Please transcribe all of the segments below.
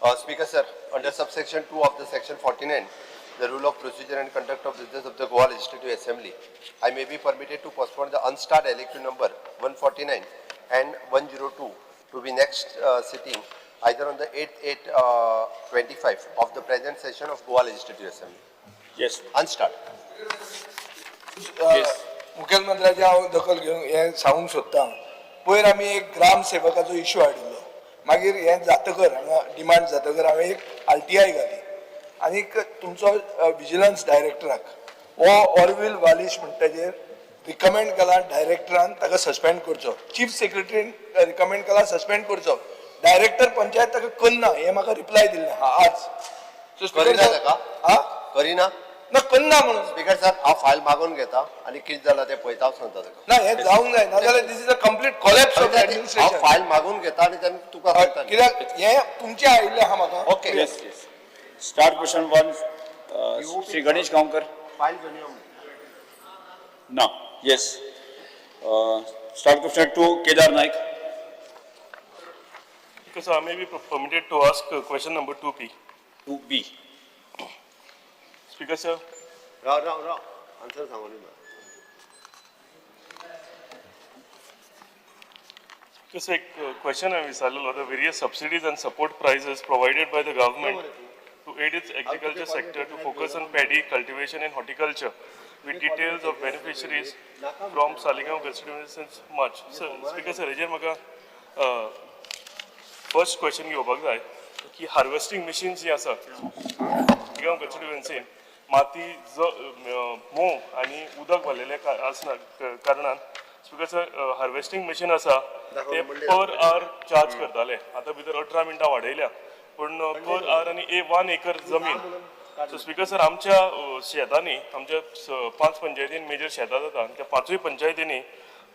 Speaker sir, under subsection 2 of the section 49, the rule of procedure and conduct of business of the Goa Legislative Assembly, I may be permitted to postpone the unstarred elective number 149 and 102 to be next sitting either on the 8th 8/25 of the present session of Goa Legislative Assembly. Yes. Unstarred. Yes. मुखेलमंत्र्याची हांव दखल घेवन हें सांगूंक सोदतां. पयर आमी एक ग्राम सेवकाचो issue हाडिल्लो. मागीर हें जातकर हांगा डिमांड जातकर हांवें एक आरटीआय घाली आनीक तुमचो विजिलन्स डायरेक्टराक हो ऑरवील वालिश म्हणटा रिकमेंड केला डायरेक्टरान ताका सस्पेंड करचो. चीफ सेक्रेटरीन रिकमेंड केला सस्पेंड करचो. डायरेक्टर पंचायत ताका करना हें म्हाका रिप्लाय दिल्लें आहा आज. So, Speaker करिना sir, ताका? आ करिना? ना करना म्हणून. स्पीकर सर, हांव फायल मागून घेता आनी कितें जालां तें पळयता, हांव सांगता ताका. ना, हे जावंक जाय, नाजाल्यार this is a complete collapse of हांव ऍडमिनिस्ट्रेशन. फायल मागून घेता आनी तेन्ना तुका सांगता. कित्याक हे तुमचे आयिल्ले आहा म्हाका. Okay. Yes, yes. Start question 1, Shri Ganesh Gaonkar. File घेवन यो. ना. Yes. Start question 2, Kedar Naik. Because I may be permitted to ask question number 2B. 2B. Speaker sir, Rao Rao Rao, answer सांगून दी. Because एक question I विचारलेलो, the various subsidies and support prices provided by the government to aid its agriculture sector to focus on paddy cultivation and horticulture with details of beneficiaries from Saligao constituency since March. So, Speaker sir, हेजेर म्हाका first question घेवपाक जाय की harvesting machines जी आसा सालिगांव कॉन्स्टिट्युएन्सीन माती ज मोव आनी उदक भरलेलें आसना कारणान स्पीकर सर हार्वेस्टिंग मशीन आसा ते पर आवर चार्ज करताले. आतां भितर 18 मिनटां वाडयल्या पूण पर आवर आनी ए 1 एकर जमीन. सो स्पीकर सर, आमच्या शेतांनी आमच्या 5 पंचायतीन मेजर शेतां जाता आनी त्या 5 पंचायतींनी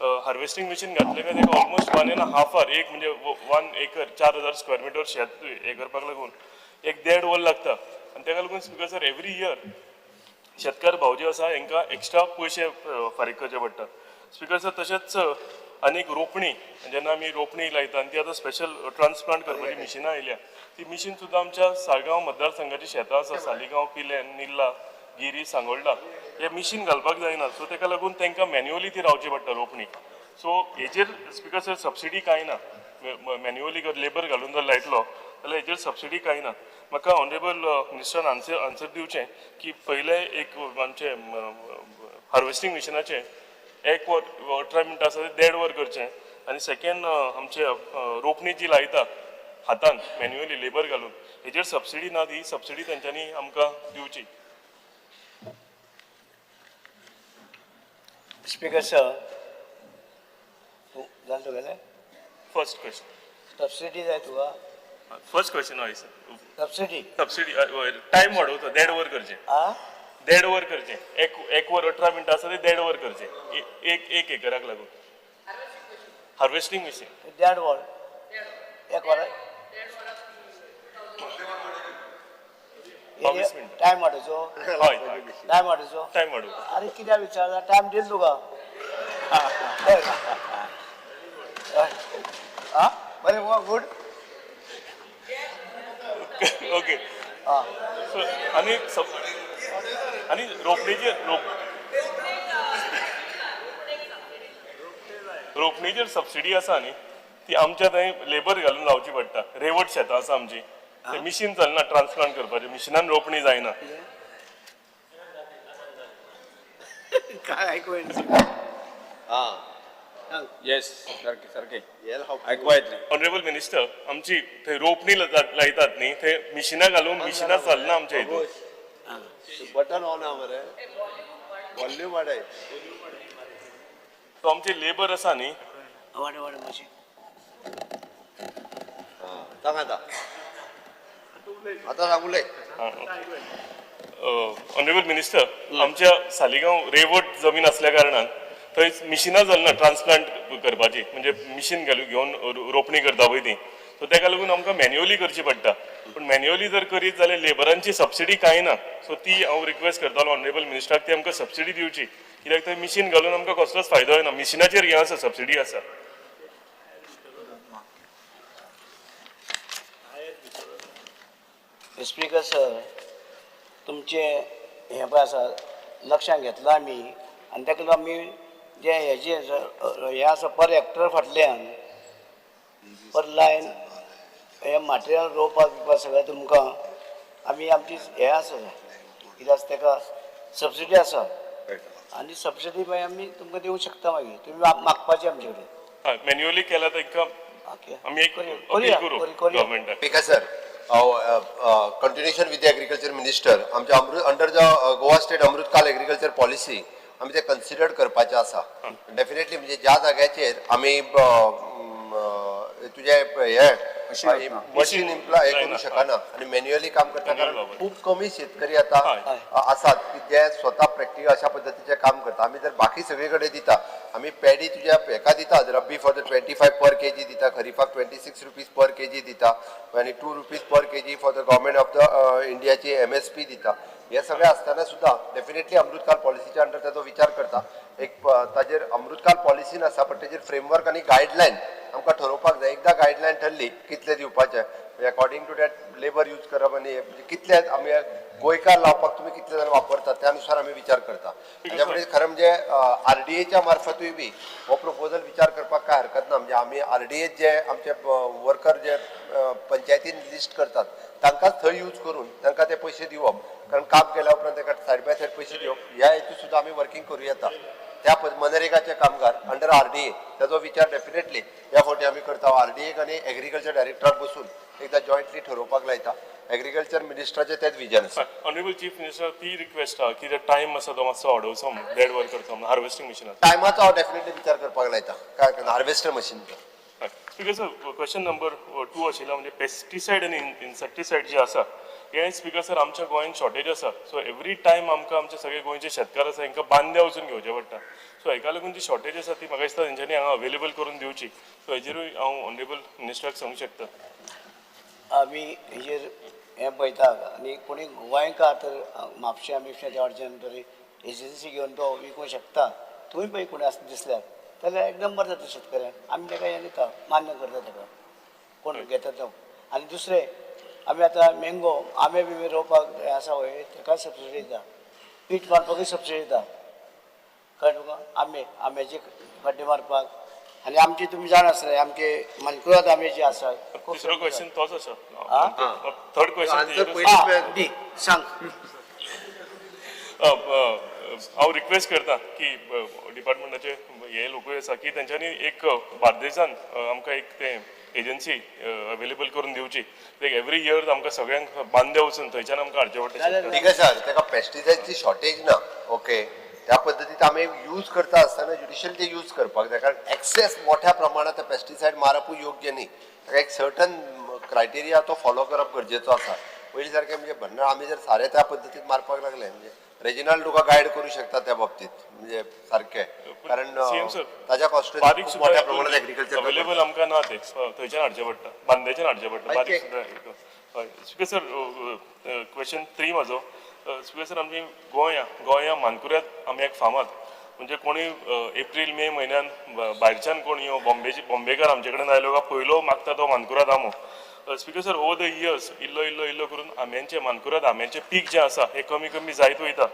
हार्वेस्टिंग मशीन घातलें काय ताका ऑलमोस्ट 1.5 our, एक म्हणजे 1 एकर 4000 स्क्वेअर मिटर शेत हें करपाक लागून एक 1.5 वर लागता. आनी ताका लागून स्पीकर सर एवरी इयर शेतकार भाव जे आसा हेंकां एक्स्ट्रा पयशे फारीक करचे पडटा. स्पीकर सर, तशेंच आनीक रोपणी जेन्ना आमी रोपणी लायता आनी ती आतां स्पेशल ट्रान्सप्लांट करपाची मिशिनां आयल्या, ती मिशीन सुद्दां आमच्या साळगांव मतदारसंघाची शेतां आसा, सालिगांव, पिलेन, निल्ला, गिरी, सांगोल्डा, हे मिशीन घालपाक जायना. सो ताका लागून तांकां मॅन्युअली ती रावची पडटा रोपणी. सो हेजेर स्पीकर सर सबसिडी कांय ना. मॅन्युअली लेबर घालून जर लायतलो जाल्यार हेजेर सबसिडी कांय ना. म्हाका ऑनरेबल मिनिस्टरान आन्सर दिवचें की पयलें एक आमचें हार्वेस्टिंग मिशिनाचें 1 वर 18 मिनटां आसा तें 1.5 वर करचें आनी सेकेंड आमचे रोपणी जी लायता हातान मॅन्युअली लेबर घालून हेजेर सबसिडी ना, ती सबसिडी तेंच्यांनी आमकां दिवची. स्पीकर सर, तूं जालें तुगेलें? फर्स्ट क्वेश्चन सबसिडी जाय तुका? फर्स्ट क्वेश्चन हय सर. सबसिडी. सबसिडी टायम वाडोवचो, 1.5 वर करचें. आ 1.5 वर करचें. एक वर 18 मिनटां आसा तें 1.5 वर करचें एक एकराक लागून हार्वेस्टिंग मशीन. 1.5 वर एक वर 22 मिनटां. टायम वाडोवचो. हय हय. टायम वाडोवचो. टायम वाडोवचो. अरे कित्याक विचारता, टायम दिल तुका. आ बरें मुगो, गुड. ओके. सो आनी आनी रोपणेचेर रोपणेचेर सबसिडी आसा न्ही, ती आमच्या थंय लेबर घालून लावची पडटा. रेवट शेतां आसा आमची, ते मिशीन चलना ट्रान्सप्लांट करपाचें, मिशिनान रोपणी जायना. काय आयकू येना. हां. येस, सारकें सारकें. येल हांव. आयकूपा येतलें. ऑनरेबल मिनिस्टर, आमची थंय रोपणी लायतात न्ही, थंय मिशिनां घालून मिशिनां चलना आमच्या हितून. बटन ऑन आहा मरे, वॉल्यूम वाडय. सो आमचे लेबर आसा न्ही. वाडय वाडय मातशें. सांग आतां, आतां सांग उलय. ऑनरेबल मिनिस्टर, आमच्या सालिगांव रेवट जमीन असल्या कारणान थंय मिशिनां चलना ट्रान्सप्लांट करपाची, म्हणजे मिशीन घालून घेवन रोपणी करता पळय ती. सो ताका लागून आमकां मॅन्युअली करची पडटा. पूण मॅन्युअली जर करीत जाल्यार लेबरांची सबसिडी कांय ना. सो ती हांव रिक्वेस्ट करतालो ऑनरेबल मिनिस्टराक, ती आमकां सबसिडी दिवची, कित्याक थंय मिशीन घालून आमकां कसलोच फायदो जायना. मिशिनाचेर हें आसा, सबसिडी आसा. स्पीकर सर, तुमचें हें पळय आसा, लक्षांत घेतलां आमी आनी ताका लागून आमी जे हेजे हें आसा पर हेक्टर फाटल्यान पर लायन हें मटेरियल रोवपाक बिवपाक सगळें तुमकां आमी आमची हें आसा, कितें आसा ताका सबसिडी आसा आनी सबसिडी मागीर आमी तुमकां दिवंक शकता. मागीर तुमी मागपाचें आमचे कडेन. हय, मॅन्युअली केल्यार तांकां ओके. आमी एक करूया, अपील करूया, करूं करूया. गव्हर्मेंटाक. Speaker sir, continuation with the agriculture minister, आमच्या अमृत under the Goa state Amritkal agriculture policy आमी ते कन्सिडर करपाचें आसा. डेफिनेटली, म्हणजे ज्या जाग्याचेर आमी तुजे हे मशीन इम्प्लॉय हे करूं शकना आनी मॅन्युअली काम करता, कारण वापर. खूब कमी शेतकरी आतां आसात की जे स्वता प्रॅक्टिकल अशा पद्दतीचें काम करता. आमी जर बाकी सगळे कडेन दिता, आमी पॅडी तुज्या हेका दिता, रब्बी for the 25 per kg दिता, खरीफाक ₹26 per kg दिता आनी ₹2 per kg for the government of the इंडियाची एमएसपी दिता. हे सगळें आसतना सुद्दां डेफिनेटली अमृतकाल पॉलिसीच्या अंडर ताचो विचार करता. एक ताजेर अमृतकाल पॉलिसी आसा, पण तेजेर फ्रेमवर्क आनी गायडलायन आमकां ठरोवपाक जाय. एकदां गायडलायन ठरली कितले दिवपाचे, according to that labour use करप आनी म्हणजे कितले आमी गोंयकार लावपाक तुमी कितले जाण वापरतात त्या नुसार आमी विचार करता. ताच्या फुडें खरें म्हणजे आरडीएच्या मार्फतूय बी हो प्रपोजल विचार करपाक काय हरकत ना. म्हणजे आमी आरडीए जे आमचे वर्कर जे पंचायतीन लिस्ट करतात तांकांच थंय यूज करून तांकां ते पयशे दिवप, कारण काम केल्या उपरांत ताका सायड बाय सायड पयशे दिवप, ह्या हेतू सुद्दां आमी वर्किंग करूं येता. त्या मनरेगाचे कामगार अंडर आरडीए ताचो विचार डेफिनेटली ह्या फावटी आमी करता. आरडीएक आनी एग्रीकल्चर डायरेक्टराक बसून एकदां जॉयंटली ठरोवपाक लायता. एग्रीकल्चर मिनिस्टराचें तेंच विजन आसा. ऑनरेबल चीफ मिनिस्टर, ती रिक्वेस्ट आहा की टायम आसा तो मातसो वाडोवचो म्हणून, देड वर करचो म्हणून हार्वेस्टिंग मशिनाचो. टायमाचो हांव डेफिनेटली विचार करपाक लायता. काय हार्वेस्टर मशीनचो. स्पीकर सर, क्वेश्चन नंबर 2 आशिल्लो म्हणजे पेस्टिसायड आनी इन्सेक्टिसायड जे आसा हे स्पीकर सर आमच्या गोंयांत शॉर्टेज आसा. सो एवरी टायम आमकां आमचे सगळे गोंयचे शेतकार आसा हांकां बांद्या वचून घेवचें पडटा. सो हेका लागून जी शॉर्टेज आसा ती म्हाका दिसता तेंच्यांनी हांगा अवेलेबल करून दिवची. सो हेजेरूय हांव ऑनरेबल मिनिस्टराक सांगूंक शकता. आमी हेजेर हें पळयता आनी कोणी गोंयकार तर म्हापश्या बिपश्याच्या वाटेच्यान तरी एजन्सी घेवन तो विकूंक शकता. तुमी पळय कोणी आसा दिसल्यार जाल्यार एकदम बरें जाता शेतकऱ्यांक. आमी ताका हें दिता, मान्य करता ताका कोण घेता तो. आनी दुसरें आमी आतां मँगो आंबे बिंबे रोवपाक हें आसा पळय ताका सबसिडी दिता, पीठ मारपाकूय सबसिडी दिता, कळ्ळें तुका. आंबे आंब्याचे खड्डे मारपाक. आनी आमचे तुमी जाण आसतले आमचे मानकुराद आंबे जे आसा. तिसरो क्वेश्चन तोच आसा. आ? Third question. Answer पयलीं. आं, दी सांग. हांव रिक्वेस्ट करता की डिपार्टमेंटाचे हे लोकूय आसा की तेंच्यांनी एक बार्देजान आमकां एक तें एजन्सी अवेलेबल करून दिवची. एवरी इयर आमकां सगळ्यांक बांद्या वचून थंयच्यान आमकां हाडचें पडटा. ठीक आहे सर, ताका पेस्टिसायडची शॉर्टेज ना. ओके, त्या पद्दतीत आमी यूज करता आसतना ज्युडिशियल ते यूज करपाक जाय, कारण एक्सेस मोठ्या प्रमाणात पेस्टिसायड मारपूय योग्य न्ही. ताका एक सर्टन क्रायटेरिया तो फॉलो करप गरजेचो आसा. पयलीं सारकें म्हणजे भन्नार आमी जर सारें त्या पद्दतीन मारपाक लागले म्हणजे रेजिनाल्ड तुका गायड करूं शकता त्या बाबतीत, म्हणजे सारकें, कारण CM sir, ताज्या कॉस्टेज बारीक खूब सुद्दां मोठ्या प्रमाणात एग्रीकल्चर अवेलेबल आमकां ना, ते थंयच्यान हाडचें पडटा, बांद्याच्यान हाडचें पडटा बारीक Okay. सुद्दां. हय स्पीकर सर, क्वेश्चन 3 म्हाजो. स्पीकर सर, आमची गोंया गोंया मानकुऱ्यात आमी एक फामाद म्हणजे कोणी एप्रील मे म्हयन्यान भायरच्यान कोण येवं, बॉम्बेचे बॉम्बेकार आमचे कडेन आयलो काय पयलो मागता तो मानकुराद आंबो. Speaker sir, over the years इल्लो इल्लो इल्लो करून आंब्यांचें मानकुराद आंब्यांचें पीक जें आसा हें कमी कमी जायत वयता.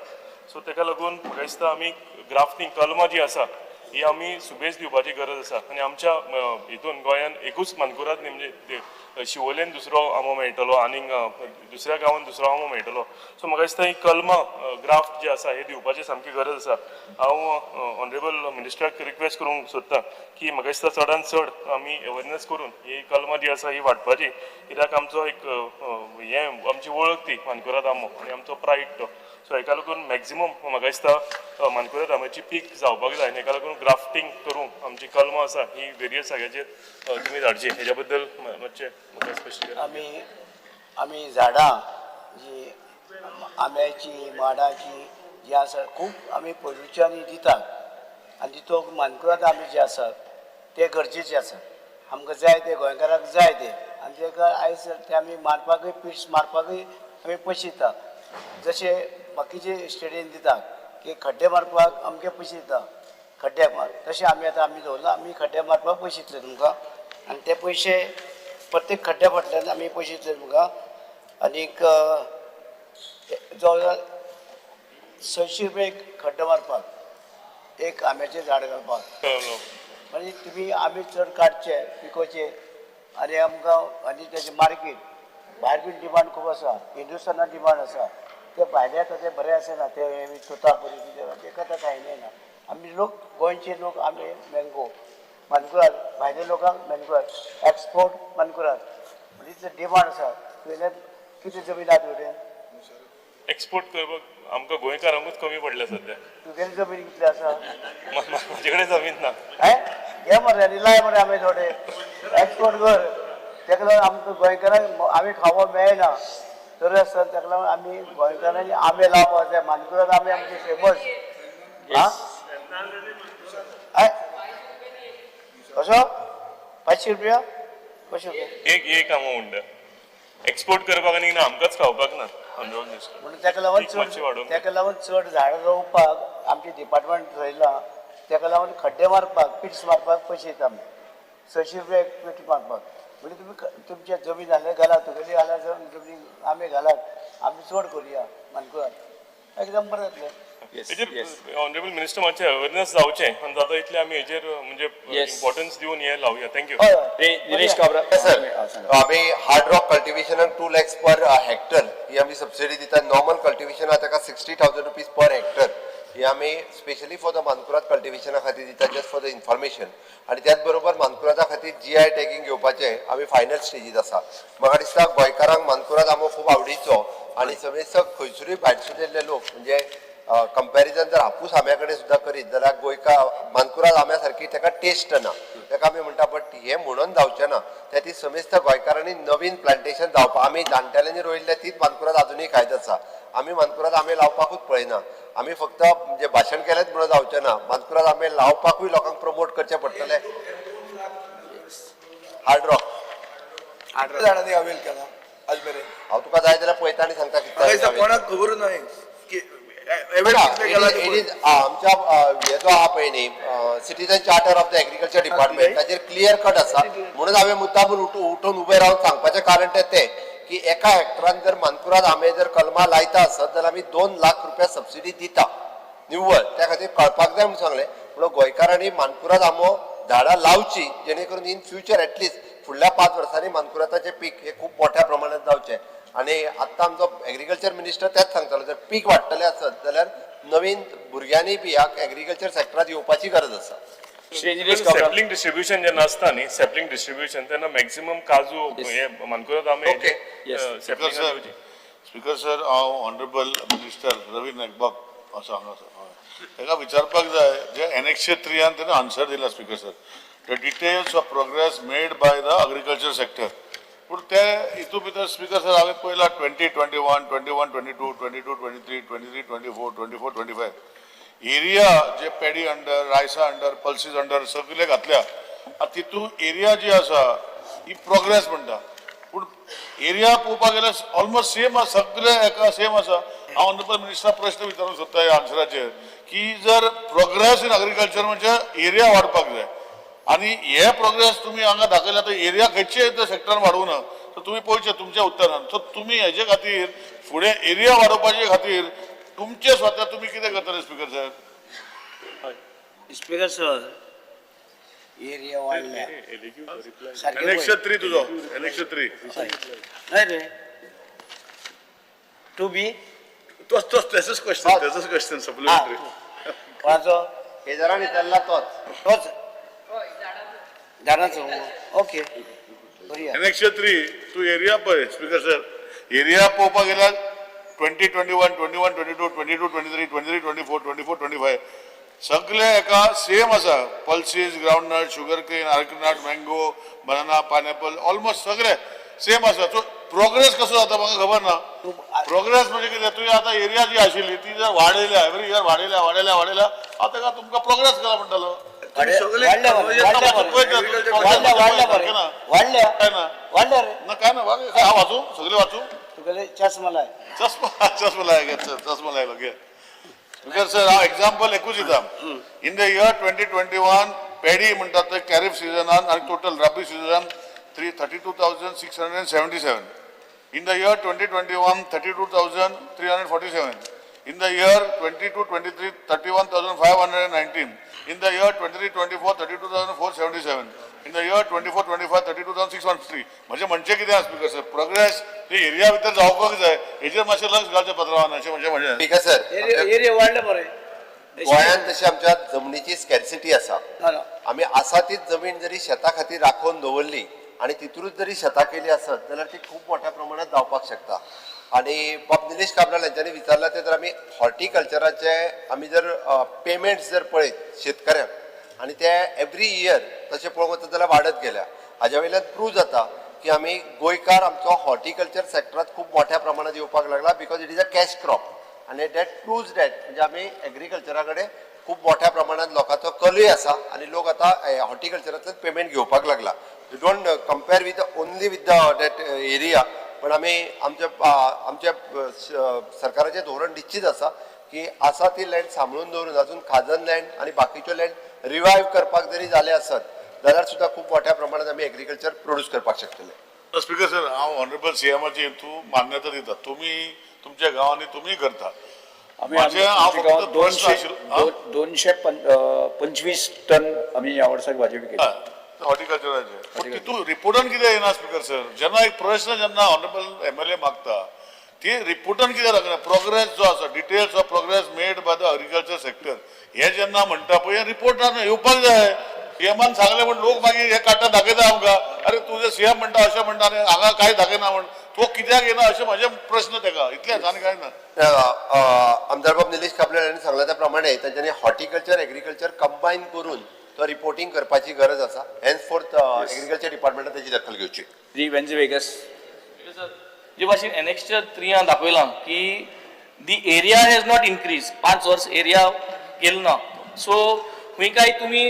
सो ताका लागून म्हाका दिसता आमी ग्राफ्टींग कलमां जी आसा ही आमी सुबेज दिवपाची गरज आसा. आनी आमच्या हितून गोंयान एकूच मानकुराद न्ही, म्हणजे शिवोलेन दुसरो आंबो मेळटलो आनीक दुसऱ्या गांवान दुसरो आंबो मेळटलो. सो म्हाका दिसता ही कलमां ग्राफ्ट जे आसा हे दिवपाची सामकी गरज आसा. हांव ऑनरेबल मिनिस्टराक रिक्वेस्ट करूंक सोदता की म्हाका दिसता चडान चड आमी अवेरनेस करून ही कलमां जी आसा ही वांटपाची, कित्याक आमचो एक हें आमची वळख ती मानकुराद आंबो आनी आमचो प्रायड तो. सो हेका लागून मॅक्झिमम म्हाका दिसता मानकुराद आंब्याची पीक जावपाक जाय आनी हेका लागून ग्राफ्टींग करूंक आमची कलमां आसा ही वेरियस जाग्याचेर तुमी धाडची. हेज्या बद्दल मातशें म्हाका स्पश्टीकरण. आमी आमी झाडां जी आंब्याची माडाची जी आसा खूब आमी पयलुच्यानी दितात आनी तितूंत मानकुराद आंबे जे आसात ते गरजेचे आसा. आमकां जाय ते, गोंयकारांक जाय ते. आनी तेका आयज ते आमी मारपाकूय पिट्स मारपाकूय आमी पयशे दिता, जशे बाकीचे स्टेटीन दिता की खड्डे मारपाक अमके पयशे दिता खड्डे मार, तशें आमी आतां आमी दवरला आमी खड्डे मारपाक पयशे दितले तुमकां. आनी ते पयशे प्रत्येक खड्ड्या फाटल्यान आमी पयशे दितले तुमकां. आनीक जवळ जवळ 600 रुपया एक खड्डो मारपाक, एक आंब्याचें झाड घालपाक. म्हणजे तुमी आंबे चड काडचे, पिकोवचे आनी आमकां आनी तेजें मार्केट भायर बीन डिमांड खूब आसा, हिंदुस्तानान डिमांड आसा. ते भायले येता ते बरें आसना, ते तोतापुरी कितें ते आतां कांय ना. आमी लोक गोंयचे लोक आंबे मँगो मानकुराद, भायल्या लोकांक मानकुराद एक्सपोर्ट मानकुराद, म्हणजे इतले डिमांड आसा. तुवें कितें जमीन आहा तुवें? एक्सपोर्ट करपाक आमकां गोंयकारांकूच कमी पडल्या सद्या. तुगेली जमीन कितली आसा? म्हाजे कडेन जमीन ना. हे घे मरे आनी लाय मरे आमे थोडे, एक्सपोर्ट कर. तेका लागून आमकां गोंयकारांक आमी खावपाक मेळना तरी आसतना तेका लागून आमी गोंयकारांनी आंबे लावपाक जाय. मानकुराद आंबे आमचे फेमस. आं कसो 500 रुपया, कशें रुपया? एक एक आमो म्हणटा एक्सपोर्ट करपाक आनी ना आमकांच खावपाक ना. ऑनरेबल मिनिस्टर, म्हणून तेका लागून पीक मातशें चड वाडोवंक. तेका लागून चड झाडां रोवपाक आमचें डिपार्टमेंट थरयलां. तेका लागून खड्डे मारपाक, पिट्स मारपाक पयशे दिता आमी, 600 रुपया एक पीट मारपाक. म्हणजे तुमी तुमच्या जमीन जाल्यार घालात, तुगेली जाल्यार जमनी आमी घालात, आमी चड करुया मानकुराद, एकदम बरें जातलें. हेजेर ऑनरेबल मिनिस्टर मातशें अवेरनेस जावचें आनी जाता इतलें आमी हेजेर म्हणजे इम्पॉर्टन्स दिवन हें लावया. Thank you. हय हय. निलेश काब्रा. सर, आमी हार्ड रॉक कल्टिवेशनाक 2 लॅक्स पर हेक्टर ही आमी सबसिडी दिता. नॉर्मल कल्टिवेशनाक ताका 60,000 रुपीज पर हेक्टर ही आमी स्पेशली फॉर the Mankurad कल्टिवेशना खातीर दिता, जस्ट फॉर the information. आनी त्याच बरोबर मानकुरादा खातीर जीआय टॅगींग घेवपाचें आमी फायनल स्टेजीत आसा. म्हाका दिसता गोंयकारांक मानकुराद आंबो खूब आवडीचो आनी समेस्त खंयसरूय भायरसून येयल्ले लोक, म्हणजे कंपॅरिजन जर हापूस आंब्या कडेन सुद्दां करीत जाल्यार गोंयकार मानकुराद आंब्या सारकी ताका टेस्ट ना, ताका आमी म्हणटा. बट हें म्हणून जावचें ना, त्या ती समेस्त गोंयकारांनी नवीन प्लांटेशन जावपा. आमी जाणटेल्यांनी रोयिल्ले तीच मानकुराद आजुनूय खायत आसा. आमी मानकुराद आंबे लावपाकूच पळयना. आमी फक्त म्हणजे भाशण केलेंच म्हणून जावचें ना, मानकुराद आंबे लावपाकूय लोकांक प्रमोट करचें पडटलें. हार्ड रॉक झाडांनी अवेल केला आज मेरेन? हांव तुका जाय जाल्यार पळयता आनी सांगता म्हाका दिसता कितले. कोणाक खबर न्हय की अवेल कितले केला ते it is आमच्या हेजो आहा पळय न्ही, citizen charter of the agriculture department, ताचेर क्लियर कट आसा. म्हणून हांवें मुद्दामून उठून उबें रावन सांगपाचें कारण तें तें की एका हेक्टरान जर मानकुराद आंबे जर कलमां लायता आसत जाल्यार आमी 2 लाख रुपया सबसिडी दिता निव्वळ. त्या खातीर कळपाक जाय म्हणून सांगलें. म्हणून गोंयकारांनी मानकुराद आंबो झाडां लावची, जेणे करून इन फ्युचर एटलिस्ट फुडल्या 5 वर्सांनी मानकुरादाचें पीक हें खूब मोठ्या प्रमाणात जावचें. आनी आत्तां आमचो एग्रीकल्चर मिनिस्टर तेंच सांगतालो, जर पीक वाडटलें आसत जाल्यार नवीन भुरग्यांनी बी ह्या एग्रीकल्चर सेक्टरात येवपाची गरज आसा. श्री निलेश काब्रा. सॅपलिंग डिस्ट्रिब्युशन जेन्ना आसता न्ही, सॅपलिंग डिस्ट्रिब्युशन तेन्ना मॅक्झिमम काजू हे मानकुराद आंबे Okay. Sapling sir, speaker sir, हांव ऑनरेबल मिनिस्टर रवी नायक बाब आसा हांगा आसा. हय. ताका विचारपाक जाय जे एनेक्शे थ्रियान तेणें आन्सर दिला speaker sir, the details of progress made by the agriculture sector. पूण ते हितून भितर स्पीकर सर हांवें पळयला 2021, 21-22, 22-23, 23-24, 24-25 एरिया जे paddy under, Raisa under, pulses under सगळे घातल्या. आनी तितून एरिया जी आसा ही प्रोग्रेस म्हणटा, पूण एरिया पळोवपाक गेल्यार ऑलमोस्ट सेम आसा, सगळे एका सेम आसा. हांव ऑनरेबल मिनिस्टराक प्रश्न विचारूंक सोदता ह्या आन्सराचेर की जर प्रोग्रेस इन एग्रीकल्चर म्हणजे एरिया वाडपाक जाय आनी हे प्रोग्रेस तुमी हांगा दाखयला तर एरिया खंयचे सेक्टरान वाडूंक ना, सो तुमी पळोवचें तुमच्या उत्तरान. सो तुमी हेजे खातीर फुडें एरिया वाडोवपाचे खातीर तुमचे स्वता तुमी कितें करतले स्पीकर साहेब? स्पीकर सर, एरिया वाडल्या सारकें पळय. एनेक्शर थ्री तुजो, एनेक्शर थ्री. हय. न्हय रे, टू बी. तोच तोच तेजोच क्वेश्चन, तेजोच क्वेश्चन सप्लिमेंटरी. कोणाचो? केदारान विचारला तोच. तोच झाडांचो. ओके, करुया. एनेक्शर थ्री तूं एरिया पळय स्पीकर सर, एरिया पळोवपाक गेल्यार 2021, 21-22, 22-23, 23-24, 24-25 सगळे एका सेम आसा. Pulses, groundnut, sugar cane, arecanut, mango, banana, pineapple almost सगळे सेम आसा. सो प्रोग्रेस कसो जाता म्हाका खबर ना. प्रोग्रेस म्हणजे कितें, तुवें आतां एरिया जी आशिल्ली ती जर वाडयल्या, एवरी इयर वाडयल्या वाडयल्या वाडयल्या, हांव ताका तुमकां प्रोग्रेस करा म्हणटालो. सगळे वाडल्या मरे, वाडल्या मरे, वाडल्या, वाडल्या मरे, वाडल्या. काय ना? वाडल्या रे. ना, काय ना, हांव वाचूं, सगळे वाचूं. तुगेले चश्मा लाय. चष्मा, चष्मा लाय घे, चष्मा लायलो घे. स्पीकर सर, हांव एग्जाम्पल एकूच दिता. In the year 2021 paddy म्हणटात ते कॅरीफ सिजनान आनी total rabi सिजनान 332,677. In the year 2021, 32,347. In the year 22-23, 31,519. In the year 23-24, 32,477. In the year 24-25, 32,613. म्हणजे म्हणजे कितें आसा स्पीकर सर, प्रोग्रेस ते एरिया भितर जावपाक जाय, हेजेर मातशें लक्ष घालचें पत्रावान अशें म्हणजे म्हणजे स्पीकर सर, एरिया वाडले मरे. गोंयांत तशी आमच्या जमनीची स्कॅर्सिटी आसा. ना ना. आमी आसा तीच जमीन जरी शेता खातीर राखोवन दवरली आनी तितूनच जरी शेतां केली आसत जाल्यार ती खूब मोठ्या प्रमाणात जावपाक शकता. आनी बाब निलेश काब्राल हांच्यांनी विचारलां तें, जर आमी हॉर्टिकल्चराचे आमी जर पेमेंट्स जर पळयत शेतकऱ्यांक आनी ते एवरी इयर तशें पळोवंक वचत जाल्यार वाडत गेल्या. हाज्या वयल्यान प्रूव जाता की आमी गोंयकार आमचो हॉर्टिकल्चर सॅक्टरांत खूब मोठ्या प्रमाणात येवपाक लागला, because it is a cash crop आनी that प्रूव्ज that म्हणजे आमी एग्रीकल्चरा कडेन खूब मोठ्या प्रमाणात लोकांचो कलूय आसा आनी लोक आतां हॉर्टिकल्चरांतल्यान पेमेंट घेवपाक लागला. You don't compare with only with the that area, पण आमी आमच्या आमच्या सरकाराचें धोरण निश्चीत आसा की आसा ती लँड सांबाळून दवरून अजून खाजन लँड आनी बाकीच्यो लँड रिवायव करपाक जरी जालें आसत जाल्यार सुद्दां खूब मोठ्या प्रमाणात आमी एग्रीकल्चर प्रोड्यूस करपाक शकतले. स्पीकर सर, हांव ऑनरेबल सीएमाची तूं मान्यता दिता, तुमी तुमच्या गांवांनी तुमी करता. आमी माझे हांव आमच्या फक्त गांवांत प्रश्न दोनशे आशिल्लो, हा? 225 टन आमी ह्या वर्साक भाजी विकली. हॉर्टिकल्चराचे पूण तितून रिपोर्टान कितें येना स्पीकर सर. जेन्ना एक प्रश्न जेन्ना ऑनरेबल एमएलए मागता ती रिपोर्टान कितें दाखयना, प्रोग्रेस जो आसा, details of progress made by the agriculture sector हे जेन्ना म्हणटा पळय, हे रिपोर्टान येवपाक जाय. सीएमान सांगलें म्हण लोक मागीर हे काडटा दाखयता आमकां, अरे तुजें सीएम म्हणटा अशें म्हणटा आनी हांगा कांय दाखयना म्हण तो कित्याक येना अशें म्हजें प्रश्न तेका, इतलेंच आनी कांय ना. आमदार बाब निलेश काब्राल हांणी सांगला त्या प्रमाणे तांच्यांनी हॉर्टिकल्चर एग्रीकल्चर कंबायन करून तो रिपोर्टींग करपाची गरज आसा. हेन्स फोर्थ एग्रीकल्चर डिपार्टमेंटान ताची दखल घेवची. श्री वेन्झी वेगस. जे भाशेन एनेक्स्चर त्रियान दाखयलां की the area has not increase, 5 वर्स एरिया गेलो ना, सो खंय काय तुमी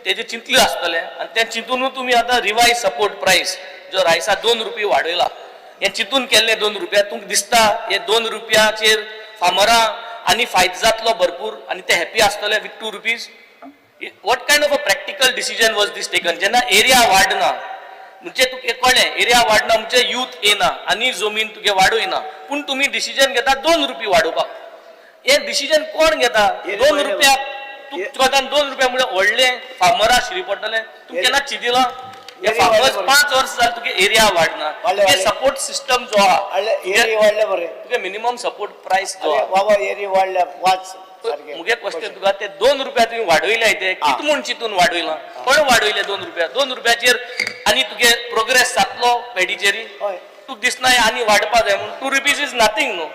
तेजें चिंतलें आसतलें आनी तें चिंतूनूच तुमी आतां रिवायज सपोर्ट प्रायस जो रायसा 2 रुपया वाडयला, हें चिंतून केल्लें 2 रुपया तुमकां दिसता हे 2 रुपयाचेर फार्मरां आनी फायदो जातलो भरपूर आनी ते हॅपी आसतले with 2 rupees? What kind of a practical decision was this taken? जेन्ना एरिया वाडना म्हणजे तुका कळ्ळें एरिया वाडना म्हणजे यूथ येना आनी जमीन तुगे वाडूं येना, पूण तुमी डिसिजन घेता 2 रुपया वाडोवपाक. हें डिसिजन कोण घेता? 2 रुपया तुका 2 रुपया म्हणजे व्हडले फार्मरा शिरी पडटले. तूं केन्ना चिंतिलां हे फार्मर्स 5 वर्स जालें तुगे एरिया वाडना, तुगे सपोर्ट सिस्टम जो आहा एरिया वाडले मरे, तुगे मिनिमम सपोर्ट प्रायस जो आहा बाबा एरिया वाडल्या 5. मुगे क्वेश्चन तुका ते 2 रुपया तुवें वाडयले ते कित म्हूण चिंतून वाडयला? कोण वाडयले 2 रुपया? 2 रुपयाचेर आनी तुगे प्रोग्रेस जातलो पेडीचेर? तुका दिसना आनी वाडपा जाय म्हूण? 2 रुपीज is nothing न्हू.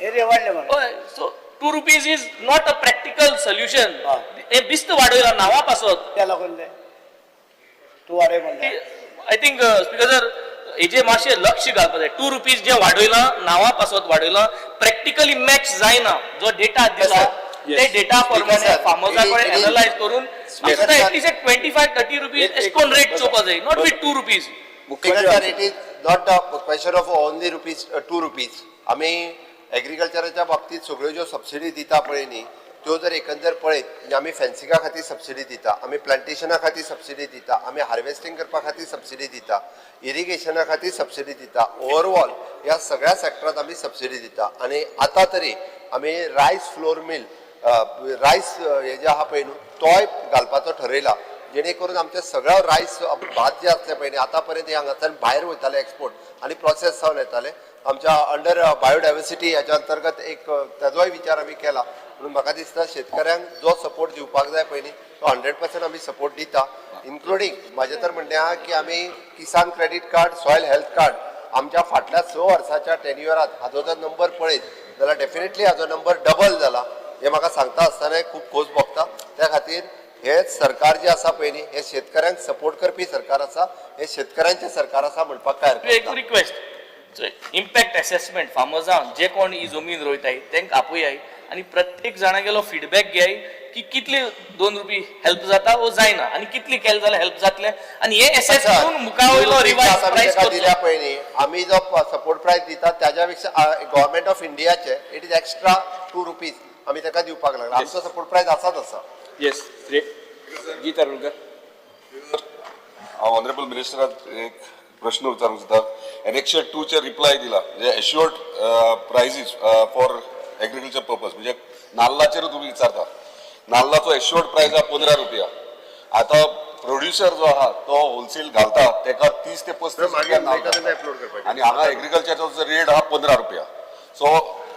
एरिया वाडले मरे. हय, so 2 rupees is not a practical solution. हें बिस्त वाडयला नांवा पासत. त्या लागून तूं वाडय म्हणटा. I think speaker sir, हेजे मातशें लक्ष घालपाक जाय. 2 रुपीज जे वाडयलां नांवा पासत वाडयलां, प्रॅक्टिकली मॅच जायना. जो डेटा दिला ते डेटा प्रमाणे फार्मर्सा कडेन एनलायज करून एटलीस्ट एक 25-30 रुपीज अशें कोण रेट चोवपा जाय, not with 2 rupees. Speaker sir, it is not a question of only rupees 2 rupees. आमी एग्रीकल्चराच्या बाबतीत सगळ्यो ज्यो सबसिडी दिता पळय न्ही, त्यो जर एकंदर पळयत म्हणजे आमी फेन्सिंगा खातीर सबसिडी दिता, आमी प्लांटेशना खातीर सबसिडी दिता, आमी हार्वेस्टिंग करपा खातीर सबसिडी दिता, इरिगेशना खातीर सबसिडी दिता, ओवरऑल ह्या सगळ्या सॅक्टरांत आमी सबसिडी दिता. आनी आतां तरी आमी रायस फ्लोर मिल, रायस हे जे आहा पळय न्हू तोय घालपाचो ठरयला, जेणे करून आमचे सगळ्या रायस भात जे आसले पळय न्ही आतां पर्यंत हे हांगाच्यान भायर वयताले एक्सपोर्ट आनी प्रोसेस जावन येताले. आमच्या अंडर बायोडायवर्सिटी हाच्या अंतर्गत एक ताजोय विचार आमी केला. म्हणून म्हाका दिसता शेतकऱ्यांक जो सपोर्ट दिवपाक जाय पळय न्ही तो 100% आमी सपोर्ट दिता, इन्क्लुडींग म्हाजें तर म्हणणें आहा की आमी Kisan credit card, soil health card आमच्या फाटल्या 6 वर्साच्या टेन्युअरात हाजो जर नंबर पळयत जाल्यार डेफिनेटली हाजो नंबर डबल जाला हें म्हाका सांगता आसतनाय खूब खोस भोगता. त्या खातीर हे सरकार जे आसा पळय न्ही हे शेतकऱ्यांक सपोर्ट करपी सरकार आसा, हे शेतकऱ्यांचें सरकार आसा म्हणपाक काय हरकत एक ना. रिक्वेस्ट, इम्पॅक्ट एसेसमेंट फार्मर्सांक जे कोण ही जमीन रोयताय तांकां आपयाय आनी प्रत्येक जाणागेलो फिडबॅक घेयाय की कितले 2 रुपये हेल्प जाता वो जायना आनी कितली केले जाल्यार हेल्प जातले आनी हे एसेस करून मुखा वयलो रिवायज प्रायस दिल्या करचो. पळय न्ही आमी जो सपोर्ट प्रायस दिता त्याच्या पेक्षा गव्हर्मेंट ऑफ इंडियाचे it is extra 2 rupees आमी ताका दिवपाक लागला. आमचो सपोर्ट प्रायस आसाच आसा. येस, श्री गीता आरोलकर. हांव ऑनरेबल मिनिस्टराक एक प्रश्न विचारूंक सोदता. एनेक्शर टूचे रिप्लाय दिला, म्हणजे assured prices for agriculture purpose, म्हणजे नाल्लाचेर तुमी विचारता. नाल्लाचो एश्युअर्ड प्रायस आहा 15 रुपया. आतां प्रोड्युसर जो आहा तो होलसेल घालता तेका 30 ते 35 मागीर रुपया नाल्ल उलयता तेन्ना घालता. अपलोड करपाचें. आनी हांगा एग्रीकल्चरचो रेट आहा 15 रुपया. सो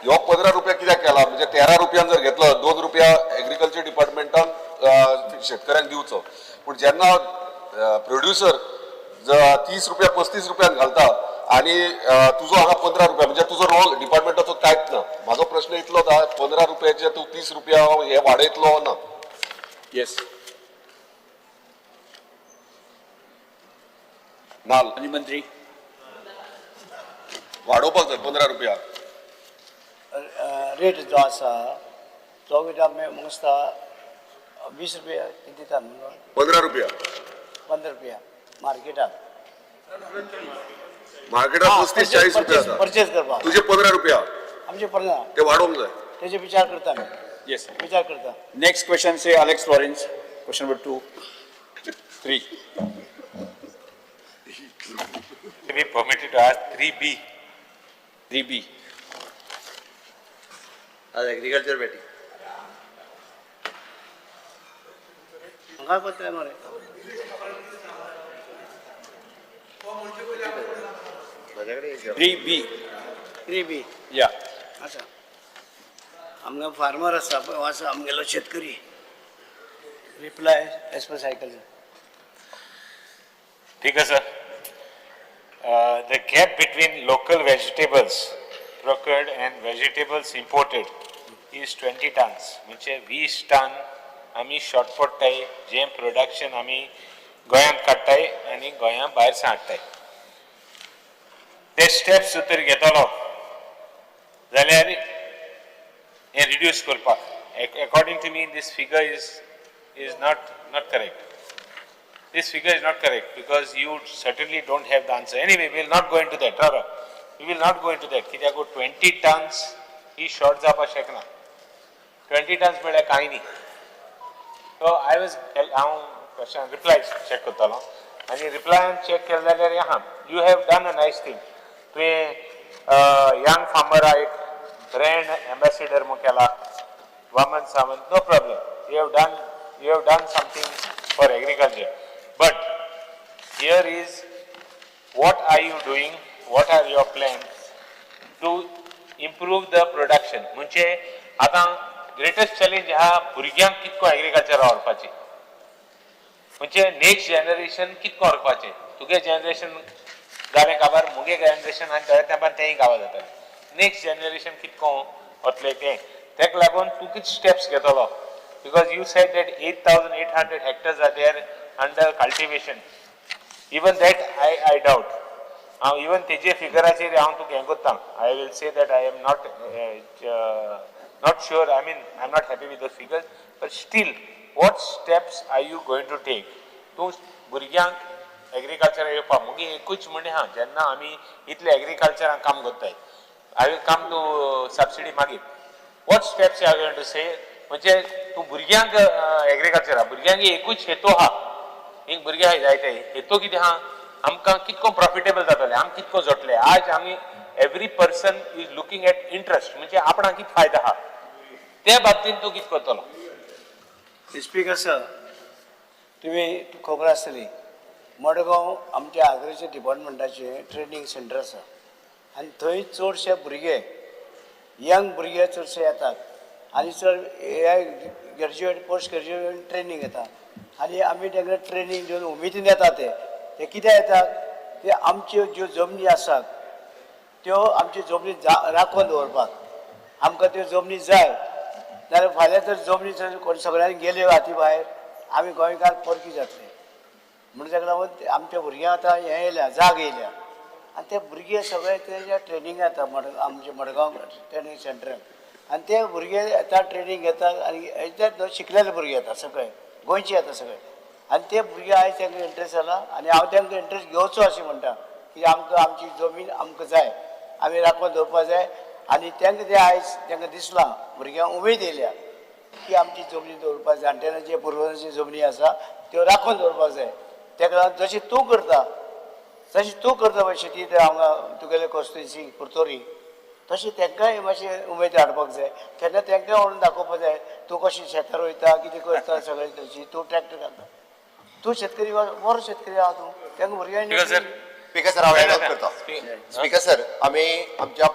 ह्यो 15 रुपया कित्याक केला? म्हणजे 13 रुपयान जर घेतलो, 2 रुपया एग्रीकल्चर डिपार्टमेंटान शेतकऱ्यांक दिवचो. पूण जेन्ना प्रोड्युसर 30 रुपया 35 रुपयान घालता आनी तुजो हांगा 15 रुपया, म्हणजे तुजो रोल डिपार्टमेंटाचो कांयच ना. म्हाजो प्रश्न इतलोच आहा, 15 रुपयाचे तूं 30 रुपया हे वाडयतलो ना? येस. नाल आनी मंत्री. वाडोवपाक जाय 15 रुपया. रेट जो आसा तो कितें आमी म्हाका दिसता 20 रुपया कितें दिता न्हू? 15 रुपया. 15 रुपया मार्केटाक. मार्केटात 35-40 रुपया आसा. परचेज करपाक. तुजे 15 रुपया. आमचे 15. ते वाडोवंक जाय. तेजे विचार करता आमी. येस. विचार करता. Next question Shri Alex Lawrence, question number 2, 3. Be permitted to ask 3B. 3B. आज एग्रीकल्चर बेटी. म्हाका पत्ता मरे. माझ्याकडे एक 3B. 3B. या. आसा आमकां फार्मर आसा पळय, आसा आमगेलो शेतकरी. Reply as per cycle. ठीक आहे sir. The gap between local vegetables procured and vegetables imported is 20 tons. म्हणजे 20 टन आमी शॉर्ट पडटाय जें प्रोडक्शन आमी गोंयांत काडटाय आनी गोंया भायर सावन हाडटाय. ते स्टेप्स जर घेतलो जाल्यार हें रिड्यूस करपाक, according to me this figure is not correct. This figure is not correct because you certainly don't have the answer. Anyway, we will not go into that. Rara. We will not go into that. कित्याक 20 tons ही short जावपाक शकना. 20 tons म्हळ्यार कांय न्ही. So I was हांव question reply check करतालो आनी रिप्लायान check केलें जाल्यार आहा, you have done a nice thing. तुवें यंग फार्मरा एक ब्रँड एम्बेसिडर म्हूण केला Vaman Sawant. No problem, you have done something for agriculture, but here is, what are you doing, what are your plans to improve the production? म्हणजे आतां greatest challenge आहा भुरग्यांक कितको agriculture व्हरपाची, म्हणजे नेक्स्ट जनरेशन कितको व्हरपाचें. तुगे जनरेशन जालें काबार, मुगे जनरेशन आनी थोड्या तेंपान तेंय काबार जातलें. नेक्स्ट जनरेशन कितको वतलें तें, तेका लागून तूं कितें स्टेप्स घेतलो? Because you said that 8,800 hectares are there under cultivation. Even that I doubt. हांव इवन तेजे फिगराचेर हांव तुका हें करता, I will say that I am not sure, I mean, I am not happy with the figures, but still, what steps are you going to take तूं भुरग्यांक agriculture येवपाक? मुगे एकूच म्हणणें आहा, जेन्ना आमी इतले एग्रीकल्चरान काम करताय, I will come to subsidy मागीर, what steps are going to say, म्हणजे तूं भुरग्यांक एग्रीकल्चरा, भुरग्यांक एकूच हेतू आहा, एक भुरगे आहाय जायते, हेतू कितें आहा, आमकां कितको प्रॉफिटेबल जातलें, आम कितको जोडले. आज आमी every person is looking at interest, म्हणजे आपणाक कितें फायदो आहा ते बाबतींत तूं कितें करतलो? स्पीकर सर, तुमी खबर आसतली, मडगांव आमच्या आग्रीचे डिपार्टमेंटाचें ट्रेनींग सेंटर आसा आनी थंय चडशे भुरगे, यंग भुरगे चडशे येतात आनी चड हे ग्रॅज्युएट, पोस्ट ग्रॅज्युएट ट्रेनींग येता आनी आमी तांकां ट्रेनींग दिवन उमेदीन येता. ते ते कित्याक येतात? ते आमच्यो ज्यो जमनी आसात त्यो आमच्यो जमनी राखून दवरपाक. आमकां त्यो जमनी जाय, नाजाल्यार फाल्यां जर जमनी जर कोण सगळ्यांनी गेल्यो हाती भायर, आमी गोंयकार परकी जातले. म्हणून ताका लागून ते आमच्या भुरग्यांक आतां हें येयल्या, जाग येयल्या आनी ते भुरगे सगळे तेज्या ट्रेनिंग येता आमच्या मडगांव ट्रेनींग सेंटराक आनी ते भुरगे येता, ट्रेनींग घेतात आनी हेच्यात शिकलेले भुरगे येता, सगळे गोंयचे येता सगळे. आनी ते भुरगे आयज तांकां इंट्रस्ट जाला आनी हांव तांकां इंट्रस्ट घेवचो अशें म्हणटा की आमकां आमची जमीन आमकां जाय, आमी राखून दवरपा जाय. आनी तांकां तें आयज तांकां दिसलां, भुरग्यांक उमेद येयल्या की आमची जमनी दवरपाक, जाणटेल्यांची पुर्वजांची जमनी आसा त्यो राखून दवरपाक जाय. ताका लागून जशें तूं करता तशें तूं करता पळय शेती ते हांगा तुगेले कॉन्स्टिट्युन्सी कुरतोरी, तशें तांकांय मातशें उमेद हाडपाक जाय. तेन्ना तांकां व्हरून दाखोवपाक जाय, तूं कशें शेतार वयता, कितें करता सगळें तशी तूं ट्रॅक्टर घालता, तूं शेतकरी बरो शेतकरी आहा तूं, तांकां भुरग्यांक. Speaker sir. स्पीकर सर, हांव एड ऑन करता. स्पीकर सर, आमी आमच्या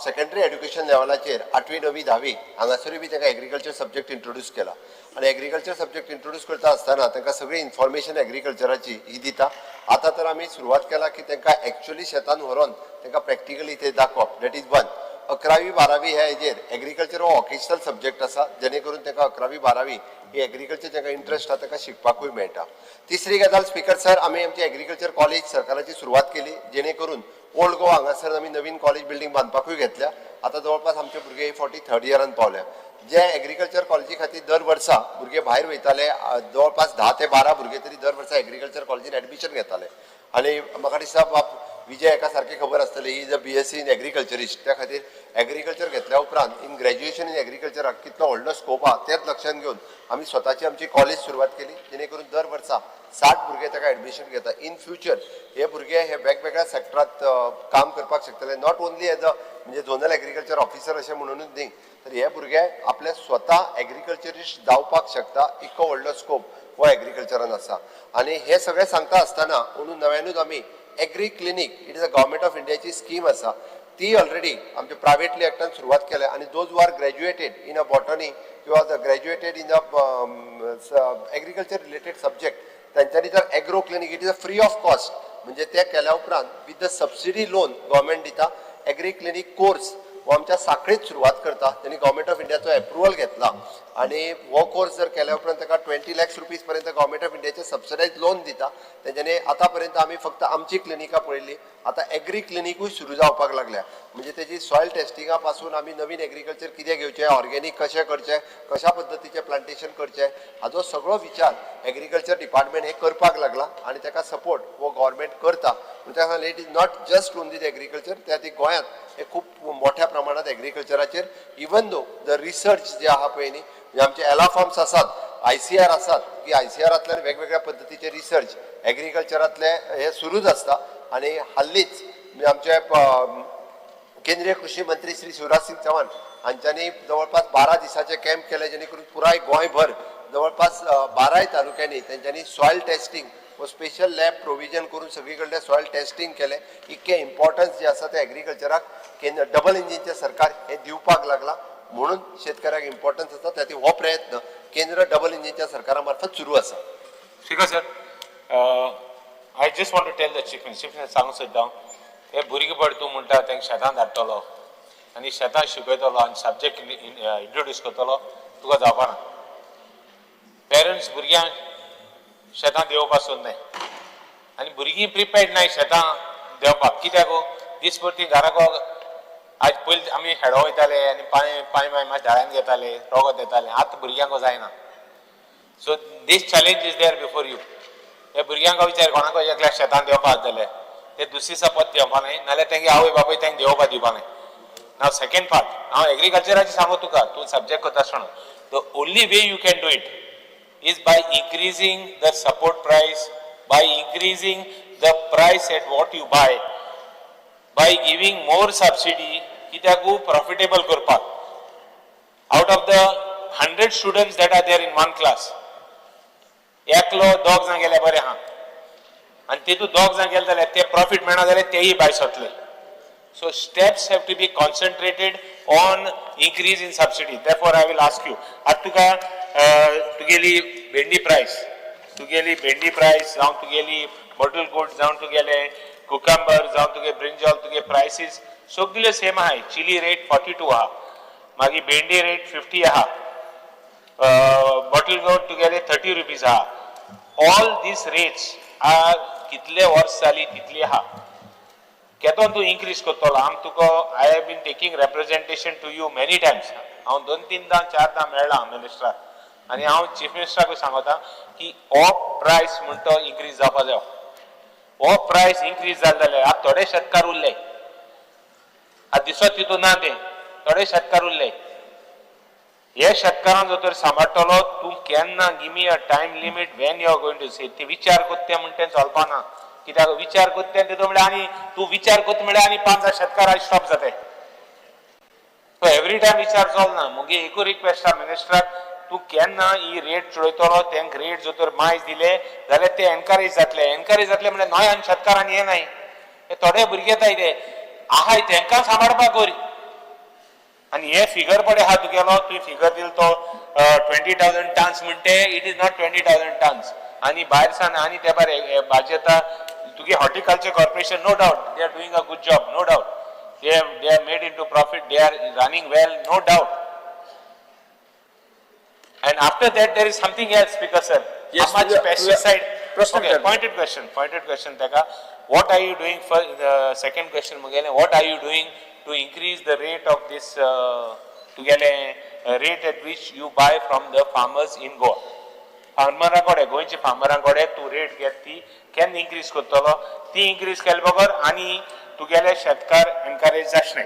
सेकंडरी एड्युकेशन लेवलाचेर आठवी, णवी, धावी हांगासरूय बी तांकां एग्रीकल्चर सब्जेक्ट इंट्रोड्यूस केला आनी एग्रीकल्चर सब्जेक्ट इंट्रोड्यूस करता आसतना तांकां सगळी इन्फॉर्मेशन एग्रीकल्चराची ही दिता. आतां तर आमी सुरवात केला की तांकां एक्चुअली शेतान व्हरोन तांकां प्रॅक्टिकली ते दाखोवप. That is one. अकरावी बारावी ह्या हेजेर एग्रीकल्चर हो वॉकेशनल सब्जेक्ट आसा, जेणे करून तांकां अकरावी बारावी ही एग्रीकल्चर तांकां इंट्रस्ट आसा, तांकां शिकपाकूय मेळटा. तिसरी गजाल स्पीकर सर, आमी आमची एग्रीकल्चर कॉलेज सरकाराची सुरवात केली, जेणे करून ओल्ड गोवा हांगासर आमी नवीन कॉलेज बिल्डींग बांदपाकूय घेतल्या. आतां जवळपास आमचे भुरगे 43rd इयरान पावल्या. जे एग्रीकल्चर कॉलेजी खातीर दर वर्सा भुरगे भायर वयताले, जवळपास 10 ते 12 भुरगे तरी दर वर्सा एग्रीकल्चर कॉलेजीन एडमिशन घेताले. आनी म्हाका दिसता बाब विजय हेका सारकें खबर आसतलें, is a BSc in agriculturist. त्या खातीर एग्रीकल्चर घेतल्या उपरांत इन ग्रॅज्युएशन इन एग्रीकल्चराक कितलो व्हडलो स्कोप आहा, तेच लक्षांत घेवन आमी स्वताची आमची कॉलेज सुरवात केली, जेणे करून दर वर्सा 60 भुरगे ताका एडमिशन घेता. इन फ्युचर हे भुरगे हे वेगवेगळ्या सेक्टरात काम करपाक शकतले, not only as a म्हणजे झोनल एग्रीकल्चर ऑफिसर अशें म्हणूनच न्ही, तर हे भुरगे आपले स्वता एग्रीकल्चरिस्ट जावपाक शकता. इतको व्हडलो स्कोप हो एग्रीकल्चरान आसा. आनी हे सगळें सांगता आसतना अंदू नव्यानूच आमी agri clinic, it is a Government of इंडियाची स्कीम आसा, ती ऑलरेडी आमच्या प्रायवेटली एक्टान सुरवात केल्या. आनी those who are graduated in a botany किंवा graduated in a agriculture related subject, तेंच्यांनी जर agro clinic, it is a free of cost, म्हणजे ते केल्या उपरांत with the subsidy loan government दिता. एग्री क्लिनीक कोर्स हो आमच्या साखळीत सुरवात करता. तेणी गव्हर्मेंट ऑफ इंडियाचो एप्रुवल घेतला आनी हो कोर्स जर केल्या उपरांत ताका 20 लॅक्स रुपीज पर्यंत गव्हर्मेंट ऑफ इंडियाचे सबसिडायज लोन दिता. तेंच्यांनी आतां पर्यंत आमी फक्त आमची क्लिनिकां पळयली, आतां एग्री क्लिनिकूय सुरू जावपाक लागल्या. म्हणजे तेजी सॉयल टेस्टिंगा पासून आमी नवीन एग्रीकल्चर कितें घेवचें, ऑर्गेनीक कशें करचें, कशा पद्दतीचें प्लांटेशन करचें, हाजो सगळो विचार एग्रीकल्चर डिपार्टमेंट हे करपाक लागला आनी ताका सपोर्ट हो गव्हर्मेंट करता. म्हणून त्या खातीर it is not just only the agriculture. त्या खातीर गोंयांत हे खूब मोठ्या प्रमाणात एग्रीकल्चराचेर, इवन दो the research जे आहा पळय न्ही, म्हणजे आमचे एला फार्म्स आसात, आयसीएआर आसात, की आयसीएआरांतल्यान वेगवेगळ्या पद्दतीचे रिसर्च एग्रीकल्चरांतले हे सुरूच आसता. आनी हाल्लीच म्हणजे आमचे केंद्रीय कृषी मंत्री श्री शिवराज सिंग चौहान हांच्यांनी जवळपास 12 दिसाचे कॅम्प केले, जेणे करून पुराय गोंयभर जवळपास बाराय तालुक्यांनी तेंच्यांनी सॉयल टेस्टिंग व स्पेशल लॅब प्रोविजन करून सगळी कडले सॉयल टेस्टिंग केलें. इतकें इम्पॉर्टन्स जे आसा ते एग्रीकल्चराक केंद्र डबल इंजिनचें सरकार हे दिवपाक लागला, म्हणून शेतकऱ्याक इम्पॉर्टन्स आसा. त्या खातीर हो प्रयत्न केंद्र डबल इंजिनच्या सरकारा मार्फत सुरू आसा. Speaker sir, I just want to tell the chief minister, chief minister सांगूंक सोदता हांव, हे भुरगेपण तूं म्हणटा तांकां शेतान धाडटलो आनी शेतान शिकयतलो आनी सब्जेक्ट इंट्रोड्यूस करतलो, तुका जावपाना. पेरंट्स भुरग्यांक शेतां देंवोवपाक सोदनाय आनी भुरगीं प्रिपेर्ड नाय शेतां देंवपाक. कित्याक दीसभर ती घराक आज पयलीं आमी हेडो वयताले आनी पांय पांय माय मातशें झाडान घेताले, रोगत येताले. आतां भुरग्यांक जायना. So this challenge is there before you. हे भुरग्यांक विचार, कोणाक एकल्या शेतान देंवपाक जाल्यार ते दुसरी दिसा परत देंवपा न्हय, नाल्यार तेंगे आवय बापूय तांकां देंवोवपाक दिवपा न्हय. नाव सेकंड पार्ट, हांव एग्रीकल्चराचें सांगू तुका. तूं सब्जेक्ट करता आसतना, the only way you can do it is by increasing the support price, by increasing the price at what you buy, by giving more subsidy. कित्याकू profitable करपाक. Out of the 100 students that are there in one class, एकलो दोग जाण गेल्यार बरें आहा आनी तितूंत दोग जाण गेले जाल्यार ते प्रॉफीट मेळना जाल्यार तेय भायर सरतले. So steps have to be concentrated on increase in subsidy. Therefore, I will ask you, आतां तुका तुगेली भेंडी प्रायस, तुगेली भेंडी प्रायस जावं, तुगेली बॉटल गोर्ड जावं, तुगेले कुकंबर जावं, तुगे ब्रिंजॉल, तुगे प्रायसीस सगल्यो सेम आहाय. चिली रेट 42 आहा, मागीर भेंडी रेट 50 आहा, बॉटल गोर्ड तुगेले 30 रुपीज आहा. ऑल these rates are कितले वर्स जाली तितली आहा. केदोन तूं इन्क्रीज करतलो? आम तुका I have been taking representation to you many times. हांव दोन तीनदां चारदां मेळ्ळां मिनिस्टराक आनी हांव चीफ मिनिस्टराकूय सांगता की हो प्रायस म्हणटा तो इन्क्रीज जावपा जाय. हो प्रायस इन्क्रीज जालो जाल्यार आतां थोडे शेतकार उरले, आतां दिसत तितून ना, ते थोडे शेतकार उरले. हे शेतकारांक जर तर सांबाळटलो तूं केन्ना? Give me a time limit when you are going to say. ते विचार करते म्हणटा तें चलपाना. कित्याक विचार करता तेतून म्हळ्यार आनी तूं विचार करता म्हळ्यार आनी 5,000 शेतकार आयज स्टॉप जाताय. सो एवरी टायम विचार चलना. मुगे एकू रिक्वेस्ट आहा मिनिस्टराक, तूं केन्ना ही रेट चोयतलो, तेंक रेट जर तर मायज दिले जाल्यार ते एनकरेज जातले. एनकरेज जातले म्हळ्यार नव्यान शेतकारान येनाय, हे थोडे भुरगे येताय ते आहाय तेंकां सांबाळपाक कर. आनी हे फिगर पळय आहा तुगेलो, तुवें फिगर दिलो तो 20,000 turns म्हणटे, it is not 20,000 tons. आनी भायर सान आनी ते भायर भाजी येता तुगे horticulture corporation, no doubt they are doing a good job, no doubt they are made into profit, they are running well, no doubt. And after that there is something else, Speaker sir. Yes, How much pesticide? प्रश्न Okay, विचार. pointed question, pointed question ताका. What are you doing for the second question मुगेलें, what are you doing to increase the rate of this तुगेलें rate at which you buy from the farmers in Goa? फार्मरां कडेन, गोंयच्या फार्मरां कडेन तूं rate घेत ती केन्ना increase करतलो? ती इन्क्रीज केले बगर आनी तुगेले शेतकार एनकरेज जावचे.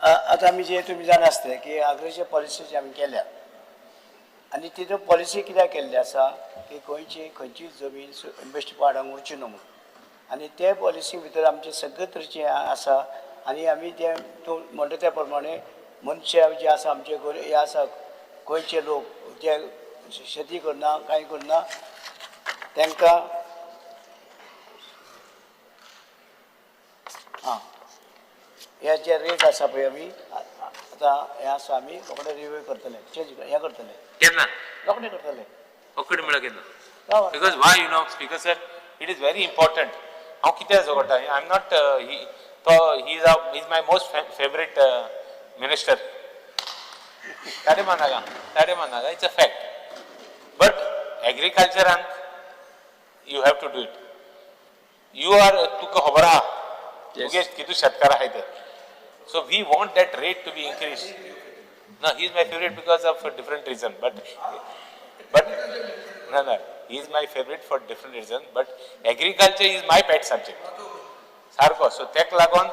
आतां आमी जे तुमी जाणा आसतले की आग्रीचे पॉलिसी जी आमी केल्या आनी तितून पॉलिसी कित्याक केल्ली आसा की गोंयची खंयची जमीन बेश्टी पाडांक उरची न्हू म्हणून. आनी ते पॉलिसी भितर आमचे सगळे तरेचे आसा आनी आमी ते तूं म्हणटा त्या प्रमाणे मनशां जे आसा आमचे हे आसा गोंयचे लोक जे शेती करना कांय करना तांकां आं हे जे रेट आसा पळय आमी आतां हे आसा आमी रोखडे रिव्यू करतले, चेंज हें करतले. केन्ना? रोखडे करतले. रोखडे म्हळ्यार केन्ना? राव. Because why, you know, Speaker sir, it is very important. हांव कित्याक झगडटा, I am not he तो he is my most favourite minister. Tade मानाका, Tade मानाका, it's a fact. But एग्रीकल्चरान you have to do it. You are तुका खबर आहा तुगे कितू शेतकार आहाय ते. So we want that rate to be increase. No, he is my favorite because of a different reason, but no, no, he is my favorite for different reason, but agriculture is my pet subject. सारको, so तेक लागून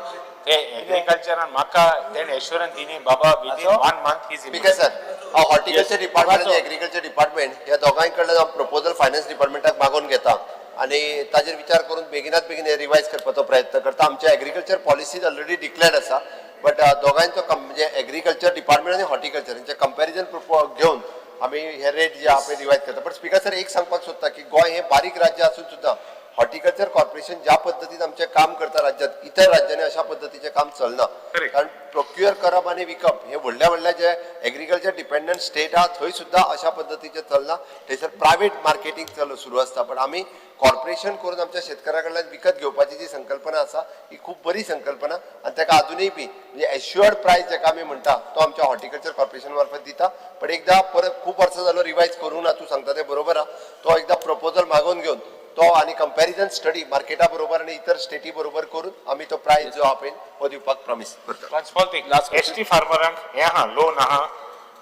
ते एग्रीकल्चरान म्हाका तेणें एश्योरन्स दिली बाबा within 1 month is speaker sir, हांव horticulture department आनी एग्रीकल्चर डिपार्टमेंट ह्या दोगांय कडल्यान हांव प्रपोजल फायनान्स डिपार्टमेंटाक मागोवन घेता आनी ताजेर विचार करून बेगिनात बेगीन हे रिवायज करपाचो प्रयत्न करता. आमचे एग्रीकल्चर पॉलिसीज ऑलरेडी डिक्लेर्ड आसा, बट दोगांयचो म्हणजे एग्रीकल्चर डिपार्टमेंट आनी हॉर्टिकल्चर हेंचे कंपॅरिजन घेवन आमी हे रेट जे आहा पळय रिवायज करता. बट स्पीकर सर, एक सांगपाक सोदता की गोंय हें बारीक राज्य आसून सुद्दां हॉर्टिकल्चर कॉर्पोरेशन ज्या पद्दतीन आमचें काम करता राज्यांत, इतर राज्यांनी अशा पद्दतीचें काम चलना. कारण प्रोक्युअर करप आनी विकप हे व्हडल्या व्हडल्या जे एग्रीकल्चर डिपेंडंट स्टेट आहा थंय सुद्दां अशा पद्दतीचें चलना. थंयसर प्रायवेट मार्केटींग सुरू आसता. पण आमी कॉर्पोरेशन करून आमच्या शेतकारां कडल्यान विकत घेवपाची जी संकल्पना आसा ही खूब बरी संकल्पना आनी ताका आजुनूय बी म्हणजे एश्युअर्ड प्रायस जेका आमी म्हणटा तो आमच्या हॉर्टिकल्चर कॉर्पोरेशन मार्फत दिता. पण एकदां परत खूब वर्सां जालो रिवायज करूंक ना, तूं सांगता तें बरोबर आहा. तो एकदां प्रपोजल मागोवन घेवन तो आनी कंपॅरिजन स्टडी मार्केटा बरोबर आनी इतर स्टेटी बरोबर करून आमी तो प्रायस जो आहा पळय हो दिवपाक प्रॉमीस करता. One small thing, ST फार्मरांक हें आहा, लोन आहा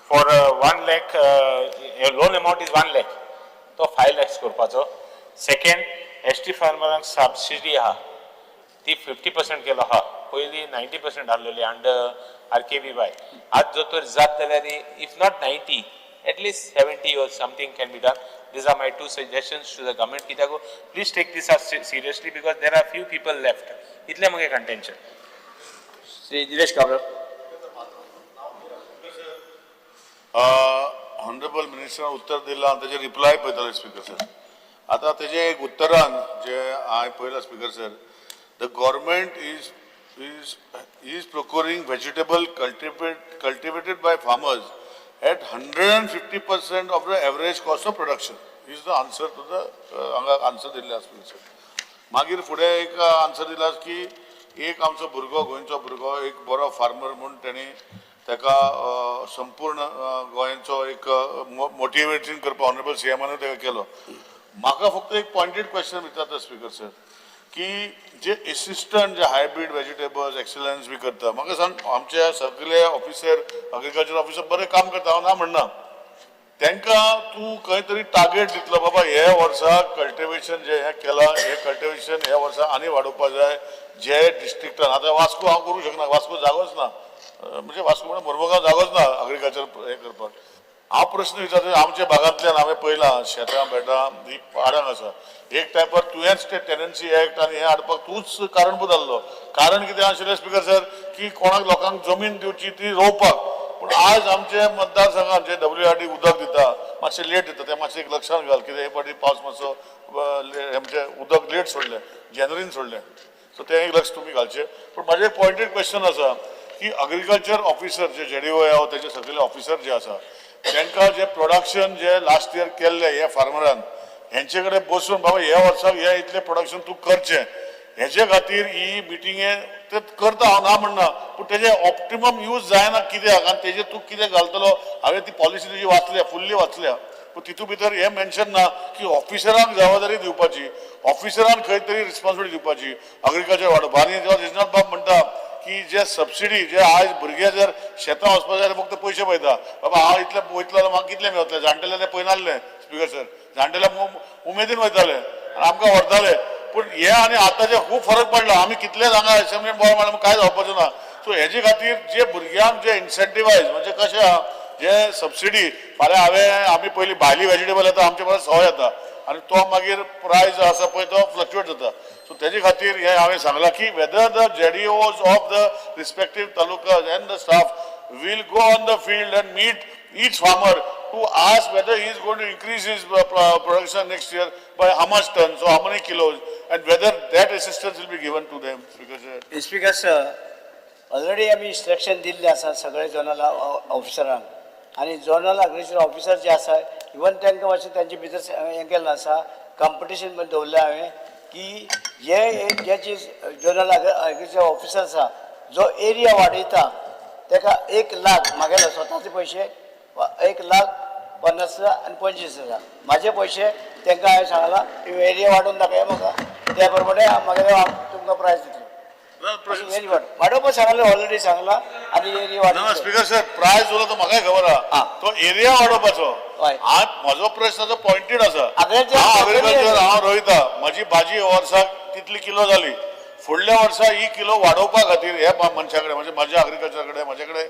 for 1 lakh, loan amount is 1 lakh, तो 5 लॅक्स करपाचो. सेकंड, एस टी फार्मरांक सबसिडी आहा ती 50% केलो आहा. पयलीं 90% आहलोली अंडर RKVY. आज जर तर जात जाल्यार if not 90, at least 70 or something can be done. These are my 2 suggestions to the government. कित्याक please take this as seriously because there are few people left. इतलें म्हगे कंटेन्शन. श्री निलेश काब्राल. ऑनरेबल मिनिस्टरान उत्तर दिलां, ताजेर रिप्लाय पळयताले स्पीकर सर. आतां तेजे एक उत्तरान जे हांवें पळयलां speaker sir, the government is procuring vegetable cultivated by farmers at 150% of the average cost of production is the answer to the हांगा आन्सर दिल्लें आसा स्पीकर सर. मागीर फुडें एक आन्सर दिला की एक आमचो भुरगो, गोंयचो भुरगो, एक बरो फार्मर म्हूण तेणी ताका संपूर्ण गोंयचो एक मोटिवेशन करपाक ऑनरेबल सी एमानूय ताका केलो. म्हाका फक्त एक पॉयंटेड क्वेश्चन विचारता स्पीकर सर की जे एसिस्टंट जे हायब्रीड वेजिटेबल्स एक्सलन्स बी करता, म्हाका सांग आमचे सगळे ऑफिसर, एग्रीकल्चर ऑफिसर बरें काम करता, हांव ना म्हणना. तांकां तूं खंय तरी टार्गेट दितलो, बाबा हे वर्सा कल्टिवेशन जे हें केलां हें कल्टिवेशन ह्या वर्सा आनी वाडोवपा जाय जे डिस्ट्रिक्टान. आतां वास्को हांव करूंक शकना, वास्को जागोच ना, म्हणजे वास्को म्हणल्यार मुरमुगांव जागोच ना एग्रीकल्चर हें करपाक. हांव प्रश्न विचारता, आमच्या भागांतल्यान हांवें पळयलां शेतां बेटां ही पाडांक आसा. एक टायपार तुवेंच ते टेनन्सी एक्ट आनी हें हाडपाक तूंच कारणभूत आसलो. कारण कितें आशिल्लें स्पिकर सर, की कोणाक लोकांक जमीन दिवची ती रोवपाक. पूण आज आमचे मतदारसंघात जे WRD उदक दिता मातशें लेट दिता, तें मातशें एक लक्षांत घाल. कितें हे फावटी पावस मातसो आमचें उदक लेट सोडलें, जानेवारीन सोडलें, सो तें एक लक्ष तुमी घालचें. पूण म्हाजें एक पॉयंटेड क्वेश्चन आसा की अग्रिकल्चर ऑफिसर जे जेडीओ आहा तेजे सगळे ऑफिसर जे आसा तांकां जे प्रोडक्शन जे लास्ट इयर केल्लें हे फार्मरान हेंचे कडेन बसून बाबा ह्या वर्साक हे इतलें प्रोडक्शन तूं करचें हेजे खातीर ही मिटिंगे ते करता, हांव ना म्हणना, पूण तेजें ऑप्टिमम यूज जायना कित्याक आनी तेजेर तूं कितें घालतलो. हांवें ती पॉलिसी तुजी वाचल्या, फुल्ली वाचल्या, पूण तितू भितर हें मेन्शन ना की ऑफिसरांक जबाबदारी दिवपाची, ऑफिसरान खंय तरी रिस्पॉन्सिबिलिटी दिवपाची अग्रिकल्चर वाडोवपाक. आनी रिजनल बाब म्हणटा की जे सबसिडी जे आयज भुरगे जर शेतां वचपा जाल्यार फक्त पयशे पळयता, बाबा हांव इतले वयतलो जाल्यार म्हाका कितले मेळतले. जाणटेले ते पळयनासले स्पिकर सर, जाणटेले उमेदीन वयताले आनी आमकां व्हरताले. पूण हे आनी आतांचे खूब फरक पडला. आमी कितलेच हांगा एसेंब्लीन बोवाळ मारला कांय जावपाचें ना. सो हेजे खातीर जे भुरग्यांक जे इन्सेंटिवायज म्हणजे कशें आहा जे सबसिडी फाल्यां हांवें आमी पयलीं भायली वेजिटेबल येता आमचे परस सवाय येता आनी तो मागीर प्रायस आसा पळय तो फ्लक्चुएट जाता. सो तेजे खातीर हें हांवें सांगलां की whether the JDOs of the respective talukas and the staff will go on the field and meet each farmer to ask whether he is going to increase his production next year by how much tons or how many kilos and whether that assistance will be given to them. Because speaker sir, already आमी instruction दिल्लें आसा सगळे zonal ऑफिसरांक आनी zonal agriculture officer जे आसा even तांकां मातशें तांचे भितर हें केल्लें आसा, कॉम्पिटिशन पण दवरलें हांवें की जे जे चीज झोनल एग्रीकल्चर ऑफिसर आसा जो एरिया वाडयता ताका 1 लाख मागेले स्वताचे पयशे 1,50,000 आनी 25,000 म्हाजे पयशे तांकां हांवें सांगलां एरिया वाडोवन दाखया म्हाका, त्या प्रमाणे मागीर हांव तुमकां प्रायज दितलो. वाडोवपा सांगलें, ऑलरेडी सांगलां आनी एरिया वाडोवप. स्पिकर सर, प्रायज उरलो तो म्हाकाय खबर आहा, तो एरिया वाडोवपाचो. म्हजो प्रश्न तो पॉयंटेड आसा. हांव एग्रीकल्चर हांव रोयता, म्हजी भाजी वर्साक तितली किलो जाली, फुडल्या वर्सा ही किलो वाडोवपा खातीर ह्या मनशा कडेन म्हणजे म्हाज्या एग्रीकल्चर कडेन म्हजे कडेन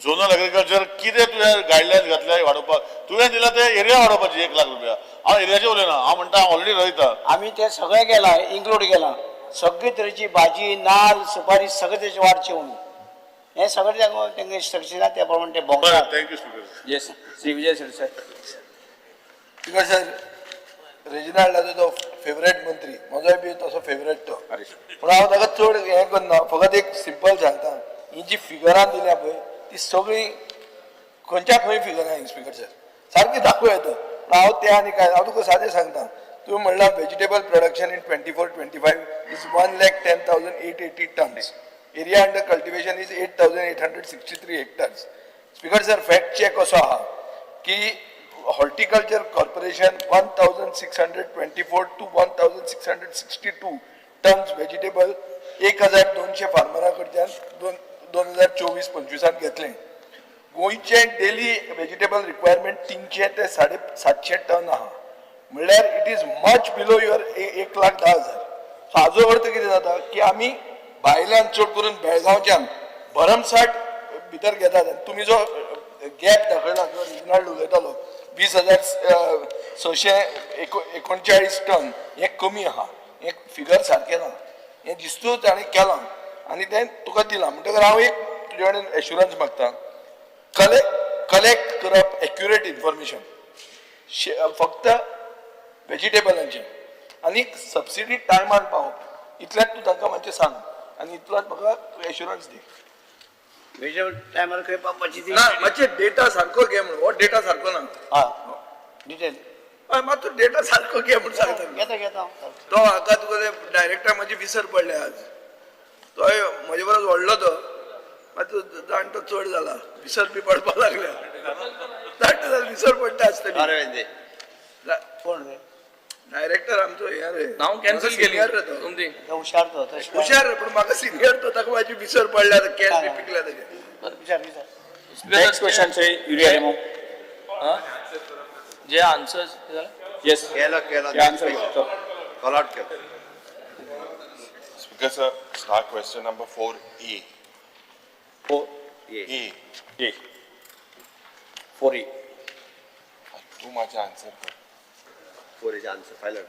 झोनल एग्रीकल्चर कितें तुवें गायडलायन्स घातल्या वाडोवपाक, तुवें दिला ते एरिया वाडोवपाची 1 लाख रुपया. हांव एरियाचेर उलयना, हांव म्हणटा हांव ऑलरेडी रोयता. आमी ते सगळें केलां, इन्क्लूड केलां, सगळे तरेची भाजी, नाल, सुपारी सगळे तरेची वाडची म्हणून हें सगळें तांकां इन्स्ट्रक्शन आहा, त्या प्रमाणे ते भोंवता. Thank you speaker. Yes, Shri Vijay Sardesai. Speaker sir, रेजिनाल्डाचो तो फेवरेट मंत्री, म्हजोय बी तसो फेवरेट तो, पूण हांव ताका चड हें करना, फकत एक सिंपल सांगता, ही जी फिगरां दिल्या पळय ती सगळीं खंयच्या खंय फिगरां स्पिकर सर सारकी दाखोवं येता. पूण हांव तें आनी काय हांव तुका सादें सांगता, तुवें म्हणलां vegetable production in 24-25 is 1,10,880 tons, area under cultivation is 8,863 hectares. Speaker sir, fact check असो आहा की horticulture corporation 1,624 to 1,662 tons vegetable 1,200 फार्मरां कडच्यान 2024-25 घेतलें. गोंयचें डेली वेजिटेबल रिक्वायरमेंट 300 ते 750 टन आहा, म्हणल्यार it is much below your 1,10,000. So हाजो अर्थ कितें जाता की आमी भायल्यान चड करून बेळगांवच्यान भरमसाठ भितर घेतात. तुमी जो गॅप दाखयला किंवा रिजनाल्ड उलयतालो 20,639 टन हें कमी आहा, हें फिगर सारकें ना, हें दिस्तूच ताणें केलां आनी तें तुका दिलां. म्हणटकर हांव एक तुजे कडेन एश्युरन्स मागता, कलेक्ट करप एक्युरेट इन्फॉर्मेशन फक्त वेजिटेबलांचें आनी सबसिडी टायमान पावप, इतल्यात तूं तांकां मातशें सांग आनी इतलोच म्हाका तूं एश्युरन्स दी. वेजिटेबल टायमार खंय पावपाची ती ना मातशें डेटा सारको घे म्हणून, हो डेटा सारको ना. हा डिटेल हय, मातसो डेटा सारको घे म्हणून सांगता. घेता घेता हांव. तो हाका तुका डायरेक्टर म्हाजी विसर पडल्या आज, तोय म्हजे बरोबर व्हडलो तो मातसो जाणटो चड जाला, विसर बी पडपाक लागल्या, जाणटो जाला विसर पडटा आसतली. कोण रे डायरेक्टर आमचो हे रे, हांव कॅन्सल केली सिनियर रे तो. तुमची. तो हुशार तो तशें हुशार रे, पूण म्हाका सिनियर तो, ताका म्हाजी विसर पडल्या आतां, केस बी पिकल्या ताजे. विचार विचार. Next question Shri Yuri Alemao. जे आन्सर्स जालें? येस, केला केला answer call out केला. Speaker sir, start question number 4A. 4 A. A 4 A. तूं म्हाजें आन्सर कर. 4 हेजे answer final.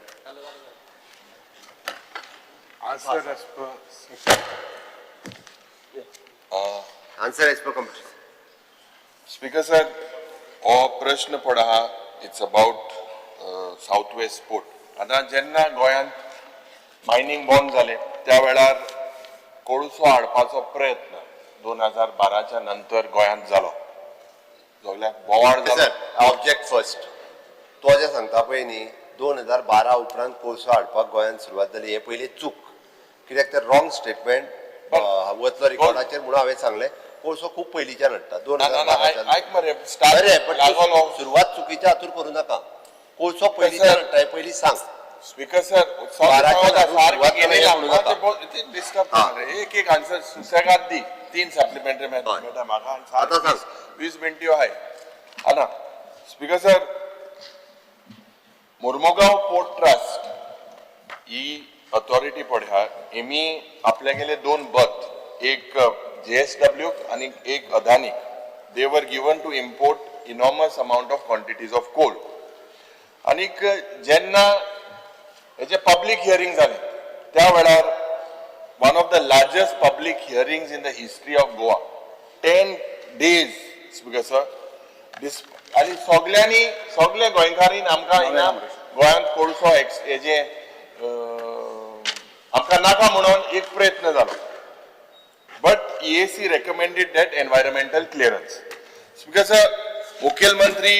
Answer as per Answer as per computer. Speaker sir, हो प्रश्न पड आहा, it's about South West Port. आतां जेन्ना गोंयांत मायनींग बंद जालें त्या वेळार कोळसो हाडपाचो प्रयत्न 2012च्या नंतर गोंयांत जालो. सगल्याक बोवाळ जालो. Sir, object first. तो जें सांगता पळय न्ही, 2012 उपरांत कोळसो हाडपाक गोंयांत सुरवात जाली हें पयलीं चूक. कित्याक तर रॉंग स्टेटमेंट वतलो रिकॉर्डाचेर म्हणून हांवें सांगलें. कोळसो खूब पयलींच्यान हाडटा, दोन ना हजार ना ना, बाराच्यान. आयक मरे, स्टार्ट बरें, पण लागलो. सुरवात चुकीच्या हातूर करूं नाका. कोळसो पयलींच्यान हाडटा हें पयलीं सांग. स्पीकर सर, बाराच्या सुरवात केली म्हणू नाका. डिस्टर्ब. एक एक आन्सर सुसेगाद दी. तीन सप्लिमेंटरी मेळटा म्हाका. आतां सांग. 20 मिनटी आहाय. आतां speaker sir, Mormugao port trust ही अथॉरिटी पळय आहा, हेमी आपल्यागेले दोन बर्थ, एक जेएसडब्ल्यू आनी एक अदानीक, they were given to import enormous amount of quantities of coal. आनीक जेन्ना हेजे पब्लीक हियरींग जालें त्या वेळार, one of the largest public hearings in the history of Goa, 10 days, Speaker sir, this. आनी सगल्यांनी, सगल्या गोंयकारांनी आमकां हिंगा गोंयांत कोळसो एक्स हेजे आमकां नाका म्हणून एक प्रयत्न जालो, but EAC recommended that environmental clearance. Speaker sir, मुखेलमंत्री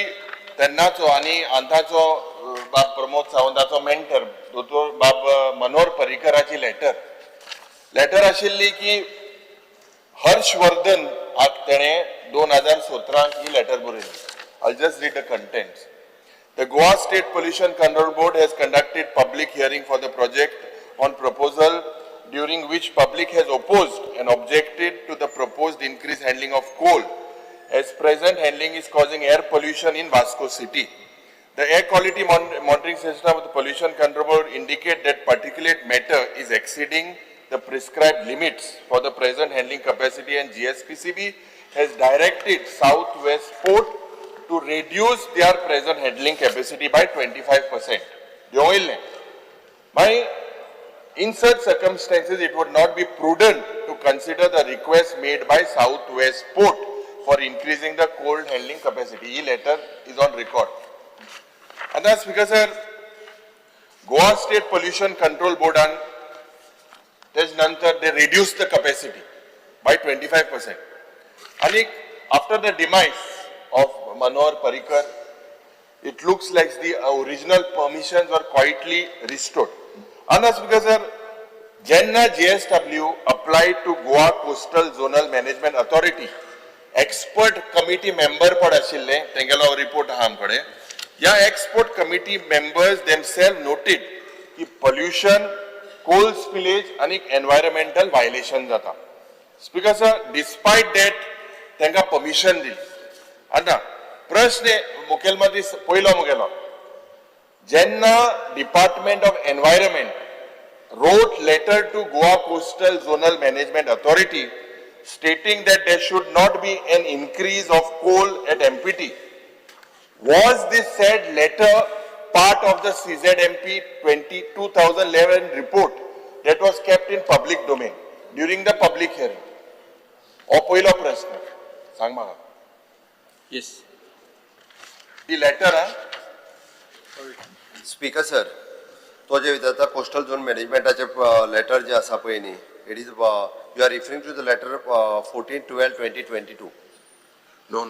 तेन्नाचो आनी आतांचो बाब प्रमोद सावंताचो मेंटर दोतोर बाब मनोहर पर्रीकराची लेटर आशिल्ली की हर्षवर्धन तेणें 2017 ही लेटर बरयली. I just read the contents. The Goa State Pollution Control Board has conducted public hearing for the project on proposal, during which public has opposed and objected to the proposed increased handling of coal, as present handling is causing air pollution in Vasco city. The air quality monitoring system of the Pollution Control Board indicate that particulate matter is exceeding the prescribed limits for the present handling capacity, and GSPCB has directed Southwest Port to reduce their present handling capacity by 25%. देंवयल्लें. मागीर, in such circumstances, it would not be prudent to consider the request made by Southwest Port for increasing the coal handling capacity. He letter is on record. आतां speaker sir, Goa state pollution control बोर्डान तेज नंतर they reduce the capacity by 25%. आनी after the demise of Manohar Parrikar, it looks like the original permissions were quietly restored. आतां speaker sir, जेन्ना JSW applied to Goa Coastal Zonal Management Authority, expert committee member पण आशिल्ले, तेंगेलो report आहा आमकडे. ह्या expert committee members themself noted की pollution, कोल spillage आनी environmental violation जाता. Speaker sir, डिस्पायट that तांकां परमिशन दिली. आतां प्रश्न मुखेलमंत्री पयलो मुगेलो, जेन्ना Department of Environment wrote letter to Goa Coastal Zonal Management Authority stating that there should not be an increase of coal at MPT, was this said letter part of the CZMP 20 2011 report that was kept in public domain during the public hearing? हो पयलो प्रश्न. सांग म्हाका. Yes. ती letter हा. Speaker sir, तो जे विचारता, coastal zone मॅनेजमेंटाचे letter जे आसा पळय न्ही, it is, you are referring to the letter 14/12/2022? No.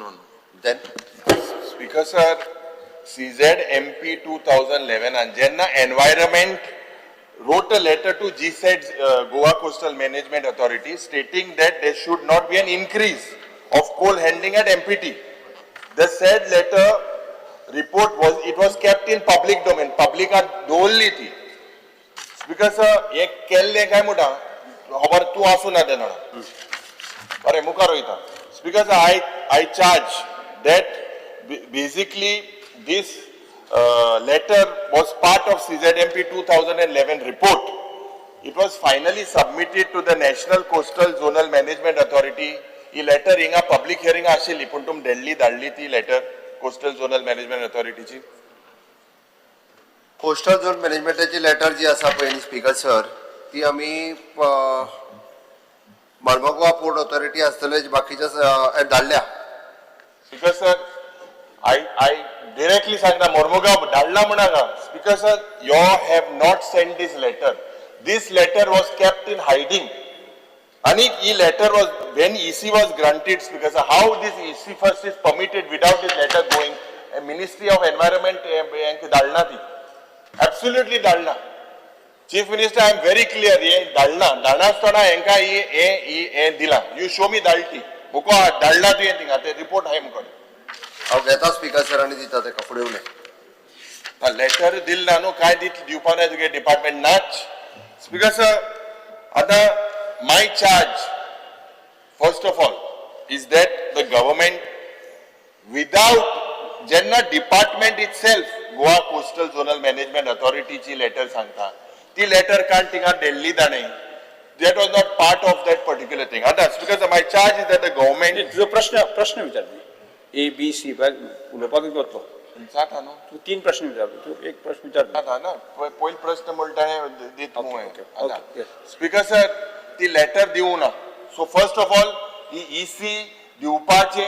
Then? Speaker sir, CZMP 2011 आनी जेन्ना Environment wrote a letter to GSET, Goa Coastal Management Authority, stating that there should not be an increase of coal handling at MPT. The said letter report was, it was kept in public domain. Public दवरली ती. Speaker sir, हें केल्लें काय म्हणटा खबर तूं आसूं ना तेन्ना. बरें, मुखार वयता. Speaker sir, I charge that basically this letter was part of CZMP 2011 report. It was finally submitted to the National Coastal Zonal Management Authority. He letter हिंगा पब्लीक हियरिंग आशिल्ली, पूण तुमी धाडली ती लेटर. कोस्टल झोनल मॅनेजमेंट ऑथॉरिटीची? Coastal zone मॅनेजमेंटाची letter जी आसा पळय न्ही स्पीकर सर, ती आमी मार्मगोवा पोर्ट ऑथॉरिटी आसतले, बाकीच्या धाडल्या. Speaker sir, I directly सांगता, मोर्मुगांव धाडला म्हणाका. Speaker sir, you have not send this letter. This letter was kept in hiding. आनी ही letter was when EC was granted. Speaker sir, how this EC first is permitted without this letter going? Ministry of Environment हेंक धाडना ती, absolutely धाडना. Chief Minister, I am very clear. हे धाडना, धाडनासतना हेंका ही हे हे दिला. You show me धाडटी मुको धाडला तुवें थिंगा, ते report आहाय मुखार. हांव घेता स्पीकर सर आनी दिता तेका, फुडें उलय. लेटर दिल ना न्हू, काय दित दिवपा ना तुगे डिपार्टमेंट नाच. स्पीकर सर, आतां my charge first of all is that the government without, जेन्ना department itself Goa Coastal Zonal Management ऑथॉरिटीची letter सांगता, ती लेटर काड थिंगा दिल्ली ताणें. That was not part of that particular thing. आतां because my charge is that the government तुजो प्रश्न प्रश्न विचार न्ही, ए बी सी उलोवपाकूच वतलो. जाता न्हू. तूं तीन प्रश्न विचार, तूं एक प्रश्न विचार. जाता ना, पयलो प्रश्न म्हणटा दीत. Okay. Speaker sir, ती लेटर दिवं ना. So first of all he EC दिवपाचे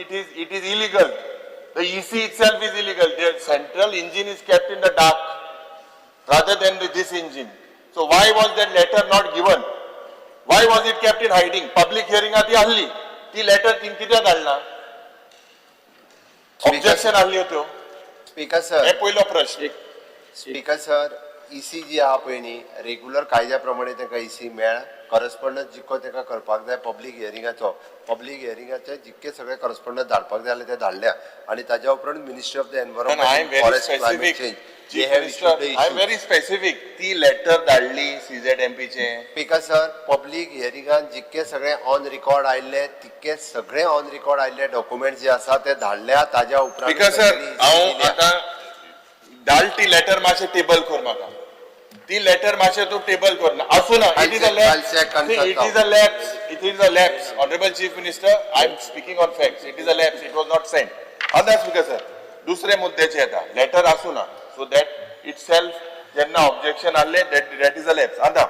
it is illegal. The EC itself is illegal. The central engine is kept in the dark rather than this engine. So why was that letter not given? Why was it kept in hiding? Public hearing ती आहली, ती letter तिन कित्याक धाडना? Objection आहल्यो त्यो. Speaker sir, हे पयलो प्रश्न. Speaker sir, इसी जी आहा पळय न्ही, रेगुलर कायद्या प्रमाणे तांकां इसी मेळ. करस्पॉन्डन्स जितको तांकां करपाक जाय पब्लीक हियरिंगाचो, पब्लीक हियरिंगाचे जितके सगळे करस्पॉन्डन्स धाडपाक जाय जाल्यार ते धाडल्या आनी ताज्या उपरांत Ministry of the I am Environment, very Forest, Climate specific. Change, Chief Minister, I am very specific. ती लेटर धाडली सीझेडएमपी चे? स्पीकर सर, पब्लीक हियरिंगान जितके सगळे ऑन रिकॉर्ड आयिल्ले, तितके सगळे ऑन रिकॉर्ड आयिल्ले डॉक्युमेंट जे आसा ते धाडल्या. ताज्या उपरांत स्पीकर सर, हांव आतां धाड ती लेटर, मातशें टेबल कर म्हाका. ती लेटर मातशें तूं टेबल कर. ना, आसूं ना. It is a I'll check and lapse. It is a lapse. It is a lapse. Honourable Chief Minister, I am speaking on facts. It is a lapse. It was not sent. आतां speaker sir, दुसरे मुद्द्याचे येता. Letter आसूं ना, so that it self जेन्ना objection आहले, that is a lapse. आतां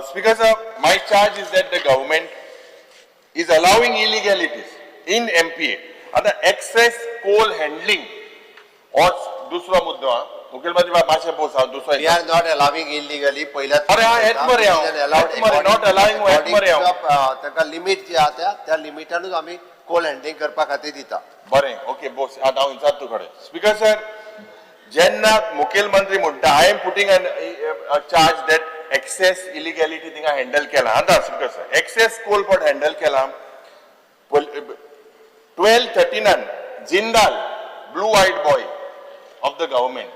Speaker sir, my charge is that the government is allowing illegalities in MPA. आतां access कोल handling हो दुसरो मुद्दो हा. मुखेलमंत्री बाब, मातशें बोस, हांव दुसरो. We are not allowing illegally पहिल्या. अरे हा, हेच मरे हांव. हेच मरे, not allowing, हेच मरे हांव. तांकां लिमीट जी आहा, त्या त्या लिमिटानूच आमी कोल हँडलिंग करपा खातीर दिता. बरें, ओके, बोस. आतां हांव विचारता तुकडे. स्पीकर सर, जेन्ना मुखेलमंत्री म्हणटा, I am putting a charge that excess illegality थिंगा हँडल केला. आतां speaker sir, excess coal pot handle केला 12-13, Jindal, blue eyed boy of the government,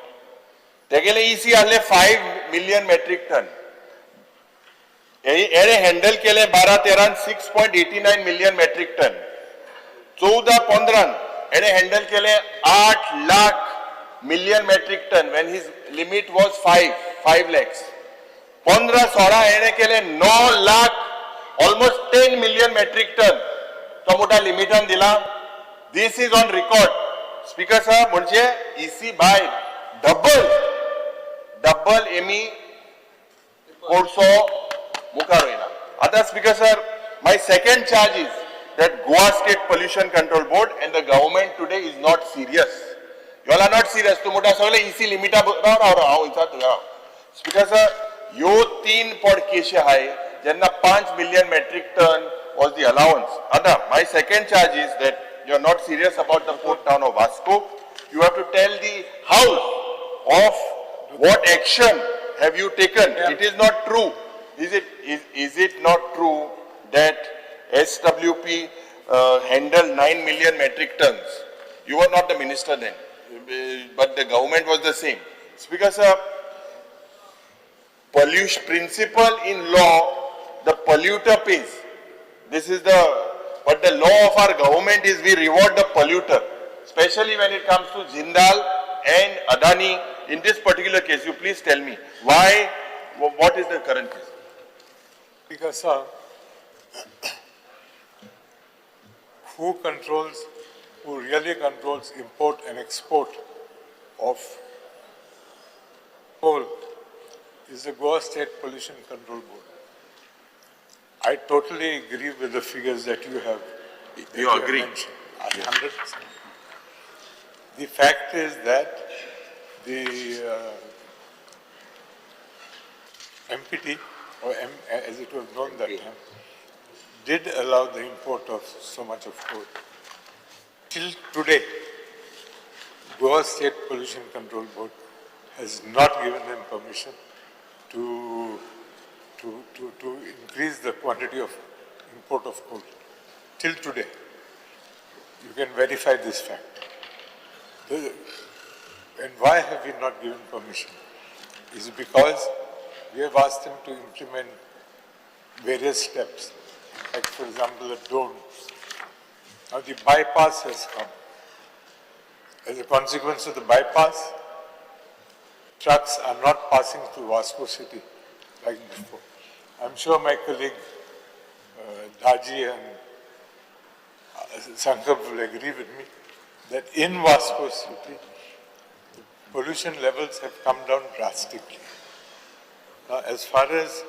तेगेले इसी आहले 5 मिलियन मेट्रीक टन. हेणे हँडल केले 12-13 6.89 million metric ton. 14-15 हेणे हँडल केले 8 lakh million metric ton when his limit was 5 lakhs. 15-16 हेणे केले 9 lakh, almost 10 million metric ton. तो मोठा लिमिटान दिला. This is on record, Speaker sir. म्हणजे इसी भायर डबल डबल एमी कोळसो मुखार वयना. आतां Speaker sir, my second charge is that Goa State Pollution Control Board and the government today is not serious. You are not serious. तूं म्हणटा सगळे इसी लिमिटा. राव राव राव, हांव विचारता तुका, राव. स्पीकर सर, ह्यो तीन पड केशी आहाय जेन्ना 5 million metric ton was the allowance. आतां my second charge is that you are not serious about the port town of Vasco. You have to tell the house of what action have you taken. It is not true. Is it not true that SWP handled 9 million metric tons? You were not the minister then, but the government was the same. Speaker sir, pollution principle in law, the polluter pays. This is the, but the law of our government is we reward the polluter, especially when it comes to Jindal and Adani. In this particular case, you please tell me why, what is the current case? Speaker, sir, who controls who really controls import and export of coal is the Goa State Pollution Control Board. I totally agree with the figures that you have. That You have agree? mentioned. 100%. The fact is that the MPT, or M, as it was known that time, did allow the import of so much of coal. Till today, Goa State Pollution Control Board has not given them permission to increase the quantity of import of coal. Till today, you can verify this fact. And why have we not given permission? Is because we have asked them to implement various steps, like for example, the dome. Now the bypass has come. As a consequence of the bypass, trucks are not passing through Vasco city like before. I'm sure my colleague Daji and Sankalp will agree with me that in Vasco city, the pollution levels have come down drastically. Now, as far as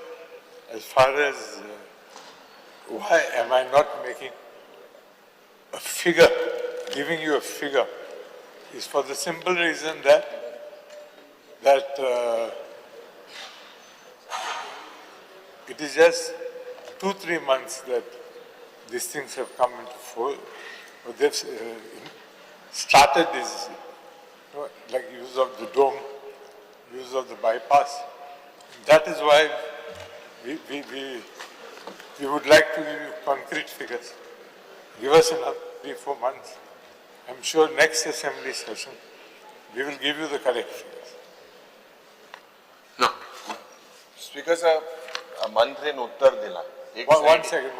why am I not making a figure, giving you a figure, is for the simple reason that it is just 2-3 months that these things have come into force, or they've started this, you know, like use of the dome, use of the bypass. That is why we would like to give you concrete figures. Give us another 3-4 months. I'm sure next assembly session, we will give you the correct figures. No. Speaker sir, मंत्रीन उत्तर दिला. One second.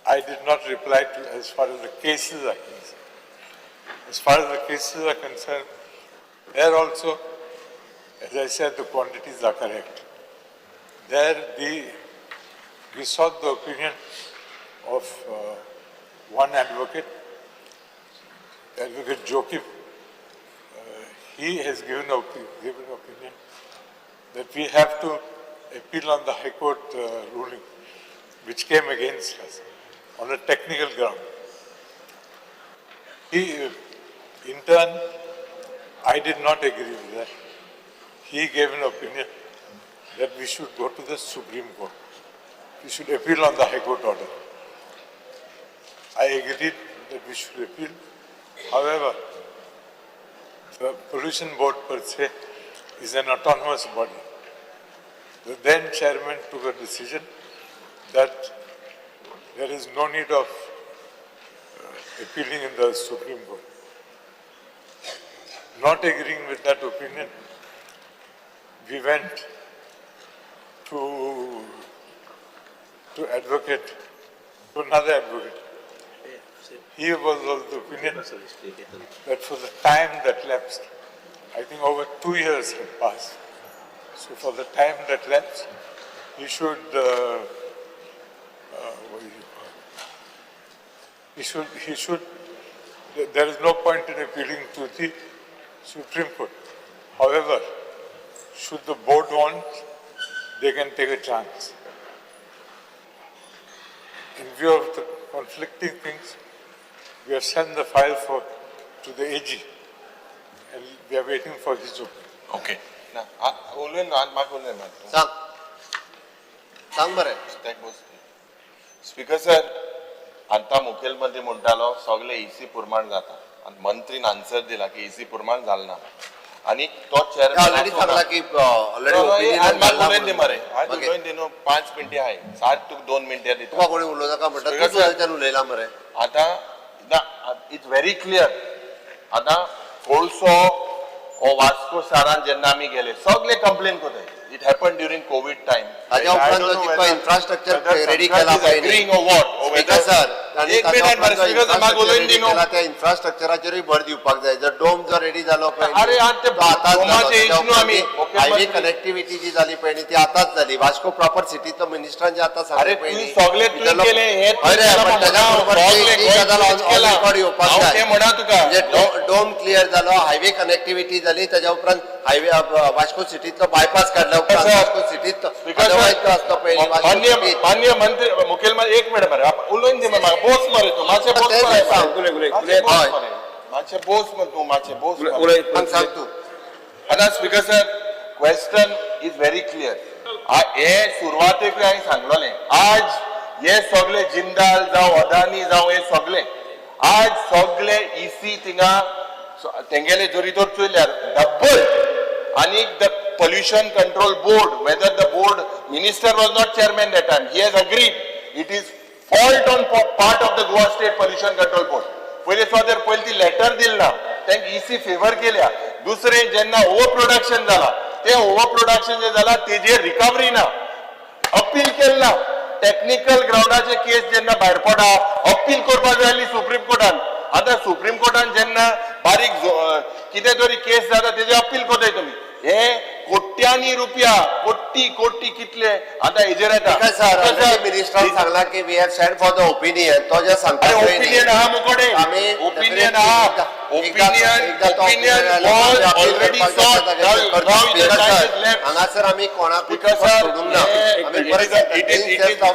I did not reply to as far as the cases are concerned. As far as the cases are concerned, there also, as I said, the quantities are correct. There we sought the opinion of one advocate, Advocate Joachim. He has given opinion that we have to appeal on the High Court ruling, which came against us on a technical ground. He, in turn, I did not agree with that. He gave an opinion that we should go to the Supreme Court. We should appeal on the High Court order. I agreed that we should appeal. However, the Pollution Board per se is an autonomous body. The then chairman took a decision that there is no need of appealing in the Supreme Court. Not agreeing with that opinion, we went to advocate, to another advocate. He was of the opinion that for the time that lapsed, I think over 2 years had passed. So for the time that lapsed, he should, what do you call it? He should, there is no point in appealing to the Supreme Court. However, should the board want, they can take a chance. In view of the conflicting things, we have sent the file to the AG, and we are waiting for his opinion. Okay. Speaker sir, आता मुखेलमंत्री म्हणटालो सगळे EC प्रमाण जाता आनी मंत्रीन answer दिला की EC प्रमाण जालें ना आनी तो चेअरमॅन ऑलरेडी सांगला की ऑलरेडी उलयन दी मरे उलयन दी न्हू 5 मिनटां आहाय सात तुका 2 मिनटां दिता तुका कोणी उलोवं नाका म्हणटा तूं तुज्याच्यान उलयला मरे. आतां ना it's very clear. आतां कोळसो ओ वास्को शारान जेन्ना आमी गेले सगळे कंप्लेन करताय. It happened during COVID time. ताज्या उपरांत जो जितको इन्फ्रास्ट्रक्चर रेडी केला पळय स्पीकर सर, एक मिनिट मरे स्पीकर सर म्हाका उलोवन दी न्हू. त्या इन्फ्रास्ट्रक्चराचेरूय भर दिवपाक जाय. जर डोम जर रेडी जालो पळय अरे आतां ते डोमाचे इश्यू आमी हायवे कनेक्टिव्हिटी जी झाली पळय न्ही ती आताच जाली. वास्को प्रॉपर सिटींतलो मिनिस्टरान जे आतां अरे सांगलें पळय तुवें न्ही, सगळे तुवें भितरलो- केलें, हें तुवें हय रे, केलां पण म्हणा, ताज्या बरोबर सगळे ती गोंय गजाल तुवेंच ऑन केलां. रेकॉर्ड येवपाक हांव जाय. तें म्हणा तुका. म्हणजे डोम क्लियर जालो, हायवे कनेक्टिव्हिटी जाली, ताज्या उपरांत हायवे वास्को सिटींतलो बायपास काडल्या उपरांत सर, वास्को सिटींत स्पीकर सर, अदरवायज जो आसलो पळय न्ही, वास्को मान्य सिटींत मान्य मंत्री मुखेलमंत्री एक मिनिट मरे आप उलोवन दी मरे म्हाका बोस मरे तूं मातशें बोस तें मरे सांग. उलय, उलय, मातशें उलय. बोस हय. मरे मातशें बोस मरे तूं मातशें बोस मरे. उलय. सांग सांग तूं. आतां speaker sir, question is very clear. हे सुरवातेक हांवें सांगलोलें, आज हे सगळे जिंदाल जावं अदानी जावं हे सगळे आज सगळे इसी थिंगा तेंगेले जरी तर चोयल्यार डब्बल. आनी the pollution control board, whether the board minister was not chairman that time, he has agreed it is fault on part of the Goa State Pollution Control Board. पयले सुवातेर पयली ती लेटर दिल ना, तांकां इसी फेवर केल्या. दुसरें जेन्ना ओवर प्रोडक्शन जाला, ते ओवर प्रोडक्शन जे जाला तेजेर रिकवरी ना, अपील केल ना. टेक्निकल ग्रावंडाचे केस जेन्ना भायर पडा, अपील करपाक जाय जाली सुप्रीम कोर्टान. आतां सुप्रीम कोर्टान जेन्ना बारीक कितें तरी केस जाता तेजे अपील करताय तुमी. हे कोट्यांनी रुपया, कोटी कोटी कितले आतां हेजेर येता. स्पीकर सर, ऑलरेडी मिनिस्टरान सांगला की we have send for the opinion. तो जे सांगता अरे पळय न्ही, ओपिनियन आहा मुकोडे, आमी ओपिनियन आहा, एकदा- ओपिनियन एकदा तो ओपिनियन opinion आयलो, वॉज आमी appeal already करपाक सॉट. जाता जाल्यार स्पीकर सर, हांगासर आमी कोणाकूच Because sir, सोडूंक ना. आमी परत it is it is it is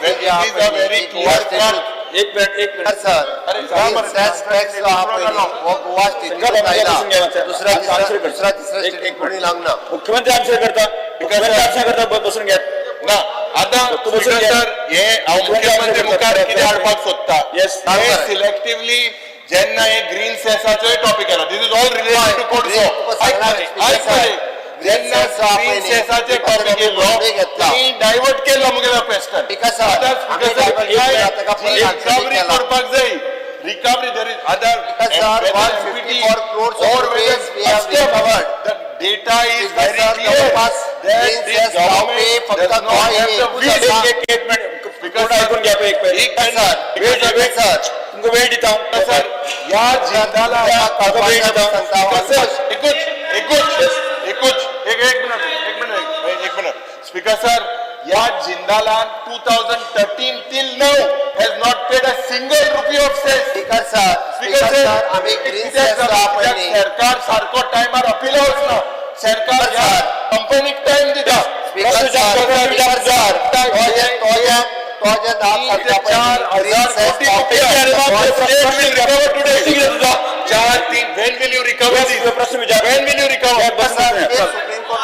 a very clear cut. एक मिनिट, एक मिनिट. सर, अरे, जा मरे. सेस टॅक्स जो आहा पळय न्ही, हो गोवा स्टेटीकूच आयला. दुसऱ्या तिसऱ्या दुसऱ्या तिसऱ्या एक- स्टेटीक एक कोणी लागना. मुख्यमंत्री आन्सर करता, मुख्यमंत्री आन्सर करता, बसून घ्या. ना आतां तूं बसून स्पीकर घे. सर, हे हांव मुख्यमंत्री मुखार कितें हाडपाक सोदता, Yes. हे सिलेक्टिवली जेन्ना हे ग्रीन सेसाचोय टॉपिक आयलो, this is all related to CODCO. तुका सांगला ऐक मरे, स्पीकर ऐक सर, मरे. ग्रीन जेन्ना सेस जो आहा ग्रीन पळय न्ही, सेसाचे ताका टॉपिक येयलो, आमी घेतला. तेणी डायवर्ट केलो मुगेलो क्वेश्चन. स्पीकर सर, आतां आमी स्पीकर सर, divert केला, ताका परत answer recovery केला. करपाक जाय. Recovery there is other Speaker sir, 154 crores of rupees we have recovered. The data is Speaker very sir, clear जवळपास that green this cess लावपी government फक्त does not Goa have हे the एकूच will. आसा. एक एक मिनिट, Speaker कोण sir, ऐकून घ्या एक मिनिट. एक मिनिट. वेळ Speaker वेळ sir, तुमकां वेळ दिता हांव. सर, ह्या जिंदाला तुमकां वेळ दिता हांव. सांगता, सर, एकूच एकूच एकूच एक एक मिनिट, एक मिनिट, एक मिनिट. स्पीकर सर, ह्या जिंदालान 2013 till now has not paid a single rupee of cess. Speaker sir, speaker speaker sir, sir, आमी ग्रीन कित्याक सेस जो जाता? आहा पळय कित्याक न्ही, सरकार सारको टायमार अपिला वचना. सरकार स्पीकर ह्या सर. कंपनीक टायम दिता. स्पीकर सर, स्पीकर सर, तो जे नाव तीन सांगता ते पळय चार न्ही, ग्रीन हजार सेस कोटी लावपी रुपया. Goa State will recover today. प्रश्न कितें तुजो? चार तीन, when will you recover Yes, this? प्रश्न विचार. When will you recover? बसून घ्या. हे सुप्रीम कोर्ट.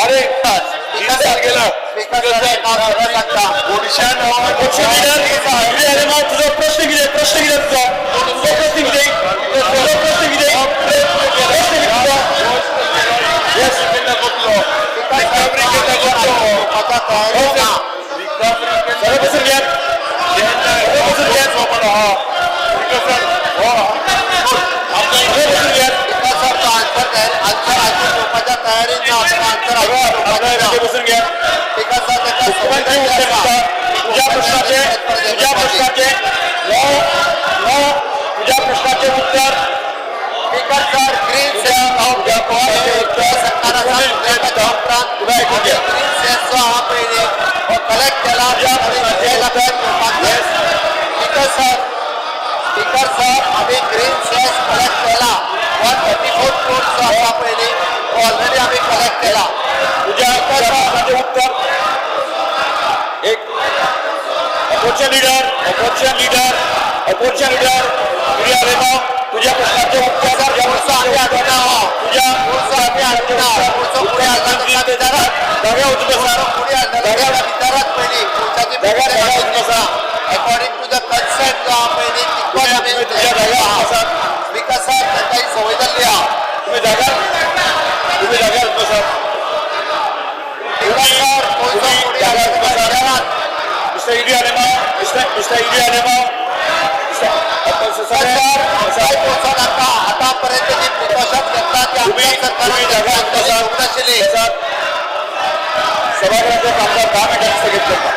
अरे स्पीकर जिंदाल सर, गेला. स्पीकर सर, नाव सरळ सांगता. गोडशा नांवान पक्ष लिडर, अरे माव, तुजो प्रश्न कितें? प्रश्न कितें तुजो? तुजो प्रश्न कितें? तुजो प्रश्न कितें? प्रश्न कितें तुजो? Yes, केन्ना कोतलो? स्पीकर सर, Recovery केन्ना कोतलो? आता तयारी ना. Recovery केन्ना सगळे बसून घ्या. जेन्ना बसून घ्या. स्पीकर सगळे बसून घ्या. स्पीकर सर, तो आन्सर तयार आन्सर आयकून घेवपाच्या तयारीत ना. तो आन्सर आयकून घेवपाचें ना. सगळे बसून घ्या. स्पीकर सर, ताका मुख्यमंत्री उत्तर दिता. तुझ्या प्रश्नाचे, तुझ्या प्रश्नाचे, नो नो, तुझ्या प्रश्नाचे उत्तर. स्पीकर सर, ग्रीन सेस तुझ्या प्रश्नाचे उत्तर सरकार आसा. मुख्यमंत्री उत्तर दिता. तुला ऐकून घ्या. ग्रीन सेस जो आहा पळय न्ही, हो कलेक्ट केला तुझ्या प्रश्नाचे आनी उत्तर. घेवपाक जाय. स्पीकर सर, स्पीकर सर, आमी ग्रीन सेस कलेक्ट केला. 134 क्रोर्स जो आसा पळय न्ही, तो ऑलरेडी आमी कलेक्ट केला. तुझ्या तुझ्या प्रश्नाचे उत्तर. एक opposition leader, opposition leader, opposition leader Yuri Alemao, तुझ्या प्रश्नाचे उत्तर. तुझ्या पुढचं आमी हाडूना हो. तुझ्या पुढचं आमी हाडूना. पुढचं फुडें हाडला ताका विचारात. जाग्यार वचून बसा. पुढे हाडला ताका विचारात पयलीं. पुढच्याची जाग्यार जाग्यार वचून बसा. अकॉर्डिंग टू the consent जो आहा पळय न्ही, तितकोच आमी तुम्ही तुझ्या जाग्यार बसा. स्पीकर सर, तांकां ही संवय जाल्ली आहा. तुम्ही जाग्यार, तुम्ही जाग्यार बसा. स्पीकर सर, कोणचो तुम्ही फुडें जाग्यार हाडला ताका बसा. विचारात. Mister Yuri Alemao, mister mister Yuri Alemao, mister sir, आमकांय पोचोन आतां आतांपर्यंत जी प्रिकॉशन घेतला ती तुम्ही आमच्या सरकारान तुम्ही जाग्यार बसा. घेवंक नाशिल्ली. बसा. सभागृहाचं कामकाज 10 मिनिटांनी स्थगित करता.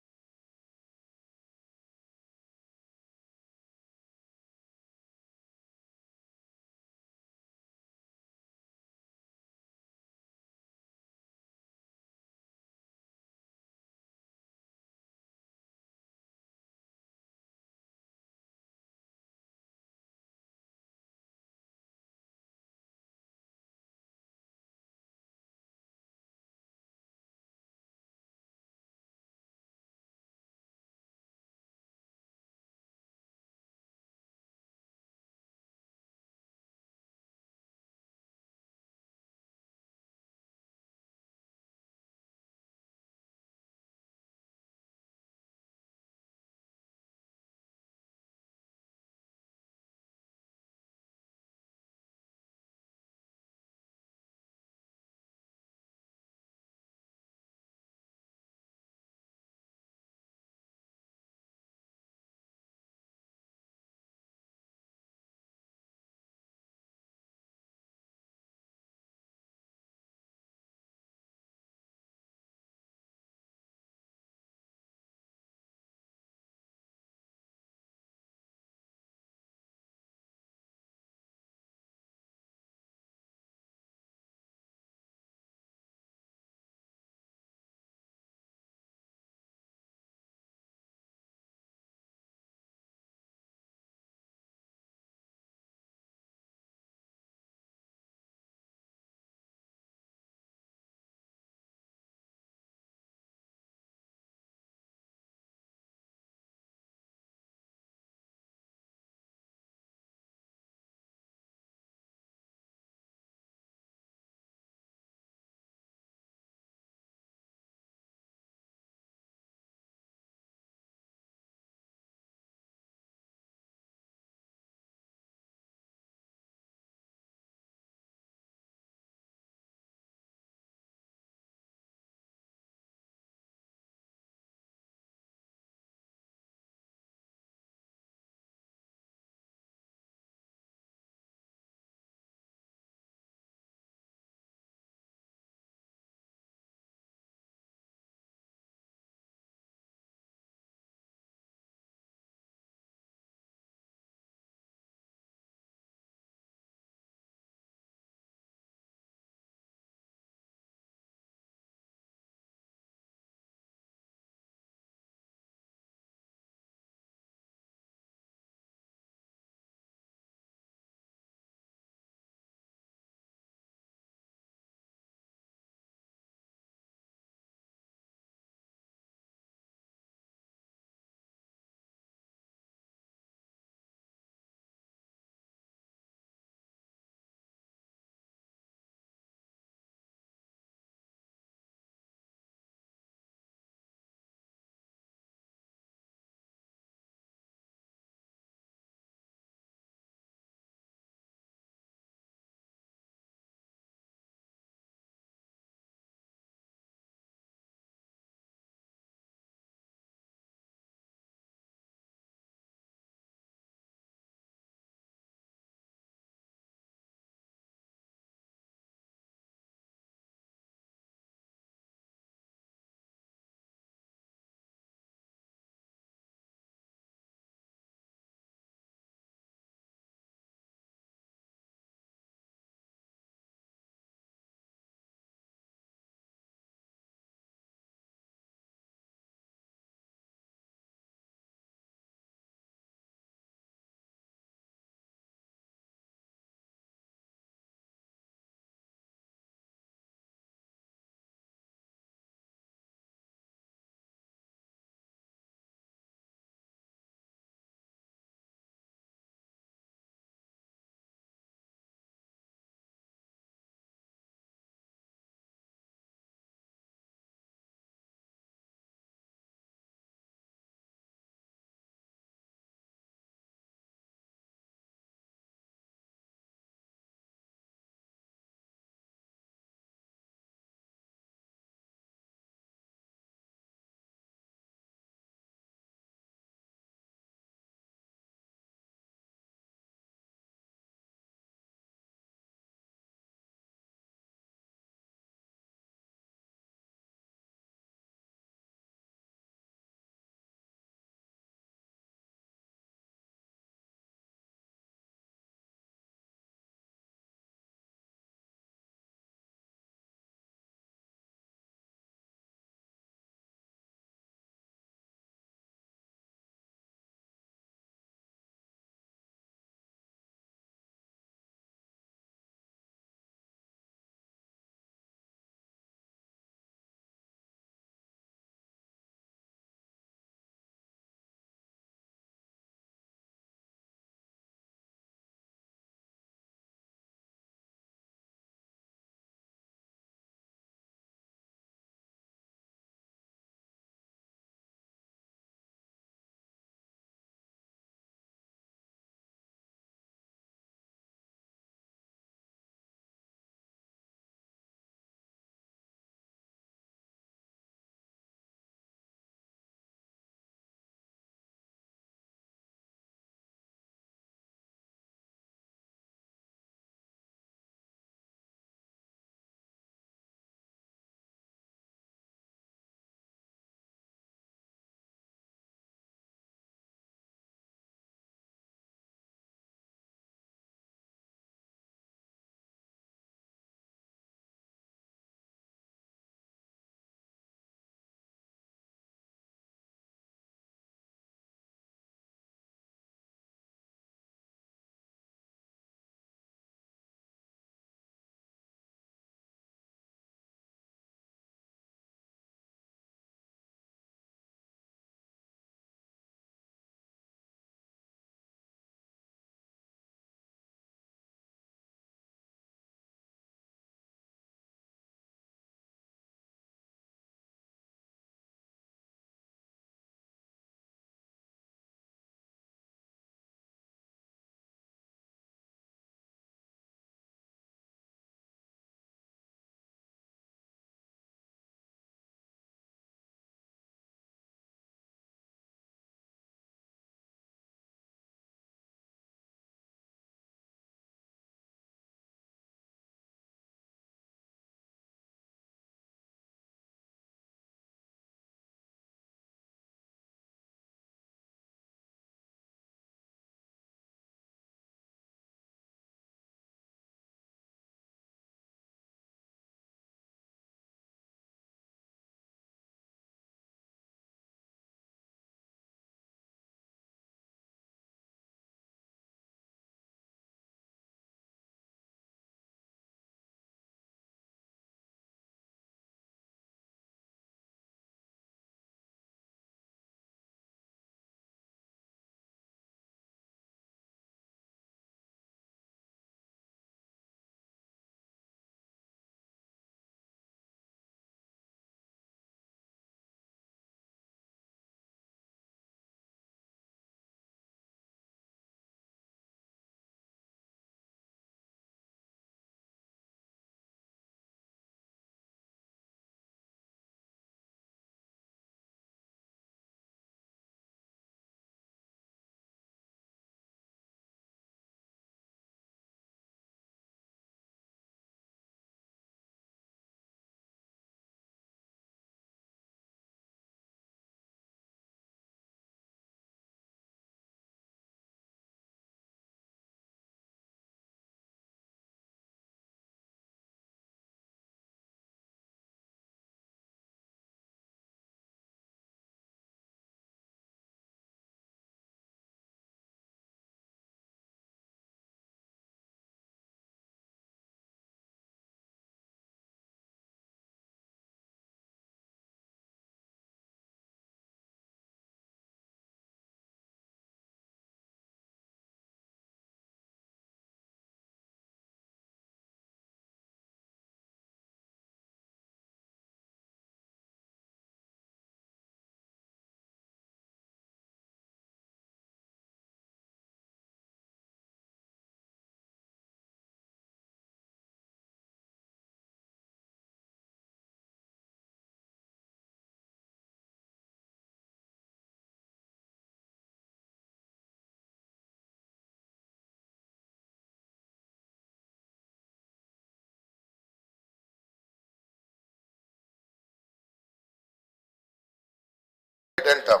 Delta.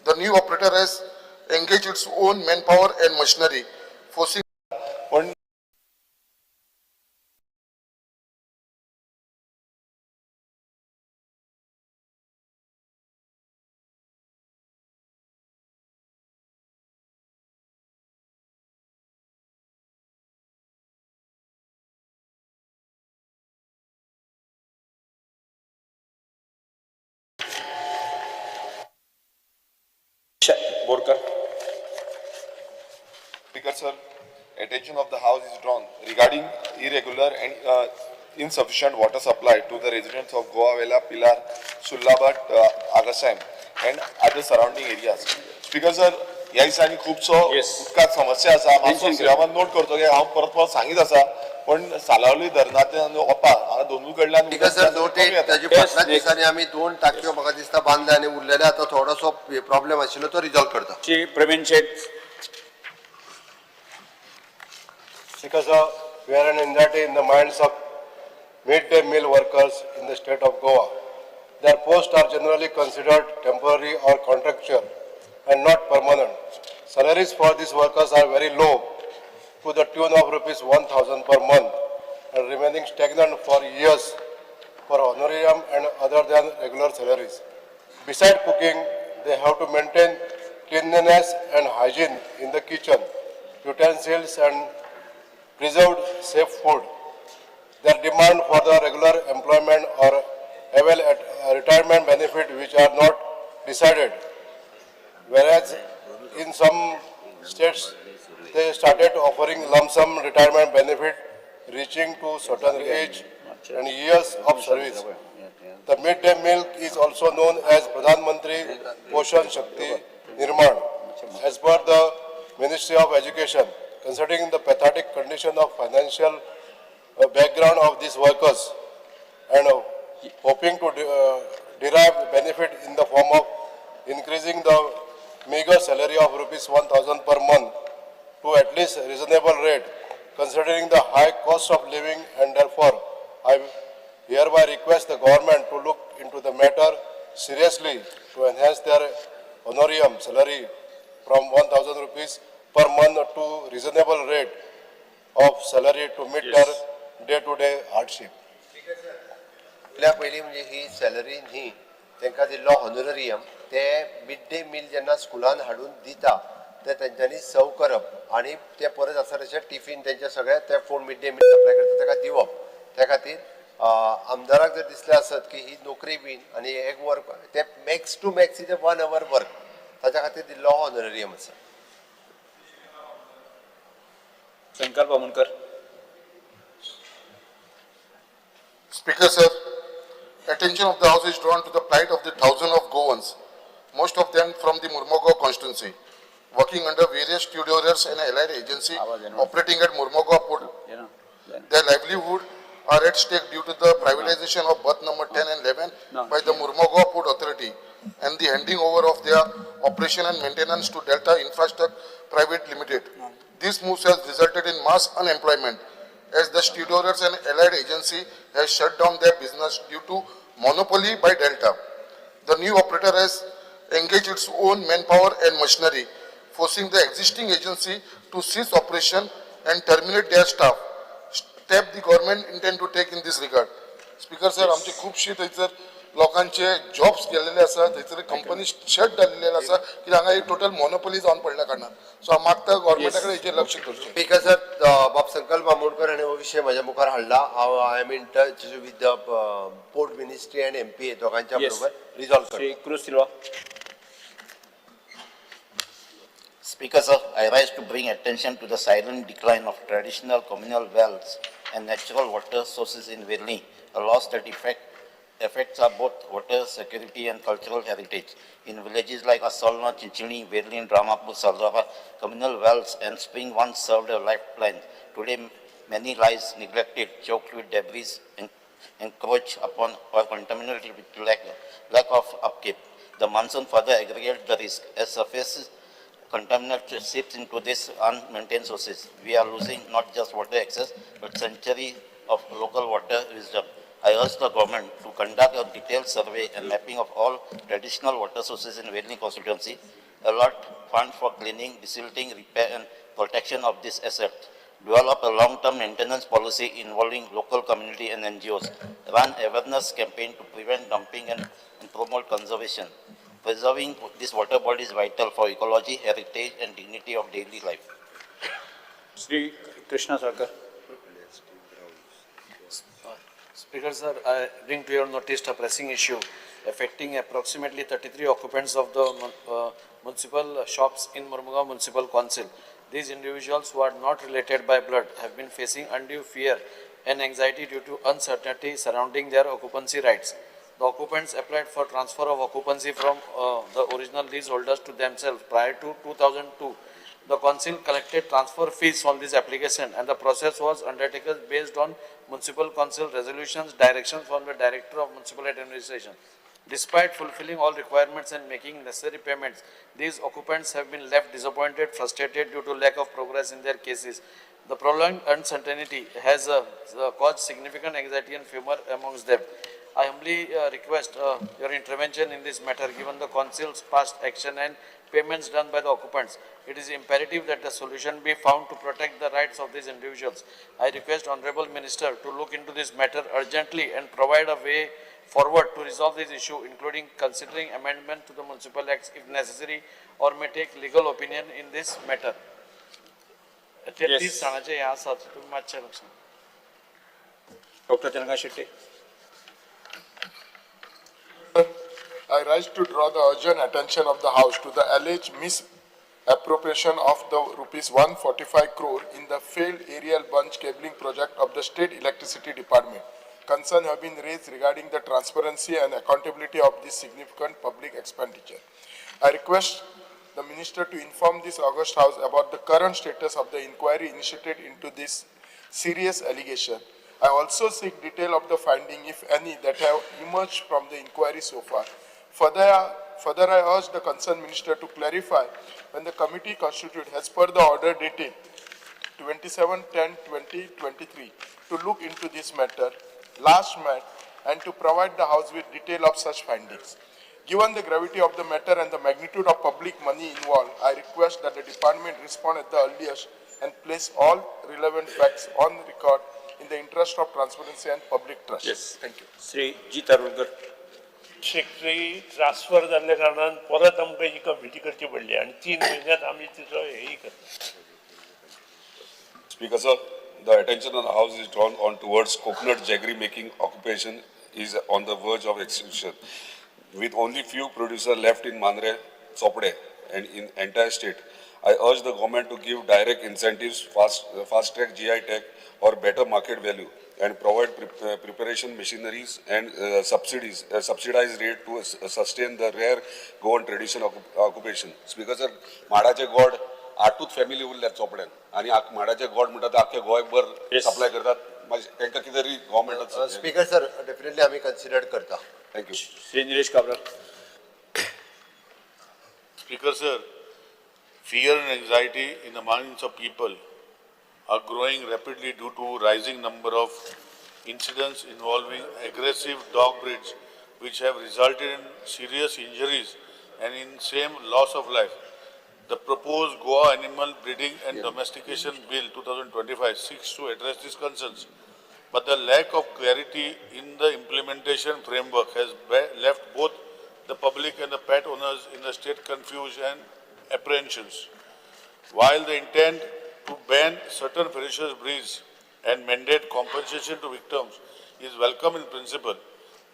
The new operator has engaged its own manpower and machinery, forcing पण Borkar. Speaker sir, attention of the house is drawn regarding irregular and insufficient water supply to the residents of Goa Vela, Pilar, Sullabat, Agassaim and other surrounding areas. Speaker sir, ह्या दिसांनी खुबसो उदकाक समस्या आसा. मातसो श्रीरामान note करतो की हांव परत परत सांगीत आसा, पण सालावली धरणांतल्यान ओपा हांगा दोनूय कडल्यान स्पीकर सर नोटेड. ताजी फाटल्या दिसांनी आमी 2 टाकयो म्हाका दिसता बांदले आनी उरलेले आतां थोडोसो प्रॉब्लेम आशिल्लो तो रिजॉल्व करता. Shri Praveen Shet. Speaker sir, we are an anxiety in the minds of midday meal workers in the state of Goa. Their posts are generally considered temporary or contractual and not permanent. Salaries for these workers are very low, to the tune of rupees 1,000 per month, and remaining stagnant for years for honorarium and other than regular salaries. Besides cooking, they have to maintain cleanliness and hygiene in the kitchen, utensils and preserved safe food. Their demand for the regular employment or avail at retirement benefit which are not decided. Whereas in some states, they started offering lump sum retirement benefit reaching to certain age and years of service. The midday meal is also known as Pradhan Mantri Poshan Shakti Nirman. As per the Ministry of Education, considering the pathetic condition of financial background of these workers and hoping to derive benefit in the form of increasing the meager salary of rupees 1,000 per month to at least reasonable rate, considering the high cost of living, and therefore I hereby request the government to look into the matter seriously to enhance their honorarium salary from 1,000 rupees per month to reasonable rate of salary to meet their day-to-day hardship. आपल्या पयलीं म्हणजे ही salary न्ही, तांकां दिल्लो हॉनररियम ते mid day meal जेन्ना स्कुलान हाडून दिता ते तेंच्यांनी सर्व करप आनी ते परत आसा तशें टिफीन तेंचे सगळे ते phone mid day meal supply करता ताका दिवप. त्या खातीर आमदाराक जर दिसलें आसत की ही नोकरी बीन आनी एक वर्क ते max to max is 1 hour work, ताच्या खातीर दिल्लो हो हॉनररियम आसा. Sankalp Amonkar. Speaker sir, attention of the House is drawn to the plight of the thousands of Goans, most of them from the Mormugao constituency, working under various tutors and allied agency operating at Mormugao port. Their livelihood are at stake due to the privatization of berth number 10 and 11 by the Mormugao Port Authority and the handing over of their operation and maintenance to Delta Infrastructure Private Limited. This move has resulted in mass unemployment as the stevedores and allied agency has shut down their business due to monopoly by Delta. The new operator has engaged its own manpower and machinery, forcing the existing agency to cease operation and terminate their staff. Step the government intend to take in this regard. Speaker sir, आमचे खुबशी थंयसर लोकांचे jobs गेल्लेले आसा, थंयसर company shut जाल्लेले आसा, कित्याक हांगा एक टोटल मोनोपोली जावन पडल्या कारणान. सो हांव मागता गव्हर्मेंटा कडेन हेचेर लक्ष दवरचें. स्पीकर सर, बाब संकल्प आमोणकर हाणें हो विशय म्हज्या मुखार हाडला. हांव I am in touch with the port ministry and MPA दोगांच्या बरोबर रिजॉल्व करता. Shri Cruz Silva. Speaker sir, I rise to bring attention to the silent decline of traditional communal wells and natural water sources in Verli, a loss that affects our both water security and cultural heritage. In villages like Assolna, Chinchini, Verli, Ramapur, Saldara, communal wells and spring once served a lifeline. Today, many lies neglected, choked with debris, and encroach upon or contaminated with lack of upkeep. The monsoon further aggregates the risk as surfaces contaminant seeps into these unmaintained sources. We are losing not just water access, but centuries of local water wisdom. I urge the government to conduct a detailed survey and mapping of all traditional water sources in Velni constituency, allot funds for cleaning, desilting, repair and protection of this asset, develop a long-term maintenance policy involving local community and NGOs, run awareness campaign to prevent dumping and promote conservation. Preserving this water body is vital for ecology, heritage and dignity of daily life. Shri Krishna Salkar. Speaker sir, I bring to your notice a pressing issue affecting approximately 33 occupants of the municipal shops in Mormugao Municipal Council. These individuals who are not related by blood have been facing undue fear and anxiety due to uncertainty surrounding their occupancy rights. The occupants applied for transfer of occupancy from the original leaseholders to themselves prior to 2002. The council collected transfer fees on this application and the process was undertaken based on municipal council resolutions, directions from the director of municipal administration. Despite fulfilling all requirements and making necessary payments, these occupants have been left disappointed, frustrated due to lack of progress in their cases. The prolonged uncertainty has caused significant anxiety and fear amongst them. I humbly request your intervention in this matter, given the council's past action and payments done by the occupants. It is imperative that a solution be found to protect the rights of these individuals. I request Honorable Minister to look into this matter urgently and provide a way forward to resolve this issue, including considering amendment to the Municipal Acts if necessary, or may take legal opinion in this matter. 33 जाणांचे हें आसा, तुमी मातशें लक्षात. Doctor Chandrakant Shetye. I rise to draw the urgent attention of the House to the alleged misappropriation of the rupees 145 crore in the failed aerial bunch cabling project of the State Electricity Department. Concerns have been raised regarding the transparency and accountability of this significant public expenditure. I request the Minister to inform this august House about the current status of the inquiry initiated into this serious allegation. I also seek detail of the finding, if any, that have emerged from the inquiry so far. Further, I urge the concerned minister to clarify when the committee constituted as per the order dated 27/10/2023 to look into this matter last met and to provide the House with detail of such findings. Given the gravity of the matter and the magnitude of public money involved, I request that the department respond at the earliest and place all relevant facts on record in the interest of transparency and public trust. Yes. Thank you. Shri G. Tarulkar. Secretary transfer जाल्ल्या कारणान परत आमकां ही committee करची पडली आनी 3 म्हयन्यात आमी तिचो हेय करता. Speaker sir, the attention of the House is drawn on towards coconut jaggery making occupation is on the verge of extinction, with only few producers left in Mandre, Chopde and in entire state. I urge the government to give direct incentives, fast track GI tag or better market value, and provide preparation machineries and subsidized rate to sustain the rare Goan tradition occupation. Speaker sir, माडाचे गोड 8 family उरल्यात चोपड्यान आनी माडाचे गोड म्हणटा ते आख्खे गोंयभर supply करतात. तांकां कितें तरी गव्हर्मेंटान. स्पीकर सर, डेफिनेटली आमी कन्सिडर करता. Thank you. Shri Nilesh Cabral. Speaker sir, fear and anxiety in the minds of people are growing rapidly due to rising number of incidents involving aggressive dog breeds, which have resulted in serious injuries and in same loss of life. The proposed Goa Animal Breeding and Domestication Bill 2025 seeks to address these concerns, but the lack of clarity in the implementation framework has left both the public and the pet owners in the state confused and apprehensions. While the intent to ban certain ferocious breeds and mandate compensation to victims is welcome in principle,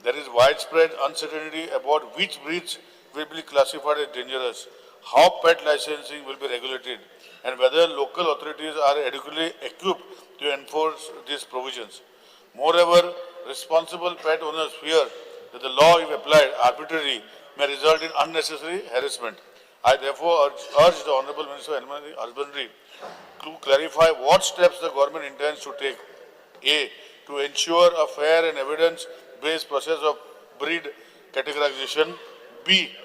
there is widespread uncertainty about which breeds will be classified as dangerous, how pet licensing will be regulated, and whether local authorities are adequately equipped to enforce these provisions. Moreover, responsible pet owners fear that the law, if applied arbitrarily, may result in unnecessary harassment. I therefore urge the Honorable Minister of Animal Husbandry to clarify what steps the government intends to take. A, to ensure a fair and evidence-based process of breed categorization. B,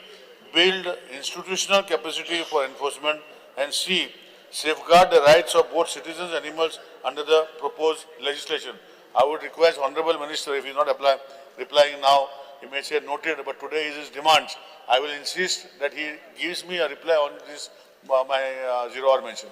build institutional capacity for enforcement. And C, safeguard the rights of both citizens and animals under the proposed legislation. I would request honourable minister if you not apply replying now he may say noted but today is his demands. I will insist that he gives me a reply on this my zero hour mention.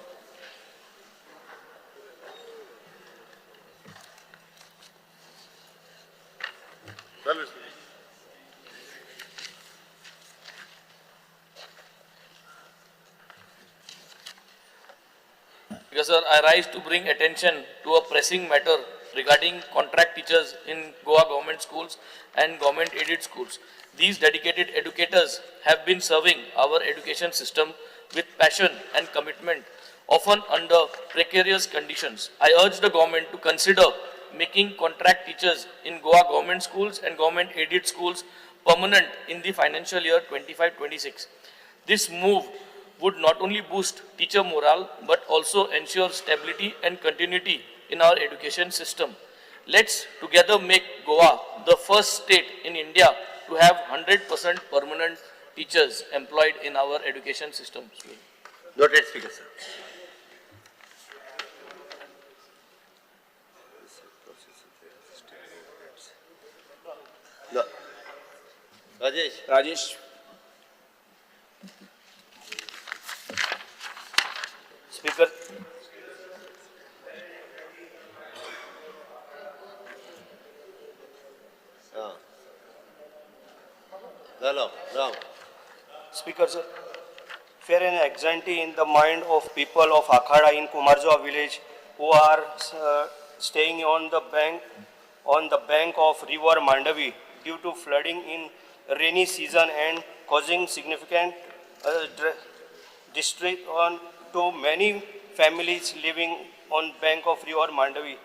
Because sir, I rise to bring attention to a pressing matter regarding contract teachers in Goa government schools and government aided schools. These dedicated educators have been serving our education system with passion and commitment, often under precarious conditions. I urge the government to consider making contract teachers in Goa government schools and government aided schools permanent in the financial year 25-26. This move would not only boost teacher morale but also ensure stability and continuity in our education system. Let's together make Goa the first state in India to have 100% permanent teachers employed in our education system. Noted, Speaker, sir. No. Rajesh. Rajesh. Speaker. No, no. Speaker, sir, fear and anxiety in the mind of people of Akhada in Kumarjua village who are staying on the bank of river Mandavi due to flooding in rainy season and causing significant distress on to many families living on bank of river Mandavi.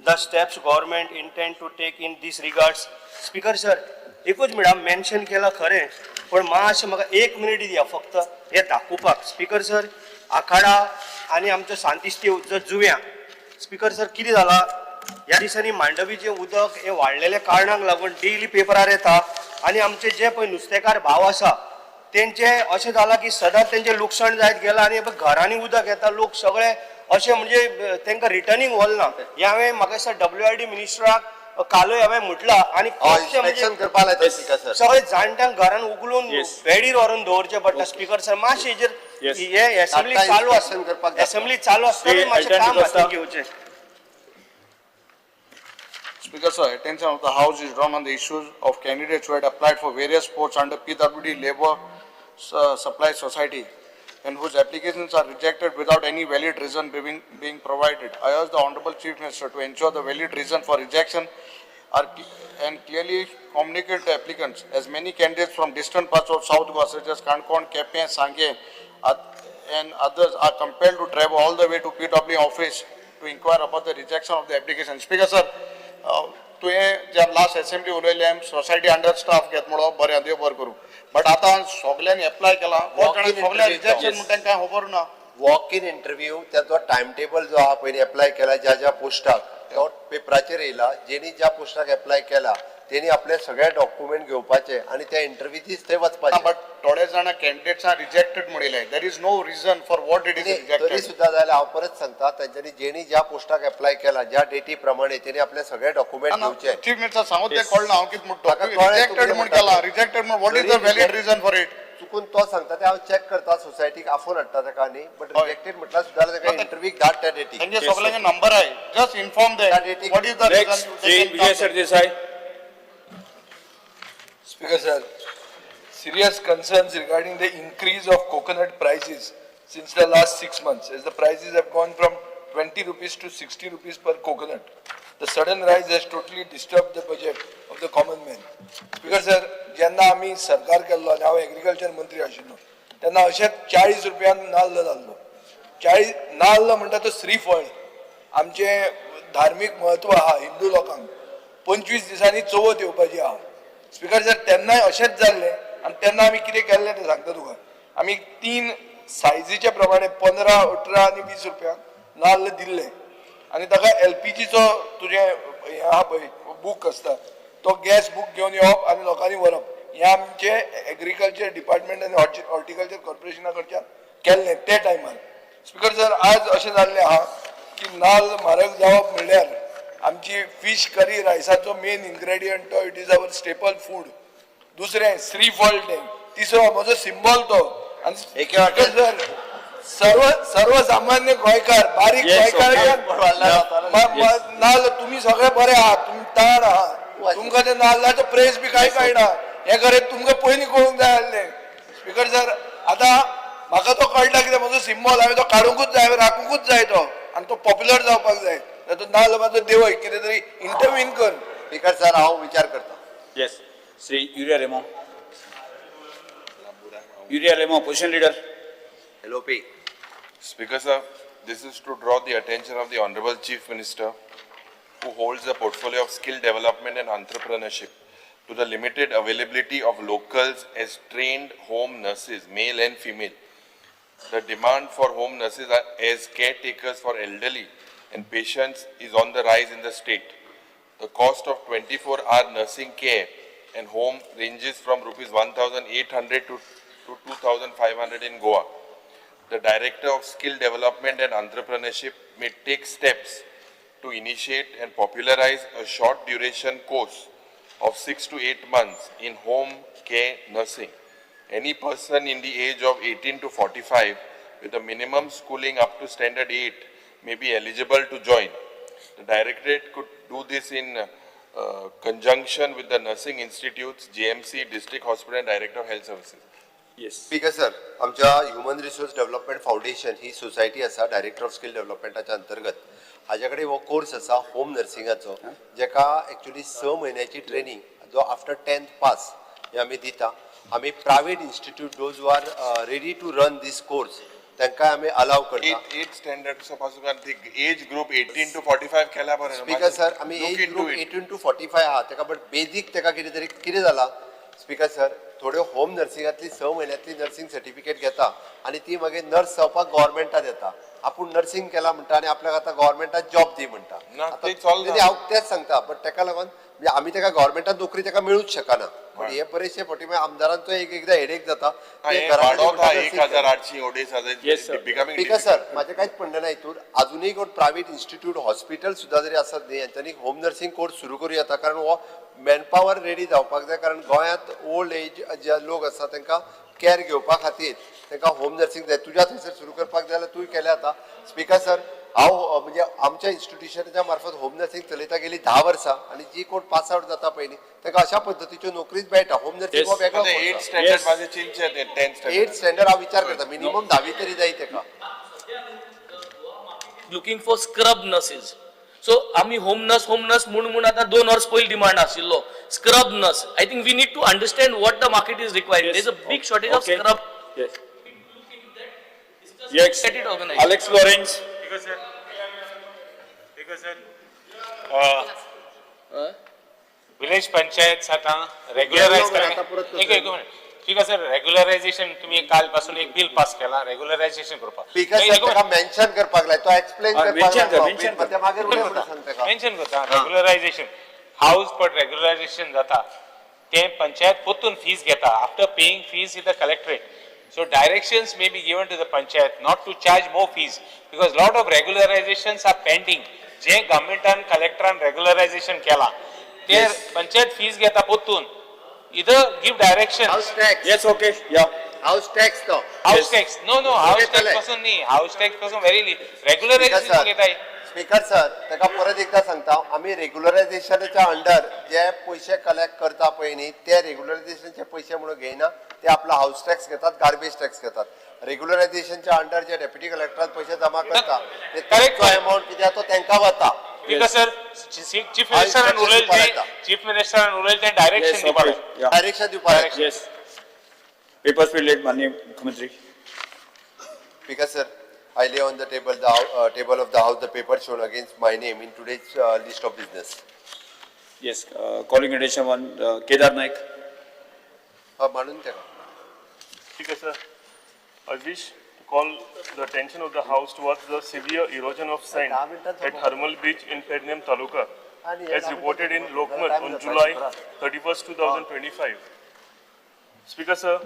The steps government intend to take in this regards. Speaker sir, एकूच minute mention केला खरें, पण मातशें म्हाका एक minute दिया फक्त हे दाखोवपाक. स्पीकर सर, आखाडा आनी आमचो सांतिस्तीव जो जुव्या, स्पीकर सर कितें जाला ह्या दिसांनी मांडवीचें उदक हें वाडलेल्या कारणाक लागून डेली पेपरार येता आनी आमचे जे पळय नुस्तेकार भाव आसा तेंचे अशें जालां की सदांच तेंचें लुकसाण जायत गेलां आनी घरांनी उदक येता, लोक सगळे अशें म्हणजे तांकां रिटर्नींग वचना. हें हांवें म्हाका दिसता WRD मिनिस्टराक कालय हांवें म्हटलां आनी सगळे जाणट्यांक घरान उगलून बेडीर व्हरून दवरचें पडटा. स्पीकर सर, मातशें हेजेर हे एसेंब्ली चालू आसता, एसेंब्ली चालू आसतना मातशें काम हातीन घेवचें. Speaker sir, attention of the House is drawn on the issues of candidates who had applied for various posts under PWD Labour Supply Society and whose applications are rejected without any valid reason being provided. I urge the Honorable Chief Minister to ensure the valid reason for rejection are and clearly communicate to applicants, as many candidates from distant parts of South Goa such as Canacona, Quepem, Sanguem and others are compelled to travel all the way to PW office to inquire about the rejection of the application. Speaker sir, तुवें जे last assembly उलयले society under staff घेत म्हणून बरें देव बरें करूं, but आतां सगल्यांनी एप्लाय केला, सगळ्यांनी रिजेक्शन म्हणून तांकां खबर ना. वॉक इन इंटरव्यू त्याचो टायम टेबल जो आहा पयलीं एप्लाय केला ज्या ज्या पोस्टाक तो पेपराचेर येयला, जेणी ज्या पोस्टाक एप्लाय केला तेणी आपले सगळे डॉक्युमेंट घेवपाचे आनी त्या इंटरव्यूतीच थंय वचपाचे. बट थोडे जाण कॅन्डिडेट्सां रिजेक्टेड म्हणिल्लें, there is no reason for what it is rejected. तरी सुद्दां जाल्यार हांव परत सांगता, तांच्यांनी जेणी ज्या पोस्टाक एप्लाय केला ज्या डेटी प्रमाणे तेणी आपले सगळे डॉक्युमेंट घेवचे. चीफ मिनिस्टर सांगू तें कळना हांव कितें म्हणटा, रिजेक्टेड म्हूण केला, रिजेक्टेड म्हूण what is the valid reason for it? चुकून तो सांगता ते हांव चॅक करता, सोसायटीक आफोवन हाडटा ताका न्ही, बट रिजेक्टेड म्हटल्यार सुद्दां ताका इंटरव्यूक धाड त्या डेटी. तांचे सगळ्यांचे नंबर आहे, just inform them what is the reason. Vijay Sardesai. Speaker sir, serious concerns regarding the increase of coconut prices since the last 6 months, as the prices have gone from 20 rupees to 60 rupees per coconut. The sudden rise has totally disturbed the budget of the common man. Speaker sir, जेन्ना आमी सरकार केल्लो आनी हांव agriculture मंत्री आशिल्लो तेन्ना अशेंच 40 रुपयान नाल्ल जाल्लो. 40 नाल्ल म्हणटा तो श्रीफळ, आमचें धार्मीक म्हत्व आहा हिंदू लोकांक. 25 दिसांनी चवथ येवपाची आहा. स्पीकर सर, तेन्नाय अशेंच जाल्लें आनी तेन्ना आमी कितें केल्लें तें सांगता तुका. आमी 3 सायजीच्या प्रमाणे 15, 18 आनी 20 रुपयांक नाल्ल दिल्ले आनी ताका LPGचो तुजें हें आहा पळय बूक आसता, तो गॅस बूक घेवन येवप आनी लोकांनी व्हरप. हें आमचें एग्रीकल्चर डिपार्टमेंट आनी हॉर्टिकल्चर कॉर्पोरेशना कडच्यान केल्लें ते टायमार. स्पीकर सर, आज अशें जाल्लें आहा की नाल्ल म्हारग जावप म्हणल्यार आमची फिश करी रायसाचो मेन इन्ग्रेडियंट तो, it is our staple food. दुसरें श्रीफळ तें, तिसरो म्हजो सिंबॉल तो. आनी सर सर्व सर्वसामान्य गोंयकार, बारीक गोंयकार, नाल्ल तुमी सगळे बरे आहात, तुमी ताण आहात, तुमकां ते नाल्लाचो प्रेस बी कांय कळना. हें खरें तुमकां पयलीं कळूंक जाय आसलें. स्पीकर सर, आतां म्हाका तो कळटा कितें म्हजो सिंबॉल, हांवें तो काडुंकूच जाय, राखुंकूच जाय तो, आनी तो पॉप्युलर जावपाक जाय. तो नाल्ल म्हाजो देवय कितें तरी इंटरवीन कर. स्पीकर सर, हांव विचार करता. Yes, Shri Uriel Alemao. Uriel Alemao, opposition leader. LOP. Speaker sir, this is to draw the attention of the Honorable Chief Minister, who holds the portfolio of skill development and entrepreneurship, to the limited availability of locals as trained home nurses, male and female. The demand for home nurses as caretakers for elderly and patients is on the rise in the state. The cost of 24-hour nursing care and home ranges from rupees 1,800 to 2,500 in Goa. The Director of Skill Development and Entrepreneurship may take steps to initiate and popularize a short duration course of 6 to 8 months in home care nursing. Any person in the age of 18 to 45 with a minimum schooling up to standard 8 may be eligible to join. The Directorate could do this in conjunction with the nursing institutes, JMC, District Hospital and Director of Health Services. Yes. Speaker sir, आमच्या human resource development foundation ही society आसा director of skill डेव्हलपमेंटाच्या अंतर्गत. हाज्या कडेन हो course आसा home नर्सिंगाचो, जेका actually 6 म्हयन्याची training जो आफ्टर 10th पास हे आमी दिता. आमी private institute those who are ready to run this course तांकां आमी अलाव करता. 8 स्टँडर्ड पासून एज ग्रुप 18 to 45 केल्या बरें. स्पीकर सर, आमी एज ग्रुप 18 to 45 आहा तेका, बट बेजीक तेका कितें तरी कितें जाला स्पीकर सर, थोड्यो होम नर्सिंगांतली 6 म्हयन्यांतली नर्सिंग सर्टिफिकेट घेता आनी ती मागीर नर्स जावपाक गव्हर्मेंटात येता. आपूण नर्सिंग केला म्हणटा आनी आपल्याक आतां गव्हर्मेंटात जॉब दी म्हणटा. हांव तेच सांगता, बट तेका लागून म्हणजे आमी तेका गव्हर्मेंटात नोकरी तेका मेळूच शकना. पण हे बरेचशे फावटी मागीर आमदारांचो एक एकदां हेडेक जाता. स्पीकर सर, म्हाजें कांयच म्हणणें ना हितून. आजुनूय कोण प्रायवेट इन्स्टिट्यूट हॉस्पिटल सुद्दां जरी आसत न्ही, हेंच्यांनी होम नर्सिंग कोर्स सुरू करूं येता, कारण हो मॅनपावर रेडी जावपाक जाय. कारण गोंयांत ओल्ड एज जे लोक आसा तांकां कॅर घेवपा खातीर तांकां होम नर्सिंग जाय. तुज्या थंयसर सुरू करपाक जाय जाल्यार तूं केलें आतां. स्पीकर सर, हांव म्हणजे आमच्या इन्स्टिट्युशनाच्या मार्फत होम नर्सिंग चलयता गेली 10 वर्सां आनी जी कोण पास आवट जाता पयलीं तांकां अशा पद्दतीच्यो नोकरीच मेळटा. होम नर्सिंग हो वेगळो 8 स्टँडर्ड हांव विचार करता, मिनिमम 10वी तरी जाय ताका. Looking for scrub nurses. So आमी होम नर्स म्हूण म्हूण आतां 2 वर्स पयलीं डिमांड आशिल्लो scrub nurse. I think we need to understand what the market is required. There is a big shortage of scrub. Yes. Yes. Alex Lawrence. Speaker sir, village panchayat आतां रेग्युलरायज कर. एक minute. Speaker sir, regularisation तुम्ही काल पासून एक bill pass केला regularisation करपाक. Speaker sir, ताका मेन्शन करपाक लाय, तो एक्सप्लेन करपाक मेन्शन करता. रेग्युलरायझेशन हाऊस पण रेग्युलरायझेशन जाता ते पंचायत परतून फीस घेता after paying fees in the collectorate. So directions may be given to the panchayat not to charge more fees because lot of regularizations are pending. J गव्हर्नमेंटान कलेक्टरान regularisation केला ते panchayat fees घेता परतून. Either give direction. House tax. Yes, okay. Yeah. House tax तो. House tax. No, no. House tax पासून नाही. House tax पासून very regularization घेता. Speaker sir, ताका परत एकदा सांगता, आमी रेग्युलरायझेशनाच्या अंडर जे पयशे कलेक्ट करता पळय न्ही, ते रेग्युलरायझेशनचे पयशे म्हणून घेयना, ते आपलो हाऊस टॅक्स घेतात, गार्बेज टॅक्स घेतात. रेग्युलरायझेशनच्या अंडर जे डेप्युटी कलेक्टरान पयशे जमा करता ते तांचो अमाउंट कितें आहा तो तांकां वता. स्पीकर सर, चीफ मिनिस्टरान उलयलें, चीफ मिनिस्टरान उलयलें तें डायरेक्शन दिवपाक. डायरेक्शन दिवपाक. येस. पेपर्स will lead माननीय मुख्यमंत्री. Speaker sir, I lay on the table the table of the house the paper shown against my name in today's list of business. Yes, calling attention one Kedar Naik. मानून तेका. Speaker sir, I wish to call the attention of the house towards the severe erosion of sand at Harmal Beach in Pernem Taluka, as reported in Lokmat on July 31st, 2025. Speaker sir,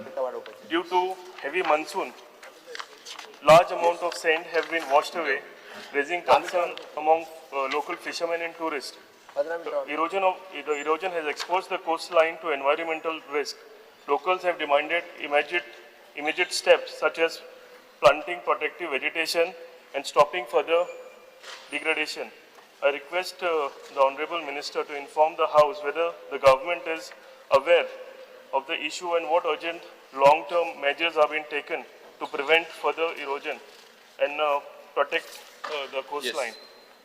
due to heavy monsoon, large amount of sand have been washed away, raising concern among local fishermen and tourists. The erosion has exposed the coastline to environmental risk. Locals have demanded immediate steps such as planting protective vegetation and stopping further degradation. I request the Honorable Minister to inform the House whether the government is aware of the issue and what urgent long-term measures are being taken to prevent further erosion and protect the coastline. Yes.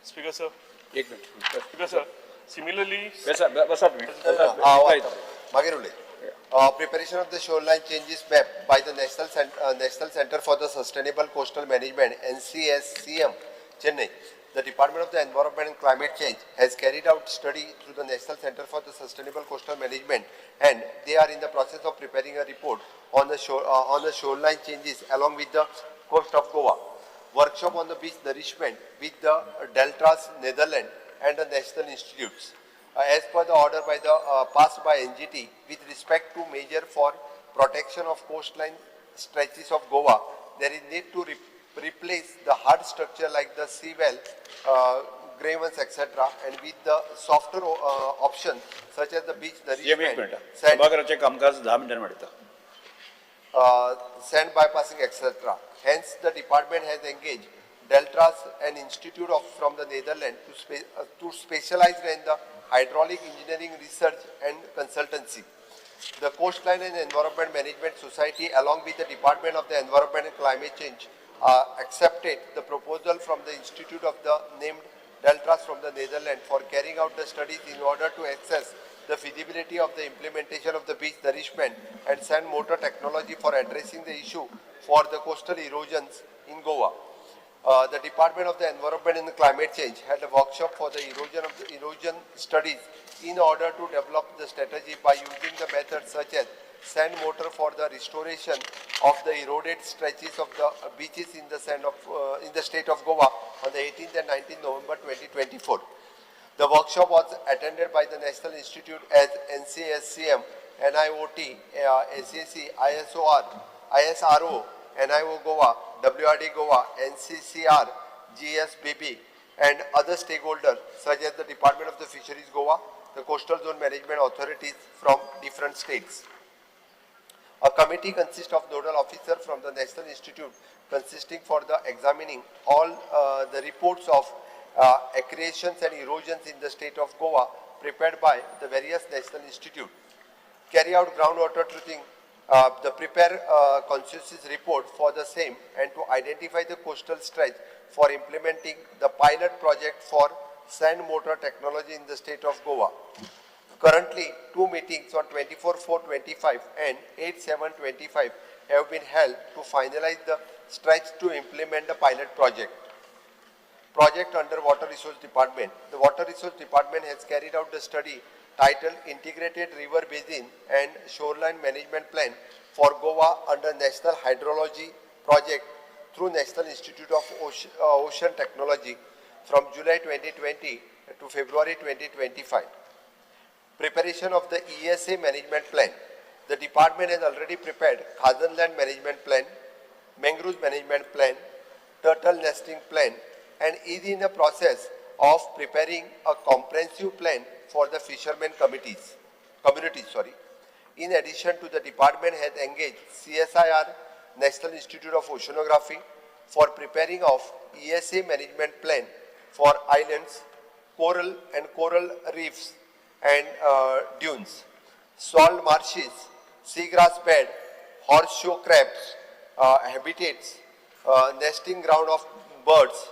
Speaker sir. एक minute. Speaker sir, similarly. बसा तुम्ही. मागीर उलय. Preparation of the shoreline changes map by the National Center for the Sustainable Coastal Management, NCSCM, Chennai. The Department of the Environment and Climate Change has carried out study through the National Center for the Sustainable Coastal Management, and they are in the process of preparing a report on the shoreline changes along with the coast of Goa. Workshop on the beach nourishment with the Deltras Netherlands and the National Institutes. As per the order by the passed by NGT with respect to measure for protection of coastline stretches of Goa, there is need to replace the hard structure like the seawall, gravens, etc., and with the softer option such as the beach nourishment, sand bypassing, etc. Hence, the department has engaged Deltras, an institute from the Netherlands, to specialize in the hydraulic engineering research and consultancy. The Coastline and Environment Management Society, along with the Department of the Environment and Climate Change, accepted the proposal from the institute of the named Deltras from the Netherlands for carrying out the studies in order to assess the feasibility of the implementation of the beach nourishment and sand mortar technology for addressing the issue for the coastal erosions in Goa. The Department of the Environment and the Climate Change had a workshop for the erosion studies in order to develop the strategy by using the methods such as sand mortar for the restoration of the eroded stretches of the beaches in the sand of in the state of Goa on the 18th and 19th November 2024. The workshop was attended by the National Institute as NCSCM, NIOT, SAC, ISOR, ISRO, NIO Goa, WRD Goa, NCCR, GSBB, and other stakeholders such as the Department of the Fisheries Goa, the Coastal Zone Management Authorities from different states. A committee consists of nodal officer from the National Institute consisting for the examining all the reports of accretions and erosions in the state of Goa prepared by the various National Institute. Carry out groundwater truthing, the prepare consensus report for the same and to identify the coastal stretch for implementing the pilot project for sand mortar technology in the state of Goa. Currently, two meetings on 24/4/25 and 8/7/25 have been held to finalize the stretch to implement the pilot project. Project under Water Resource Department. The Water Resource Department has carried out the study titled Integrated River Basin and Shoreline Management Plan for Goa under National Hydrology Project through National Institute of Ocean Technology from July 2020 to February 2025. Preparation of the ESA Management Plan. The department has already prepared Khazan Land Management Plan, Mangrove Management Plan, Turtle Nesting Plan, and is in the process of preparing a comprehensive plan for the fishermen communities. In addition to the department has engaged CSIR, National Institute of Oceanography, for preparing of ESA Management Plan for islands, coral and coral reefs and dunes, salt marshes, seagrass bed, horseshoe crabs, habitats, nesting ground of birds,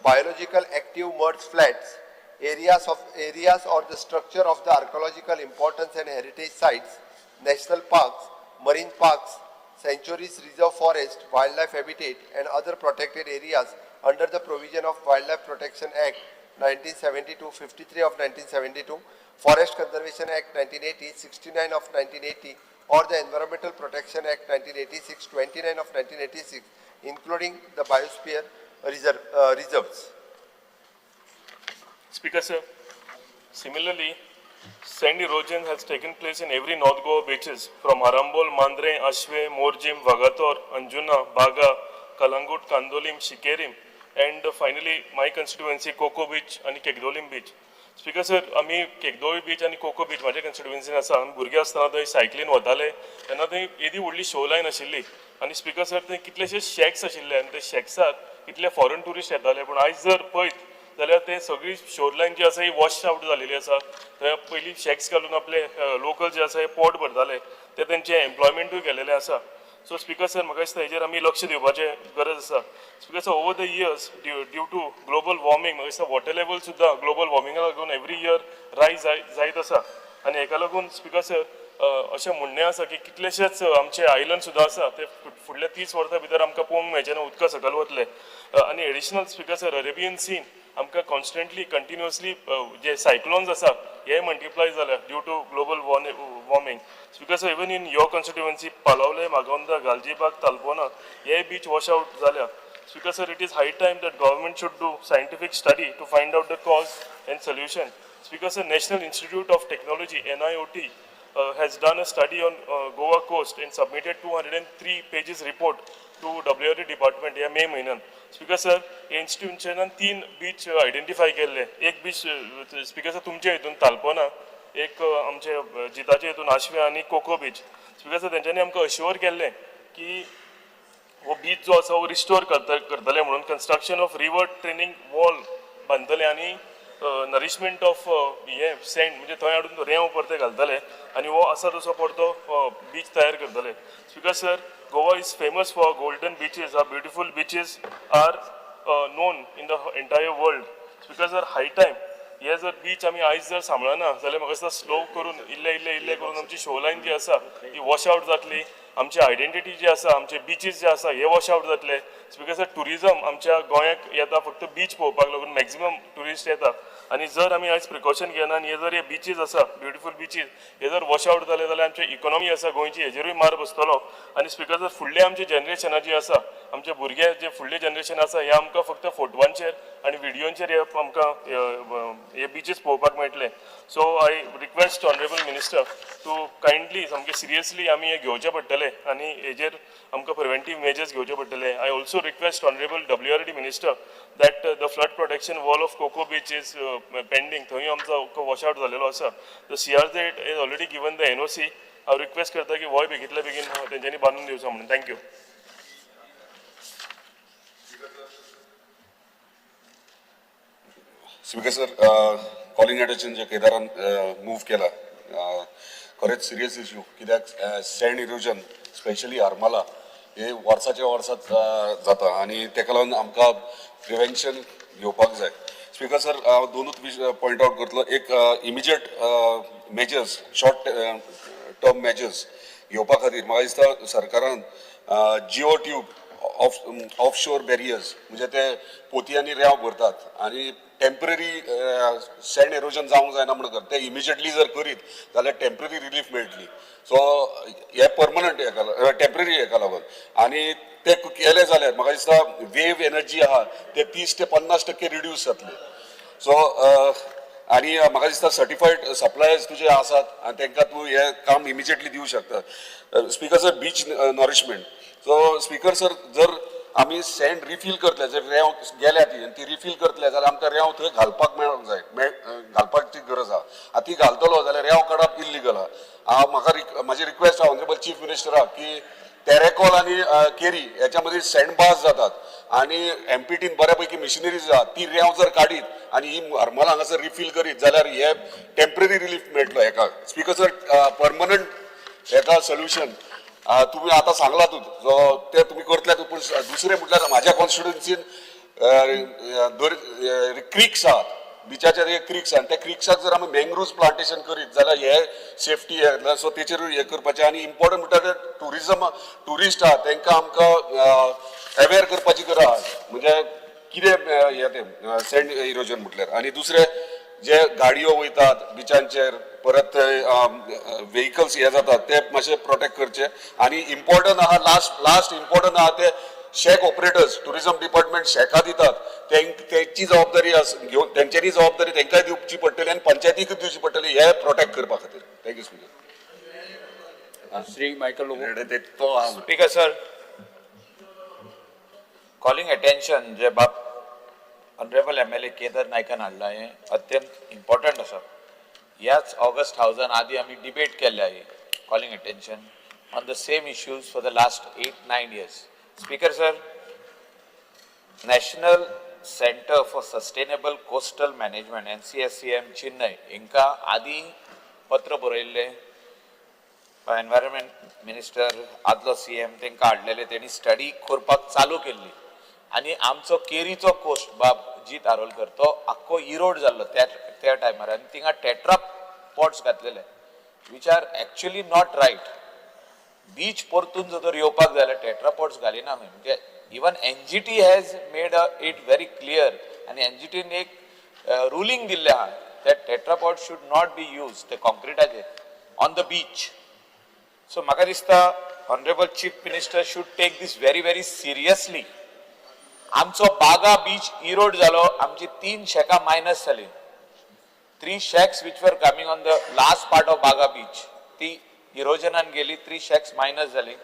biological active mud flats, areas or the structure of the archaeological importance and heritage sites, national parks, marine parks, sanctuaries, reserve forest, wildlife habitat, and other protected areas under the provision of Wildlife Protection Act 1972, 53 of 1972, Forest Conservation Act 1980, 69 of 1980, or the Environmental Protection Act 1986, 29 of 1986, including the biosphere reserves. Speaker sir, similarly, sand erosion has taken place in every North Goa beaches from Arambol, Mandre, Ashwe, Morjim, Vagator, Anjuna, Baga, Kalangut, Kandolim, Shikerim And finally my constituency Coco beach आनी केगदोलीम beach. Speaker sir, आमी केगदोळी beach आनी cocoa beach म्हाज्या कन्स्टिट्युएन्सीन आसा. आमी भुरगे आसतना थंय सायकलीन वताले तेन्ना थंय येदी व्हडली शो लायन आशिल्ली आनी स्पीकर सर, थंय कितलेशे शॅक्स आशिल्ले आनी ते शॅक्सार कितले फॉरन ट्युरिस्ट येताले. पूण आयज जर पळयत जाल्यार ते सगळी शोर लायन जी आसा ही वॉश आवट जालेली आसा. थंय पयलीं शॅक्स घालून आपले लोकल जे आसा हे पोट भरताले, ते तेंचे एम्प्लॉयमेंटूय गेलेले आसा. सो स्पीकर सर, म्हाका दिसता हेजेर आमी लक्ष दिवपाचें गरज आसा. Speaker sir, over the years due to global warming म्हाका दिसता वॉटर लेवल सुद्दां ग्लोबल वॉर्मिंगा लागून एवरी इयर रायज जायत आसा आनी हेका लागून स्पीकर सर, अशें म्हणणें आसा की कितलेशेच आमचे आयलंड सुद्दां आसा ते फुडल्या 30 वर्सां भितर आमकां पळोवंक मेळचे ना, उदका सकयल वतले. आनी additional, speaker sir, Arabian scene आमकां कॉन्स्टंटली कंटिन्युअसली जे सायक्लोन्स आसा हे मल्टिप्लाय जाल्या due to global warming. Speaker sir, even in your constituency Palolem, Agonda, Galgibag, Talpona hey beach wash out जाल्या. Speaker sir, it is high time that government should do scientific study to find out the cause and solution. Speaker sir, National Institute of Technology, NIOT, has done a study on Goa coast and submitted 203 pages report to WRD department ह्या मे म्हयन्यान. Speaker sir, हे इन्स्टिट्यूशनान तीन beach identify केल्ले. एक beach, speaker sir, तुमच्या हितून तालपोना, एक आमचे जिताचे हितून आशवे आनी कोको बीच. स्पीकर सर, तेंच्यांनी आमकां अश्योर केल्लें की हो बीच जो आसा हो रिस्टोर करतले म्हणून, construction of river retaining wall बांदतले आनी नरिशमेंट ऑफ हे सँड, म्हणजे थंय हाडून रेंव परते घालतले आनी हो आसा तसो परतो बीच तयार करतले. Speaker sir, Goa is famous for golden beaches. Our beautiful beaches are known in the entire world. Speaker sir, high time हे जर बीच आमी आयज जर सांबाळना जाल्यार म्हाका दिसता स्लो करून इल्ले इल्ले इल्ले करून आमची शो लायन जी आसा ती वॉश आवट जातली. आमची आयडेंटिटी जी आसा, आमचे बिचीस जे आसा हे वॉश आवट जातले. स्पीकर सर, ट्युरिजम आमच्या गोंयाक येता फक्त बीच पळोवपाक लागून मॅक्झिमम ट्युरिस्ट येता आनी जर आमी आयज प्रिकॉशन घेना आनी हे जर हे बिचीस आसा, ब्युटिफूल बिचीस, हे जर वॉश आवट जाले जाल्यार आमची इकॉनॉमी आसा गोंयची हेजेरूय मार बसतलो. आनी स्पीकर सर, फुडले आमचे जनरेशना जी आसा, आमचे भुरगे जे फुडले जनरेशन आसा, हे आमकां फक्त फोटवांचेर आनी व्हिडियोंचेर हे आमकां हे बिचीस पळोवपाक मेळटले. So I request honourable minister to kindly सामकें सिरियसली आमी हे घेवचें पडटलें आनी हेजेर आमकां प्रिवेंटीव मेजर्स घेवचे पडटले. I also request honourable WRD minister that the flood protection wall of Coco beach is pending. थंय आमचो वॉश आवट जालेलो आसा. The CRZ is already given the NOC. हांव रिक्वेस्ट करता की होय बेगीतल्या बेगीन तेंच्यांनी बांदून दिवचो म्हणून. Thank you. Speaker sir, calling attention J केदारान move केला, खरेंच सिरियस इश्यू, कित्याक सँड इरोजन स्पेशली हरमला हे वर्साच्या वर्सात जाता आनी तेका लागून आमकां प्रिवेन्शन घेवपाक जाय. स्पीकर सर, हांव दोनूच पॉयंट आवट करतलो. एक immediate measures, short term measures घेवपा खातीर म्हाका दिसता सरकारान geo tube off shore barriers, म्हणजे ते पोतयांनी रेंव भरतात आनी टेंपररी सँड एरोजन जावंक जायना म्हणून ते इमिजिएटली जर करीत जाल्यार टेंपररी रिलीफ मेळटली. सो हे परमनंट हेका, टेंपररी हेका लागून आनी ते केले जाल्यार म्हाका दिसता वेव एनर्जी आहा ते 30 ते 50% रिड्यूस जातले. सो आनी म्हाका दिसता सर्टिफायड सप्लायर्स तुजे आसात आनी तांकां तूं हें काम इमिजिएटली दिवं शकता. Speaker sir, beach nourishment. So speaker sir, जर आमी सँड रिफील करतले, जर रेंव गेल्या ती आनी ती रिफील करतले जाल्यार आमकां रेंव थंय घालपाक मेळोंक जाय, घालपाची गरज आहा. आतां ती घालतलो जाल्यार रेंव काडप इल्लिगल आहा. हांव म्हाका म्हाजी रिक्वेस्ट आहा ऑनरेबल चीफ मिनिस्टराक की तेरेकोल आनी केरी हेच्या मदीं सँड बार्स जातात आनी एमपीटीन बऱ्यापैकी मिशिनरीज आहा, ती रेंव जर काडीत आनी ही हरमल हांगासर रिफील करीत जाल्यार हे टेंपररी रिलीफ मेळटलो हेका. स्पीकर सर, परमनंट हेका सोल्युशन तुमी आतां सांगला तूं जो ते तुमी करतले, पूण दुसरें म्हटल्यार म्हाज्या कॉन्स्टिट्युएन्सीन दर क्रिक्स आहात, बिचाचेर एक क्रिक्स आनी त्या क्रिक्साक जर आमी मँग्रुव्ज प्लांटेशन करीत जाल्यार हे सेफ्टी हे, सो तेचेरूय हें करपाचें. आनी इम्पॉर्टंट म्हटल्यार टुरिजम, ट्युरिस्ट आहा तांकां आमकां अवेर करपाची गरज आहा, म्हणजे कितें हें तें सँड इरोजन म्हटल्यार. आनी दुसरें जे गाडयो वयतात बिचांचेर, परत व्हेकल्स हे जातात ते मातशे प्रोटेक्ट करचे. आनी इम्पॉर्टंट आहा, लास्ट लास्ट इम्पॉर्टंट आहा ते शॅक ऑपरेटर्स, टुरिजम डिपार्टमेंट शॅकां दितात तेंची जबाबदारी घेवन तेंच्यांनी जबाबदारी तेंकांय दिवची पडटली आनी पंचायतीकूय दिवची पडटली हे प्रोटेक्ट करपा खातीर. Thank you speaker. Shri Michael Lobo. Speaker sir, calling attention जे बाब ऑनरेबल एमएलए केदार नायकान हाडलां हें अत्यंत इम्पॉर्टंट आसा. ह्याच ऑगस्ट हावजान आदी आमी डिबेट केल्ले आहे, calling attention on the same issues for the last 8-9 years. Speaker sir, National Centre for Sustainable Coastal Management NCSCM Chennai हिंकां आदी पत्र बरयल्लें, एनवायरमेंट मिनिस्टर आदलो सीएम तांकां हाडलेले, तेणी स्टडी करपाक चालू केल्ली आनी आमचो केरीचो कोस्ट बाब जीत आरोलकर तो आख्खो इरोड जाल्लो त्या त्या टायमार आनी थिंगा टेट्रा पॉट्स घातलेले which are actually not right. Beach परतून जर तर येवपाक जाय जाल्यार टेट्रा पॉट्स घालिना आमी. म्हणजे even NGT has made it very clear आनी एनजीटीन एक रुलींग दिल्लें आहा that tetrapod should not be use, ते कॉन्क्रिटाचे ऑन the beach. सो म्हाका दिसता honourable chief minister should take this very very seriously. आमचो बागा बीच इरोड जालो, आमची 3 शॅकां मायनस जाली. 3 shacks which were coming on the last part of Baga beach ती इरोजनान गेली, 3 shacks minus जाली.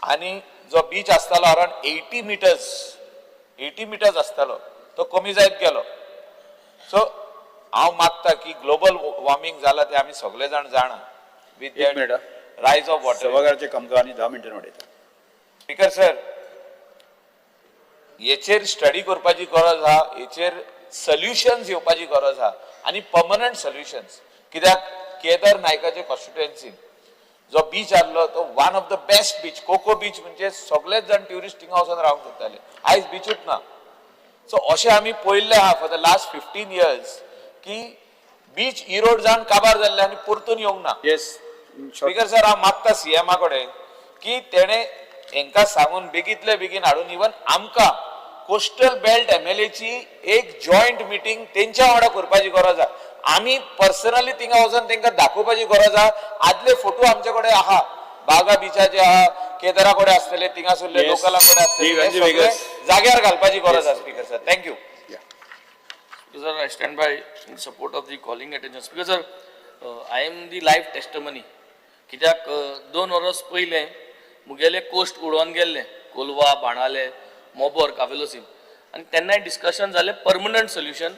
आनी जो बीच आसतालो अरावंड 80 मिटर्स आसतालो तो कमी जायत गेलो. सो हांव मागता की ग्लोबल वॉर्मिंग जाला ते आमी सगळे जाण जाणा, with rise of water. सभाघराचे कामकाज आनी 10 मिनटां वाडयता. स्पीकर सर, हेचेर स्टडी करपाची गरज आहा, हेचेर सोल्युशन्स येवपाची गरज आहा आनी पर्मनंट सोल्युशन्स. कित्याक केदार नायकाचे कॉन्स्टिट्युएन्सीन जो बीच आहलो तो one of the best beach, Coco beach, म्हणजे सगळेच जाण ट्युरिस्ट थिंगा वचोन रावंक सोदताले, आयज बिचूच ना. सो अशें आमी पळयल्लें आहा फॉर the last 15 years की बीच इरोड जावन काबार जाल्ले आनी परतून येवंक ना. येस. स्पीकर सर, हांव मागता सीएमा कडेन की तेणें हेंकां सांगून बेगीतले बेगीन हाडून इवन आमकां कोस्टल बेल्ट एमएलएची एक जॉयंट मिटींग तेंच्या वांगडा करपाची गरज आहा. आमी पर्सनली थिंगा वचोन तेंकां दाखोवपाची गरज आहा. आदले फोटो आमचे कडेन आहा, बागा बिचाचे आहा, केदारा कडेन आसतले, थिंगासरले लोकला कडेन आसतले, जाग्यार घालपाची गरज आहा. Speaker sir, thank you. Sir, I stand by in support of the calling attention. Speaker sir, I am the live testimony. कित्याक 2 वर्स पयलें मुगेले कोस्ट उडोवन गेल्ले, कोलवा, बाणाले, मोबोर, कावेलोसीम, आनी तेन्नाय डिस्कशन जालें परमनंट सोल्युशन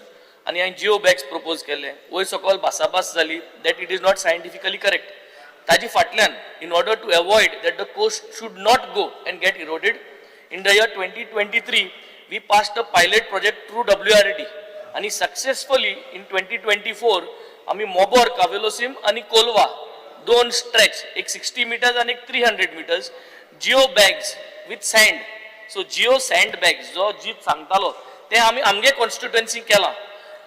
आनी हांवें जिओ बॅग्स प्रपोज केले. वयर सकयल भासाभास जाली that it is not scientifically correct. ताजी फाटल्यान in order to avoid that the coast should not go and get eroded, in the year 2023 we passed a pilot project through WRD आनी successfully in 2024 आमी मोबोर, कावेलोसीम आनी Colva 2 stretch, एक 60 metres आनी एक 300 meters geo bags with sand. So geo sand bags जो जीत सांगतालो ते आमी आमगे कॉन्स्टिट्युएन्सी केला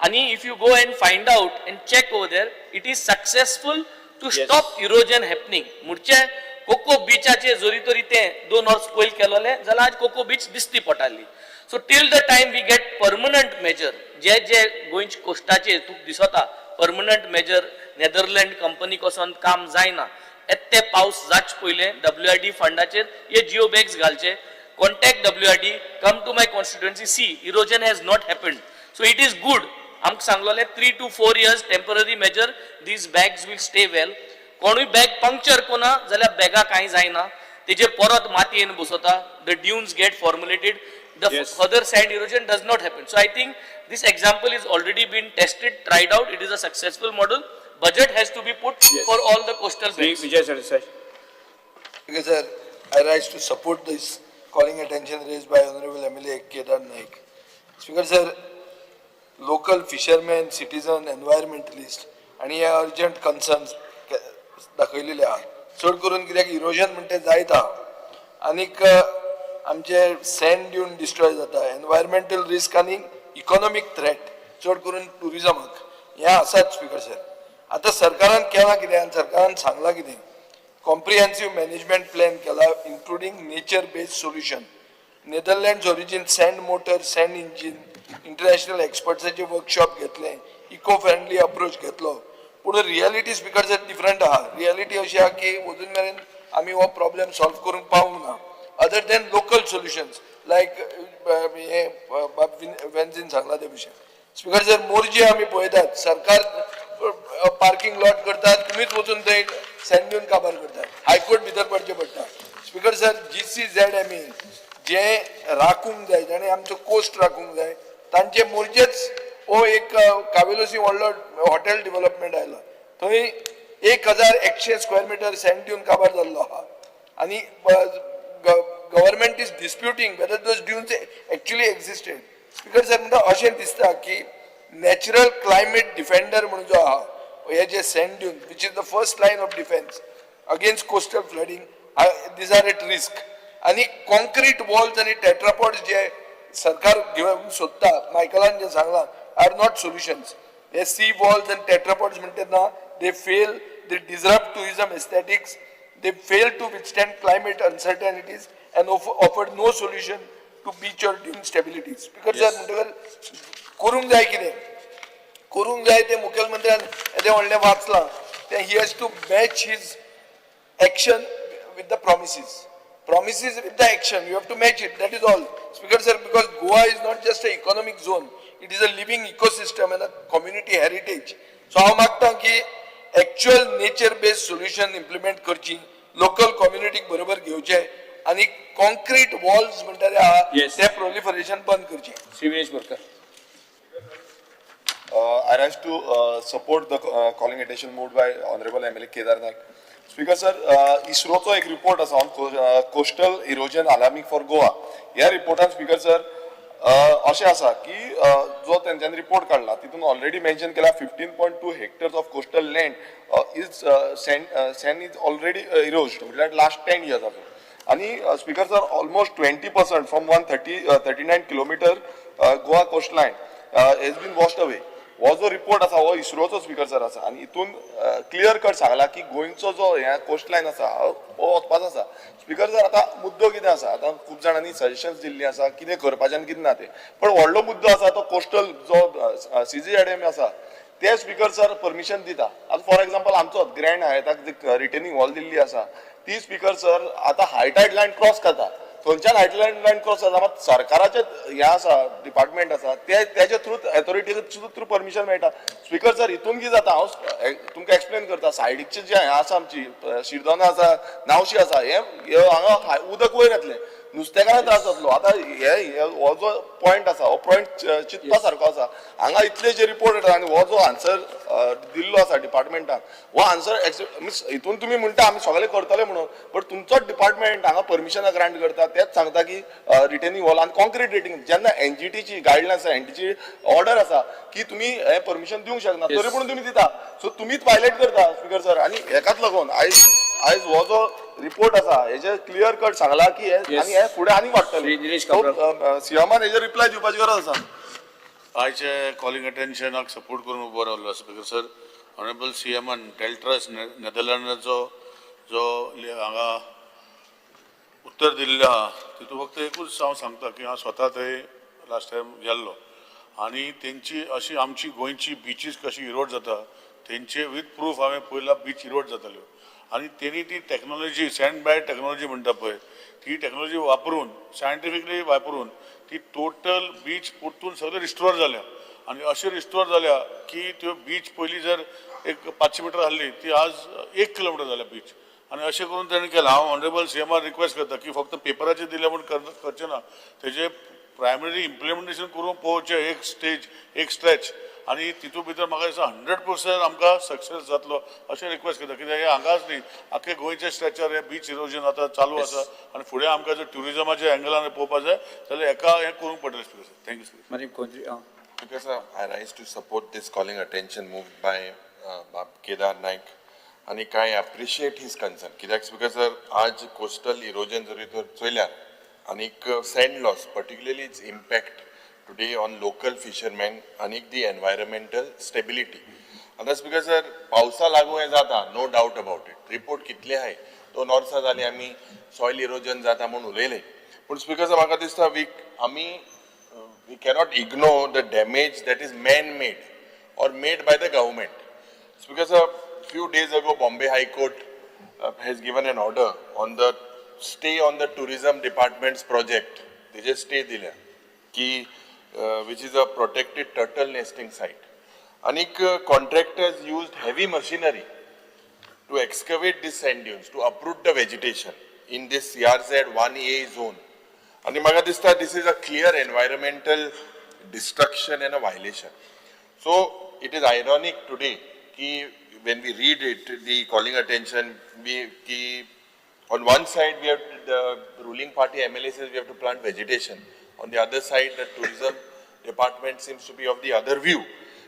आनी if you go and find out and check over there, it is successful to stop erosion happening. म्हणजे कोको बिचाचे जरी तरी ते 2 वर्स पयलीं केलोले जाल्यार आज कोको बीच दिसती पडटाली. So till the time we get permanent measure, जे जे गोंयच्या कोस्टाचेर तुका दिसता परमनंट मेजर, नेदरलँड कंपनी कोसोन काम जायना. येते पावस जाच पयलें WRD फंडाचेर हे जिओ बॅग्स घालचे. Contact WRD, come to my constituency, see erosion has not happened. So it is good. आमकां सांगलोलें 3 to 4 years temporary measure, these bags will stay well. कोणूय बॅग पंक्चर कोना जाल्यार बॅगा कांय जायना, तेजेर परत मातयेन बसता, the dunes get formulated, the further sand erosion does not happen. So I think this example is already been tested, tried out. It is a successful model. Budget has to be put for all the coastal beds. Vijay Sardesai. Sir, I rise to support this calling attention raised by Honorable MLA Kedar Naik. Speaker sir, local fishermen, citizen, environmentalist आणि हे urgent concerns दाखयलेले आहा. चड करून कित्याक erosion म्हणटे जायत आहा आनीक आमचे सँड ड्यून डिस्ट्रॉय जाता, एनवायरमेंटल रिस्क आनी इकॉनॉमीक थ्रेट चड करून ट्युरिजमाक हें आसाच. स्पीकर सर, आतां सरकारान केलां कितें आनी सरकारान सांगलां कितें, कॉम्प्रिहेन्सीव मॅनेजमेंट प्लॅन केला including nature based solution, Netherlands origin sand motor, sand engine, international एक्सपर्ट्साचे workshop घेतले, इको फ्रेंडली अप्रोच घेतलो. पूण रियलिटी स्पीकर सर डिफरंट आहा. रियलिटी अशी आहा की अजून मेरेन आमी हो प्रॉब्लेम सॉल्व करूंक पावूंक ना, other than local solutions like हे बाब वेन्झीन सांगला ते विशय. स्पीकर सर, मोरजी आमी पळयतात, सरकार पार्किंग लॉट करतात, तुमीच वचून थंय सँड ड्यून काबार करतात, हायकोर्ट भितर पडचें पडटा. स्पीकर सर, GCZMA जे राखूंक जाय, जाणें आमचो कोस्ट राखूंक जाय, तांच्या आमचे मोरजेच हो एक कावेलोसी व्हडलो हॉटेल डेव्हलपमेंट आयला, थंय 1100 स्क्वेअर मिटर सँड ड्यून काबार जाल्लो आहा आनी government is disputing whether those dunes actually existed. Speaker sir, म्हणटा अशें दिसता की नॅचरल क्लायमेट डिफेंडर म्हणून जो आहा हे जे sand dune, which is the first line of defence against coastal flooding, these are at risk. आनी कॉन्क्रीट वॉल्स आनी टेट्रापॉड्स जे सरकार घेवंक सोदता, मायकलान जे सांगलां, are not solutions. हे सी वॉल्स आनी टेट्रापॉड्स म्हणटा ना, they fail, they disrupt tourism aesthetics, they fail to withstand climate uncertainties and offer no solution to beach or dune stability. Speaker sir, म्हणटकर करूंक जाय कितें करूंक जाय तें मुखेलमंत्र्यान येदें व्हडलें वाचलां तें, he has to match his action with the promises. Promises with the action. You have to match it. That is all. Speaker sir, because Goa is not just an economic zone, it is a living ecosystem and a community heritage. So हांव मागता की actual nature based solution implement करची, local कम्युनिटीक बरोबर घेवचे आनी concrete walls म्हणटा ते आहा ते प्रोलिफरेशन बंद करचें. Shri Vinesh Borkar. I rise to support the calling attention moved by Honorable MLA Kedar Naik. Speaker sir, इस्रोचो एक रिपोर्ट आसा on coastal erosion alarming for Goa. ह्या रिपोर्टान स्पीकर सर अशें आसा की जो तेंच्यांनी रिपोर्ट काडला तितून ऑलरेडी मेन्शन केला 15.2 hectares of coastal land is sand is already erosed, म्हटल्यार लास्ट 10 इयर्साचो. आनी speaker sir, almost 20% from 139 kilometre Goa coast line has been washed away. हो जो रिपोर्ट आसा हो इस्रोचो स्पीकर सर आसा आनी हितून क्लियर कट सांगला की गोंयचो जो हे कोस्ट लायन आसा हो वचपाचो आसा. स्पीकर सर, आतां मुद्दो कितें आसा, आतां खूब जाणांनी सजेशन्स दिल्लीं आसा कितें करपाचें आनी कितें ना तें, पण व्हडलो मुद्दो आसा तो कोस्टल जो सीजीएडएम आसा ते स्पीकर सर परमिशन दिता. आतां फॉर एग्जाम्पल आमचो ग्रँड हायताक रिटेनिंग वॉल दिल्ली आसा ती स्पीकर सर आतां हायटायड लायन क्रॉस करता, थंयच्यान हायटायड लायन क्रॉस जाता, मात सरकाराचें हें आसा डिपार्टमेंट आसा ते तेजे थ्रू अथॉरिटीचे थ्रू परमिशन मेळटा. स्पीकर सर, हितून कितें जाता हांव तुमकां एक्सप्लेन करता. सायडीकचे जे हें आसा आमची शिरदोना आसा, नावशी आसा, हे हांगा उदक वयर येतलें, नुस्तेकारांक त्रास जातलो. आतां हे हो जो पॉयंट आसा हो पॉयंट चिंतपा सारको आसा. हांगा इतले जे रिपोर्ट येता आनी हो जो आन्सर दिल्लो आसा डिपार्टमेंटान हो आन्सर मिन्स हितून तुमी म्हणटा आमी सगळें करतले म्हणून, बट तुमचोच डिपार्टमेंट हांगा परमिशनां ग्रांट करता, तेच सांगता की रिटेनिंग वॉल आनी कॉन्क्रीट रेटिंग, जेन्ना एनजीटीची गायडलायन्स आसा, एनजीटीची ऑर्डर आसा की तुमी हें परमिशन दिवंक शकना, तरी पूण तुमी दिता. सो तुमीच वायलेट करता स्पीकर सर. आनी हेकाच लागून आयज आयज हो जो रिपोर्ट आसा हेजे क्लियर कट सांगला की हे आनी हे फुडें आनी वाडटलें. सीएमान हेजेर रिप्लाय दिवपाची गरज आसा. आयचे कॉलिंग अटेन्शनाक सपोर्ट करून उबो रावलो स्पीकर सर. ऑनरेबल सीएमान डेल्ट्रस नेदरलँडाचो जो हांगा उत्तर दिल्लें आहा तितून फक्त एकूच हांव सांगता की हांव स्वता थंय लास्ट टायम गेल्लो आनी तेंची अशी आमची गोंयची बिचीस कशी इरोड जाता तेंचे विथ प्रूफ हांवें पयला, बीच इरोड जाताल्यो आनी तेणी ती टॅक्नोलॉजी, सँड बॅग टॅक्नोलॉजी म्हणटा पळय, ती टॅक्नोलॉजी वापरून, सायंटिफिकली वापरून ती टोटल बीच परतून सगळे रिस्टोर जाल्या आनी अशें रिस्टोर जाल्या की त्यो बीच पयलीं जर एक 500 मिटर आहली ती आज 1 किलोमिटर जाल्या बीच. आनी अशें करून तेणें केलां. हांव ऑनरेबल सीएमाक रिक्वेस्ट करता की फक्त पेपराचेर दिलें म्हूण करचें ना, तेजें प्रायमरी इम्प्लिमेंटेशन करून पळोवचें एक स्टेज, एक स्ट्रेच, आनी तितूंत भितर म्हाका दिसता 100% आमकां सक्सेस जातलो अशें रिक्वेस्ट करता. कित्याक हें हांगाच न्ही, आख्खे गोंयच्या स्ट्रेचार हें बीच इरोजन आतां चालू आसा आनी फुडें आमकां जर ट्युरिजमाच्या एंगलान पळोवपा जाय जाल्यार हेका हें करूंक पडटलें. Speaker sir, thank you sir. Speaker sir, I rise to support this calling attention moved by Kedar Naik आनी I appreciate his concern. कित्याक स्पीकर सर, आज कोस्टल इरोजन जरी तर चोयल्यार आनीक sand loss, particularly its impact today on local fishermen आनीक दी environmental stability. आतां speaker sir, पावसा लागून हें जाता, no doubt about it. Report कितले आहाय, 2 वर्सां जालीं आमी सॉयल इरोजन जाता म्हूण उलयले, पूण स्पीकर सर म्हाका दिसता वी आमी we cannot ignore the damage that is man-made or made by the government. It's because a few days ago, Bombay High Court has given an order on the stay on the tourism department's project. They just stay दिल्या की which is a protected turtle nesting site. Anik contractors used heavy machinery to excavate these sand dunes, to uproot the vegetation in this CRZ 1A zone. आनी म्हाका दिसता this is a clear environmental destruction and a violation. So it is ironic today ki when we read it, the calling attention, we ki on one side we have the ruling party MLA says we have to plant vegetation. On the other side, the tourism department seems to be of the other view.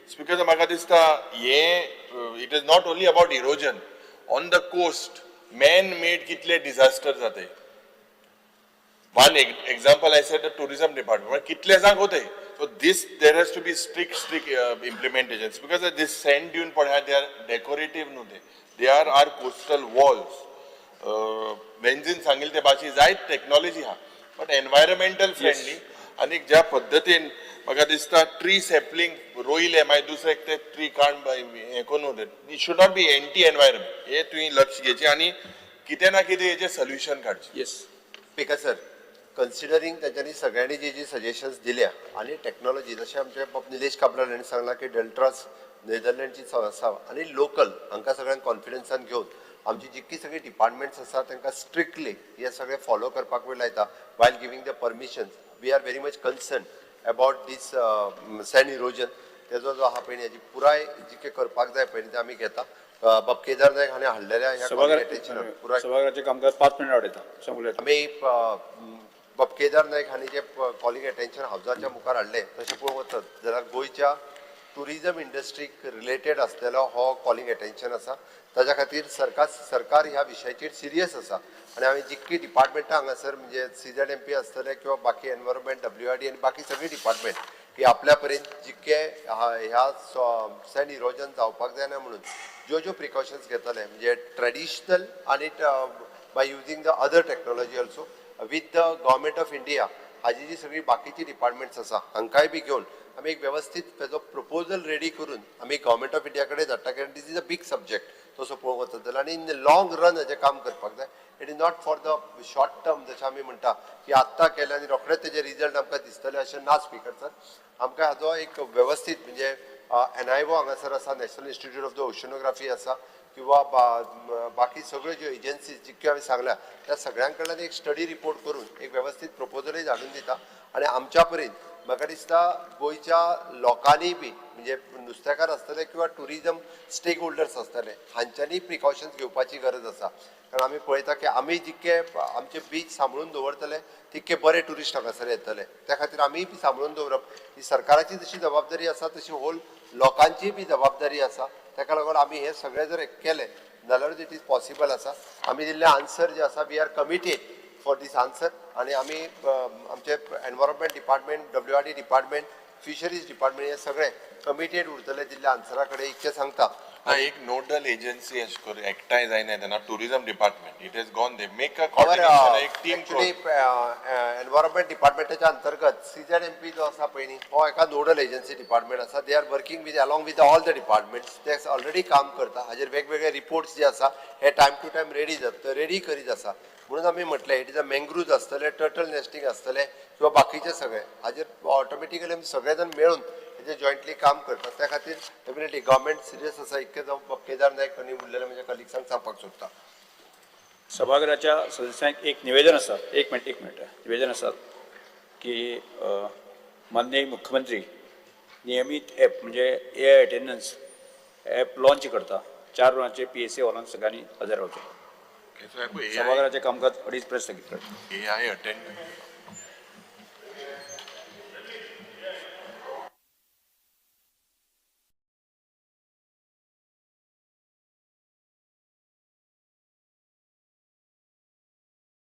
Speaker, म्हाका दिसता हे it is not only about erosion. On the coast, man-made कितले disaster जाते. One example I said, the tourism department. कितले जाग होते. So this, there has to be strict implementation. Because this sand dune, they are decorative न्हू ते. They are our coastal walls. Benzene सांगितले ते भाशी जायत टेक्नॉलॉजी हा, बट एनवायरमेंटल फ्रेंडली. आनी ज्या पद्दतीन म्हाका दिसता ट्री सॅपलिंग रोयले मागीर दुसरे ते ट्री काण हें करून it should not be anti environment. हे तुवें लक्ष घेवचें आनी कितें ना कितें हेजें सोल्युशन काडचें. Yes. Speaker sir, considering तांच्यांनी सगळ्यांनी जी जी सजेशन्स दिल्या आनी टॅक्नॉलॉजी, जशें आमचे बाब निलेश काब्राल हांणी सांगलां की डेल्ट्रास नेदरलँडची संस्था आनी लोकल हांकां सगळ्यांक कॉन्फिडन्सान घेवन आमची जितकी सगळीं डिपार्टमेंट्स आसा तांकां स्ट्रिक्टली हे सगळें फॉलो करपाक वयर लायता. While giving the permissions, we are very much concern about this sand erosion. तेजो जो आहा पळय हेजी पुराय जितकें करपाक जाय पळय तें आमी घेता. बाब केदार नायक हांणी हाडलेल्या ह्या पुराय सभाघराचें कामकाज 5 मिनटां वाडयता. आमी बाब केदार नायक हांणी जें कॉलिंग अटेन्शन हावजाच्या मुखार हाडलें तशें पळोवंक वचत जाल्यार गोंयच्या टुरिजम इंडस्ट्रीक रिलेटेड आसलेलो हो कॉलिंग अटेन्शन आसा. ताज्या खातीर सरकार ह्या विशयाचेर सिरियस आसा आनी हांवें जितकी डिपार्टमेंटां हांगासर म्हणजे CZMP आसतले किंवा बाकी एनवायरमेंट, WRD आनी बाकी सगळीं डिपार्टमेंट की आपल्या पर्यंत जितके ह्या सँड इरोजन जावपाक जायना म्हणून ज्यो ज्यो प्रिकॉशन्स घेतले म्हणजे ट्रेडिशनल आनी by using the other technology also with the government of India हाजी जी सगळी बाकीची डिपार्टमेंट्स आसा हांकांय बी घेवन आमी एक वेवस्थीत तेजो प्रपोजल रेडी करून आमी गव्हर्मेंट ऑफ इंडिया कडेन धाडटा. कारण this is a big subject तसो पळोवंक वचत जाल्यार आनी इन the long run हाजें काम करपाक जाय. It is not for the short term जशें आमी म्हणटा की आत्तां केलें आनी रोखडेच तेजे रिजल्ट आमकां दिसतले अशें ना. स्पीकर सर, आमकां हाजो एक वेवस्थीत म्हणजे NIO हांगासर आसा, national institute of the oceanography आसा किंवा बाकी सगळ्यो ज्यो एजन्सीज जितक्यो हांवें सांगल्या त्या सगळ्यां कडल्यान एक स्टडी रिपोर्ट करून एक वेवस्थीत प्रपोजलूय धाडून दिता. आनी आमच्या पर्यंत म्हाका दिसता गोंयच्या लोकांनी बी म्हणजे नुस्तेकार आसतले किंवा टुरिजम स्टेक होल्डर्स आसतले हांच्यांनी प्रिकॉशन्स घेवपाची गरज आसा. कारण आमी पळयता की आमी जितके आमचे बीच सांबाळून दवरतले तितके बरे ट्युरिस्ट हांगासर येतले. त्या खातीर आमीय बी सांबाळून दवरप ही सरकाराची जशी जबाबदारी आसा तशी होल लोकांचीय बी जबाबदारी आसा. ताका लागून आमी हे सगळें जर केलें जाल्यारूच it is possible आसा. आमी दिल्ले आन्सर जे आसा we are committed for this answer. आनी आमी आमचे environment department, WRD department, fisheries department हे सगळे कमिटेड उरतले दिल्ल्या आन्सरा कडेन इतकें सांगता. एक नोडल एजन्सी अशें करून एकठांय जायना तेन्ना tourism department it has gone they make a coordination एक टीम. एक्चुअली एनवायरमेंट डिपार्टमेंटाच्या अंतर्गत CZMP जो आसा पळय न्ही हो एका नोडल एजन्सी डिपार्टमेंट आसा. They are working with along with all the departments. ते ऑलरेडी काम करता. हाजेर वेगवेगळे रिपोर्ट्स जे आसा हे टायम टू टायम रेडी जाता, रेडी करीत आसा. म्हणून आमी म्हटलें it is a मँग्रुव्ज आसतले, टर्टल नेस्टिंग आसतलें किंवा बाकीचे सगळे हाजेर ऑटोमॅटिकली आमी सगळे जाण मेळून हेजेर जॉयंटली काम करतात. त्या खातीर डेफिनेटली गव्हर्मेंट सिरियस आसा इतकें जावं केदार नायक आनी उरलेले म्हज्या कलिग्सांक सांगपाक सोदता. सभाघराच्या सदस्यांक एक निवेदन आसा, एक मिनट निवेदन आसा की माननीय मुख्यमंत्री नियमीत एप म्हणजे AI attendance app launch करता. 4 वरांचेर PSA हॉलांत सगळ्यांनी हजर रावचें. सभाघराचें कामकाज 2:30 प्रेस स्थगीत करता. AI attendance.